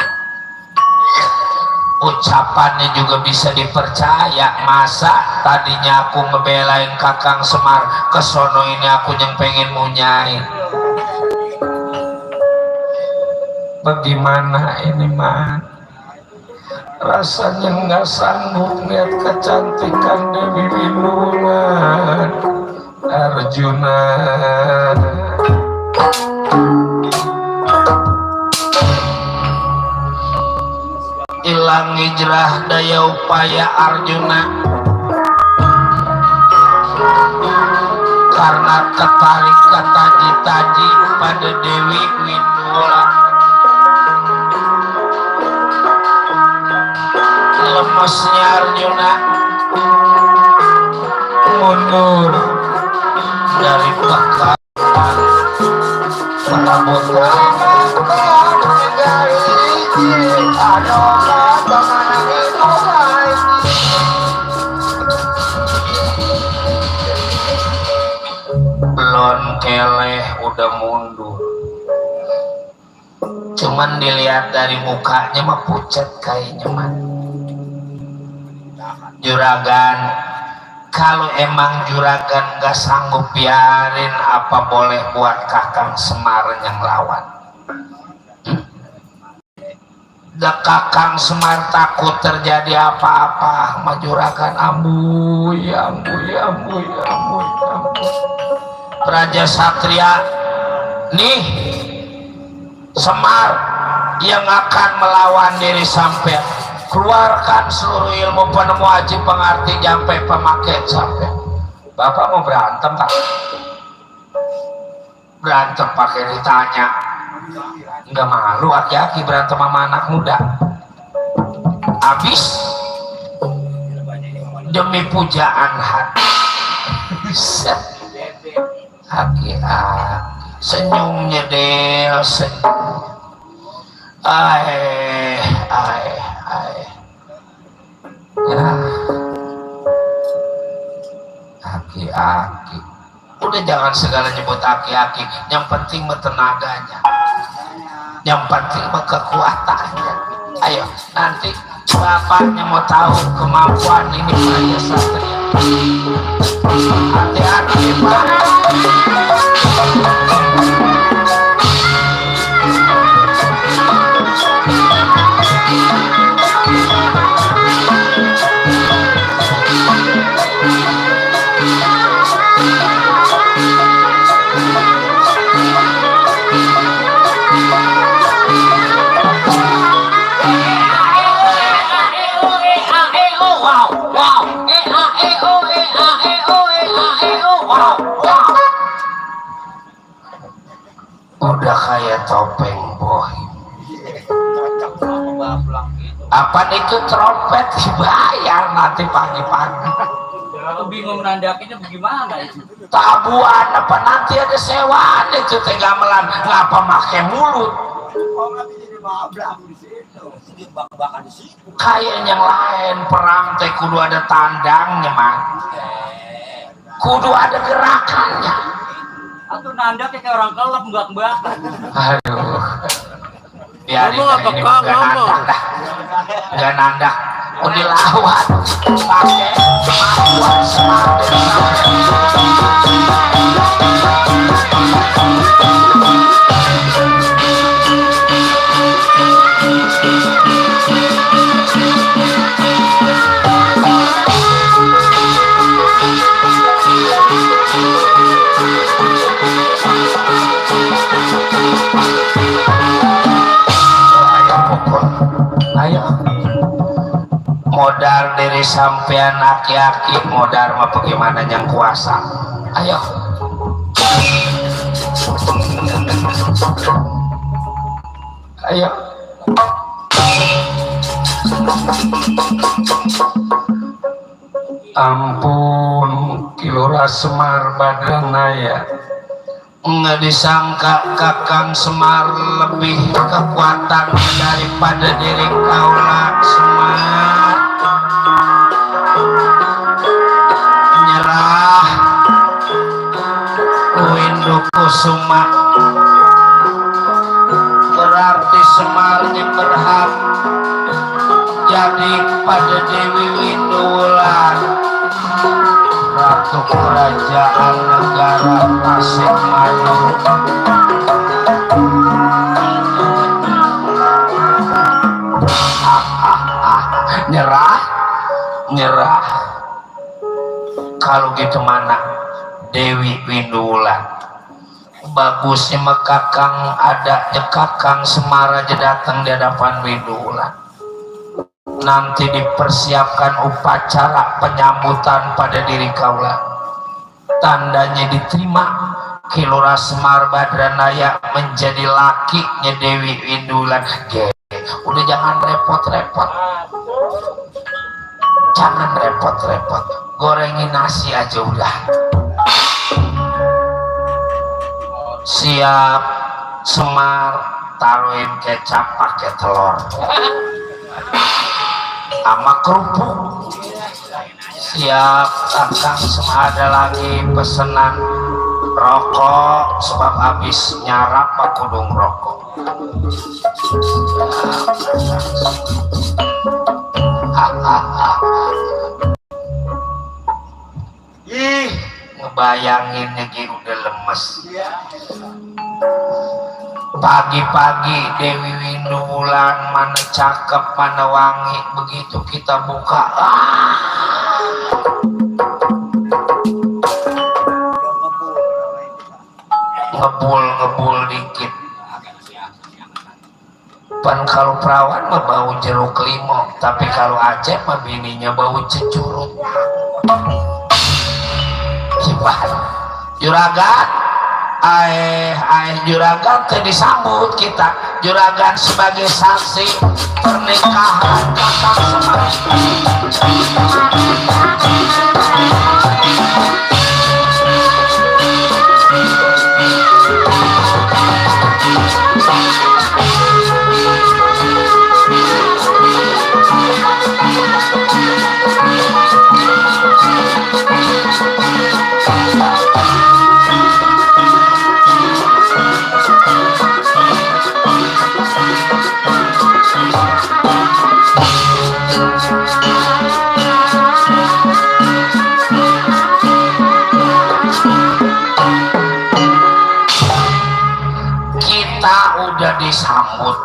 Ucapannya juga bisa dipercaya. Masa tadinya aku ngebelain Kakang Semar, kesono ini aku yang pengen munyain. Bagaimana ini man? Rasanya nggak sanggup lihat kecantikan Dewi Windulan Arjuna. Hilang hijrah daya upaya Arjuna karena tertarik ketaji-taji pada Dewi Windula. Lemesnya Arjuna mundur dari bakalan perabotan. Belum keleh udah mundur, cuman dilihat dari mukanya mah pucat kayaknya man. Juragan, kalau emang juragan gak sanggup biarin, apa boleh buat Kakang Semar yang lawan. Kakang Semar takut terjadi apa-apa sama juragan. Ambuy. Raja Satria nih, Semar yang akan melawan diri sampai keluarkan seluruh ilmu penemu aji pengerti sampai pemakai sampai. Bapak mau berantem Pak? Berantem pakai ditanya, nggak malu aki-aki berantem sama anak muda? Habis demi pujaan hati. Aki-aki senyumnya Del, ya aki-aki. Udah jangan segala nyebut aki-aki, yang penting mah tenaganya, yang penting mah kekuatannya. Ayo nanti bapaknya mau tahu kemampuan ini Raja Satria. Hati-hati Pak. udah kayak topeng bohim. Cocok sama bablang gitu. Apa itu trompet dibayar nanti pagi-pagi. Aku bingung nandakinnya bagaimana itu. Tabuan apa nanti ada sewaan itu teh gamelan ngapa make mulut. Bak-bakan di situ. Kayak yang lain perang teh kudu ada tandangnya man. Kudu ada gerakannya. Atau nandak kayak orang kelep mbak-mbakan. Aduh. Biarin Ngomong apa, ini Kang? nggak Ngomong. nandak dah. Nggak nandak. Udah lawan pakai kemampuan semakin ayo modal dari sampean aki-aki modal mah bagaimana yang kuasa ayo ayo ampun Kilora Semar Badranaya nggak disangka Kakang Semar lebih kekuatan daripada diri kaulah Semar. Nyerah Windu Kusuma berarti Semarnya berhak jadi pada Dewi Windulan Ratu Kerajaan Negara Tasikmalaya. Nyerah kalau gitu mana Dewi Windulan bagusnya mah Kakang ada Kakang Semar aja datang di hadapan Windulan. Nanti dipersiapkan upacara penyambutan pada diri kaula. Tandanya diterima Kilora Semar Badranaya menjadi lakinya Dewi Windulan. Udah jangan repot-repot. Jangan repot-repot. Gorengin nasi aja udah. Siap Semar taruhin kecap pakai telur. Sama kerupuk. Siap Kakang Semar ada lagi pesanan rokok sebab habis nyarap aku dong rokok. Ih, ngebayangin lagi udah lemes. Pagi-pagi Dewi Windulan mana cakep mana wangi, begitu kita buka ngebul dikit. Pan kalau perawan mah bau jeruk limau, tapi kalau Aceh mah bininya bau cecurut. Gimana? Juragan, juragan teh disambut kita. Juragan sebagai saksi pernikahan Kakang Semar. Disambut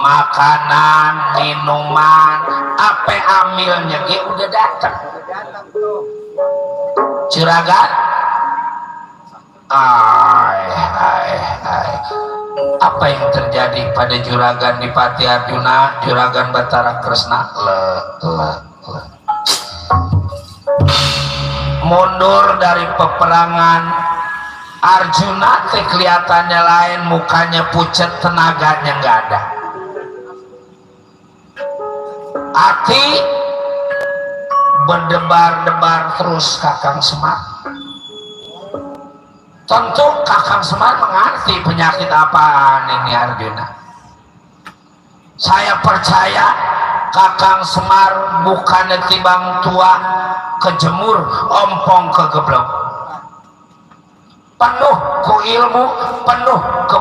makanan, minuman, apa amilnya ge udah datang. Juragan, apa yang terjadi pada Juragan di Pati Arjuna, Juragan Batara Kresna? Mundur dari peperangan Arjuna teh kelihatannya lain, mukanya pucat, tenaganya nggak ada. Hati berdebar-debar terus Kakang Semar. Tentu Kakang Semar mengerti penyakit apaan ini Arjuna. Saya percaya Kakang Semar bukannya tibang tua kejemur ompong kegeblok, penuh ku ilmu, penuh ke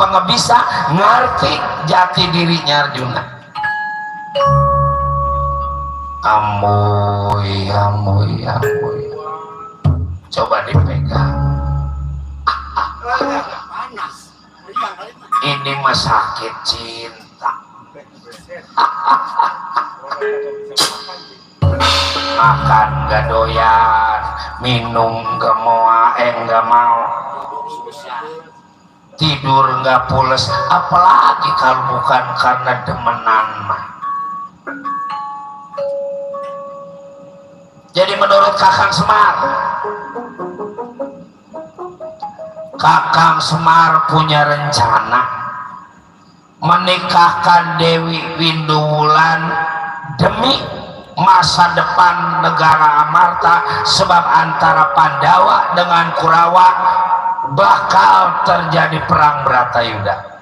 pengebisa, ngerti jati dirinya Arjuna. Amoy, amoy, amoy. Coba dipegang. Ini mah sakit cinta. Makan gak doyan, minum gak mau, tidur gak pules, apalagi kalau bukan karena demenan mah. Jadi menurut Kakang Semar, Kakang Semar punya rencana menikahkan Dewi Winduwulan demi masa depan negara Amarta, sebab antara Pandawa dengan Kurawa bakal terjadi perang Bratayuda.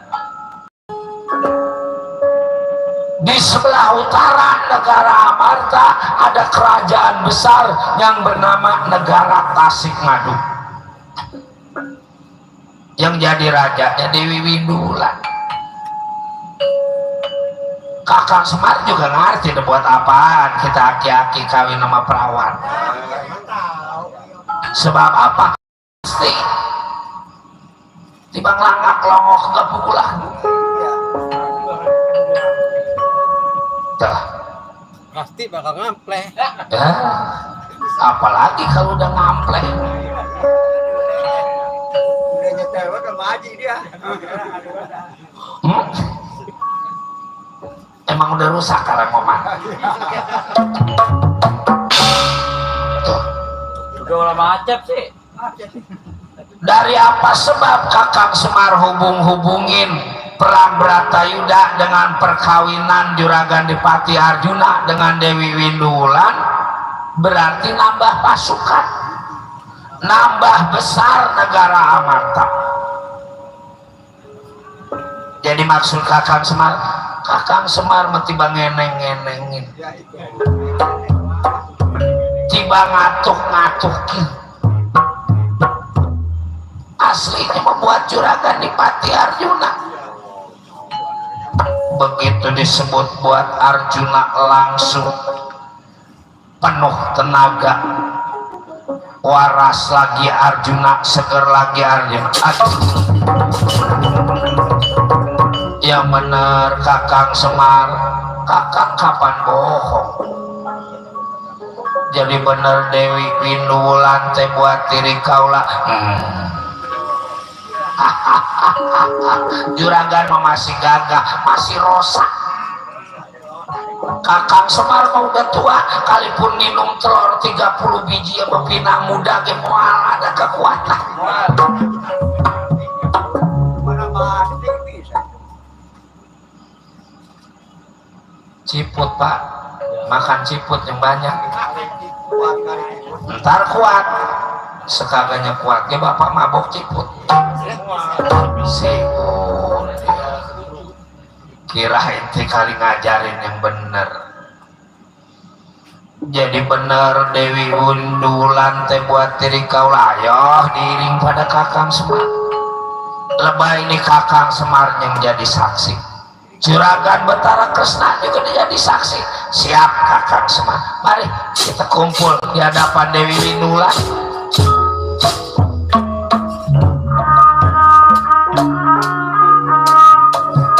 Di sebelah utara negara Amarta ada kerajaan besar yang bernama negara Tasikmadu, yang jadi rajanya Dewi Winduwulan. Kakang Semar juga ngerti buat apaan kita aki-aki kawin sama perawan. Sebab apa? Pasti tibang langak longok gak pukulan. Tuh. Pasti bakal ngampleh. Ya, apalagi kalau udah ngampleh. Udah nyetel udah maju dia. Emang udah rusak karena momen. Tuh. Udah lama macet sih. Dari apa sebab Kakang Semar hubungin perang Bratayuda dengan perkawinan Juragan Dipati Arjuna dengan Dewi Winduwulan? Berarti nambah pasukan, nambah besar negara Amarta. Jadi maksud Kakang Semar tiba ngeneng-ngenengin, tiba ngatuk-ngatukin, aslinya membuat Juragan Dipati Arjuna. Begitu disebut buat Arjuna langsung penuh tenaga, waras lagi Arjuna, seger lagi Arjuna. Yang bener Kakang Semar, Kakang kapan bohong? Jadi bener Dewi Winduwulan teh buat diri kaula. Juragan masih gagah, masih rosak. Kakang Semar mau udah tua, kalipun minum telur 30 biji ya pinang muda ge moal ada kekuatan. Ciput Pak, makan ciput yang banyak. Ntar kuat, sekaganya kuat ya bapak mabok ciput. Sibuk dia. Kirain teh kali ngajarin yang bener. Jadi bener Dewi Winduwulan teh buat diri kaula ayo diiring pada Kakang Semar. Lebay ini Kakang Semar yang jadi saksi. Juragan Betara Kresna juga jadi saksi. Siap Kakang Semar, mari kita kumpul di hadapan Dewi Winduwulan.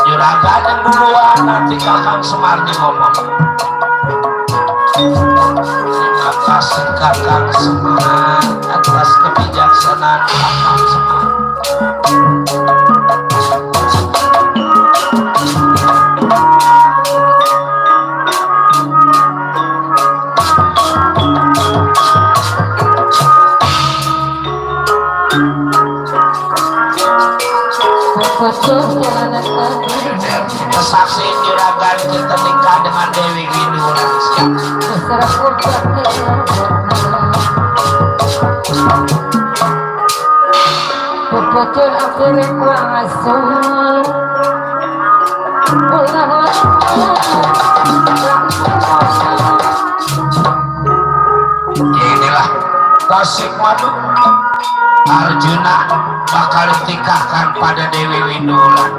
Juragan yang duluan, nanti Kakang Semar nih ngomong. Terima kasih Kakang Semar atas kebijaksanaan Kakang Semar. kesaksian juragan kita nikah dengan Dewi Widulan. Betul akhirnya langsung inilah Tasik Madu. Arjuna bakal ditikahkan pada Dewi Widulan.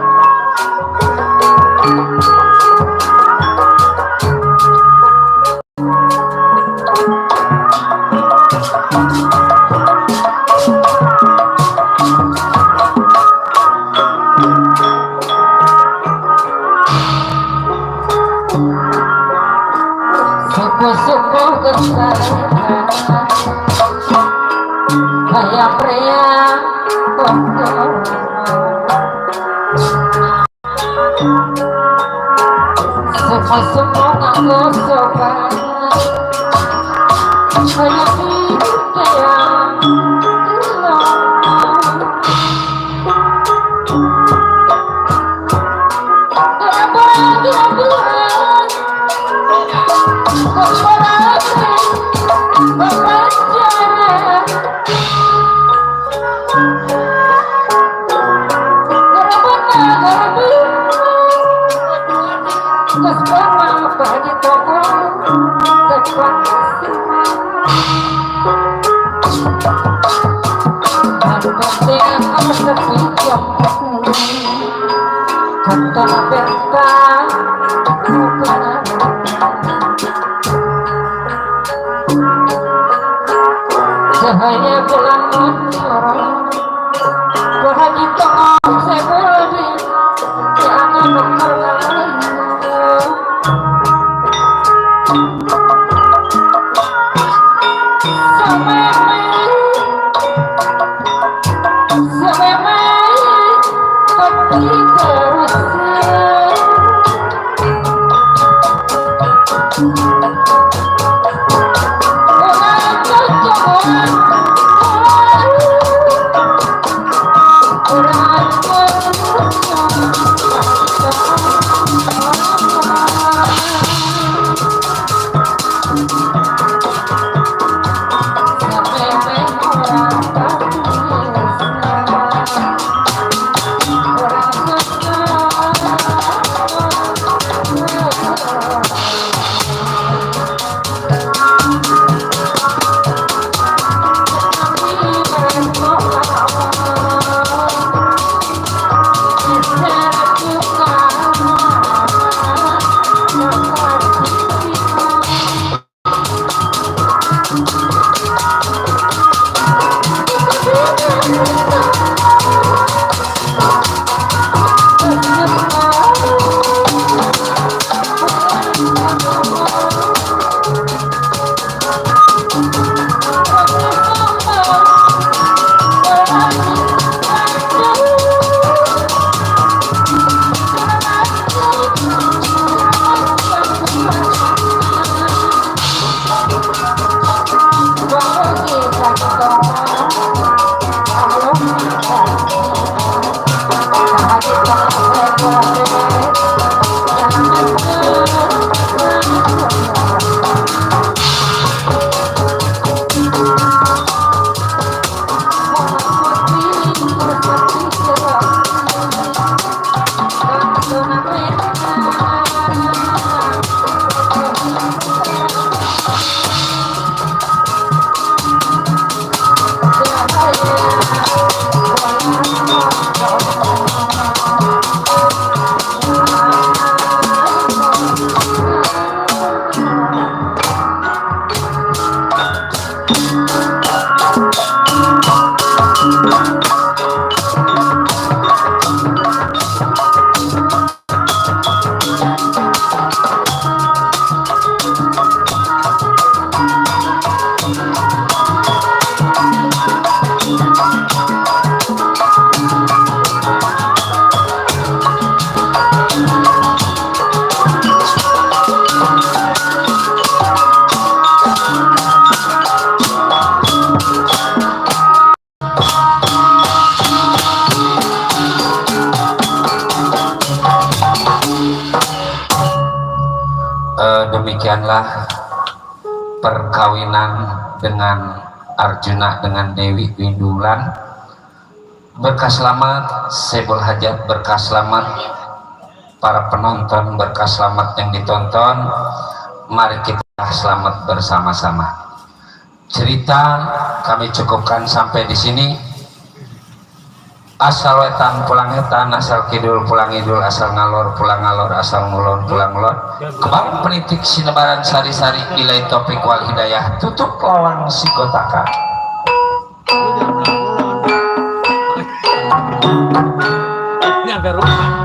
Suku-suku kesalahan kayak pria kotor. Suku-suku ngaku sopan kayak hidup yang hilang. Kenapa bilang cahaya bulan menyorong berhati tengok sebelum jangan berkelahi. demikianlah perkawinan dengan Arjuna dengan Dewi Windulan. Berkah selamat Sebul Hajat, berkah selamat para penonton, berkah selamat yang ditonton. Mari kita selamat bersama-sama. Cerita kami cukupkan sampai di sini. Asal wetan pulang etan, asal kidul pulang idul, asal ngalor pulang ngalor, asal ngulon pulang ngulon. Kebang penitik sinebaran sari-sari, nilai topik wal hidayah, tutup lawang si gotaka. Ini agak rumah.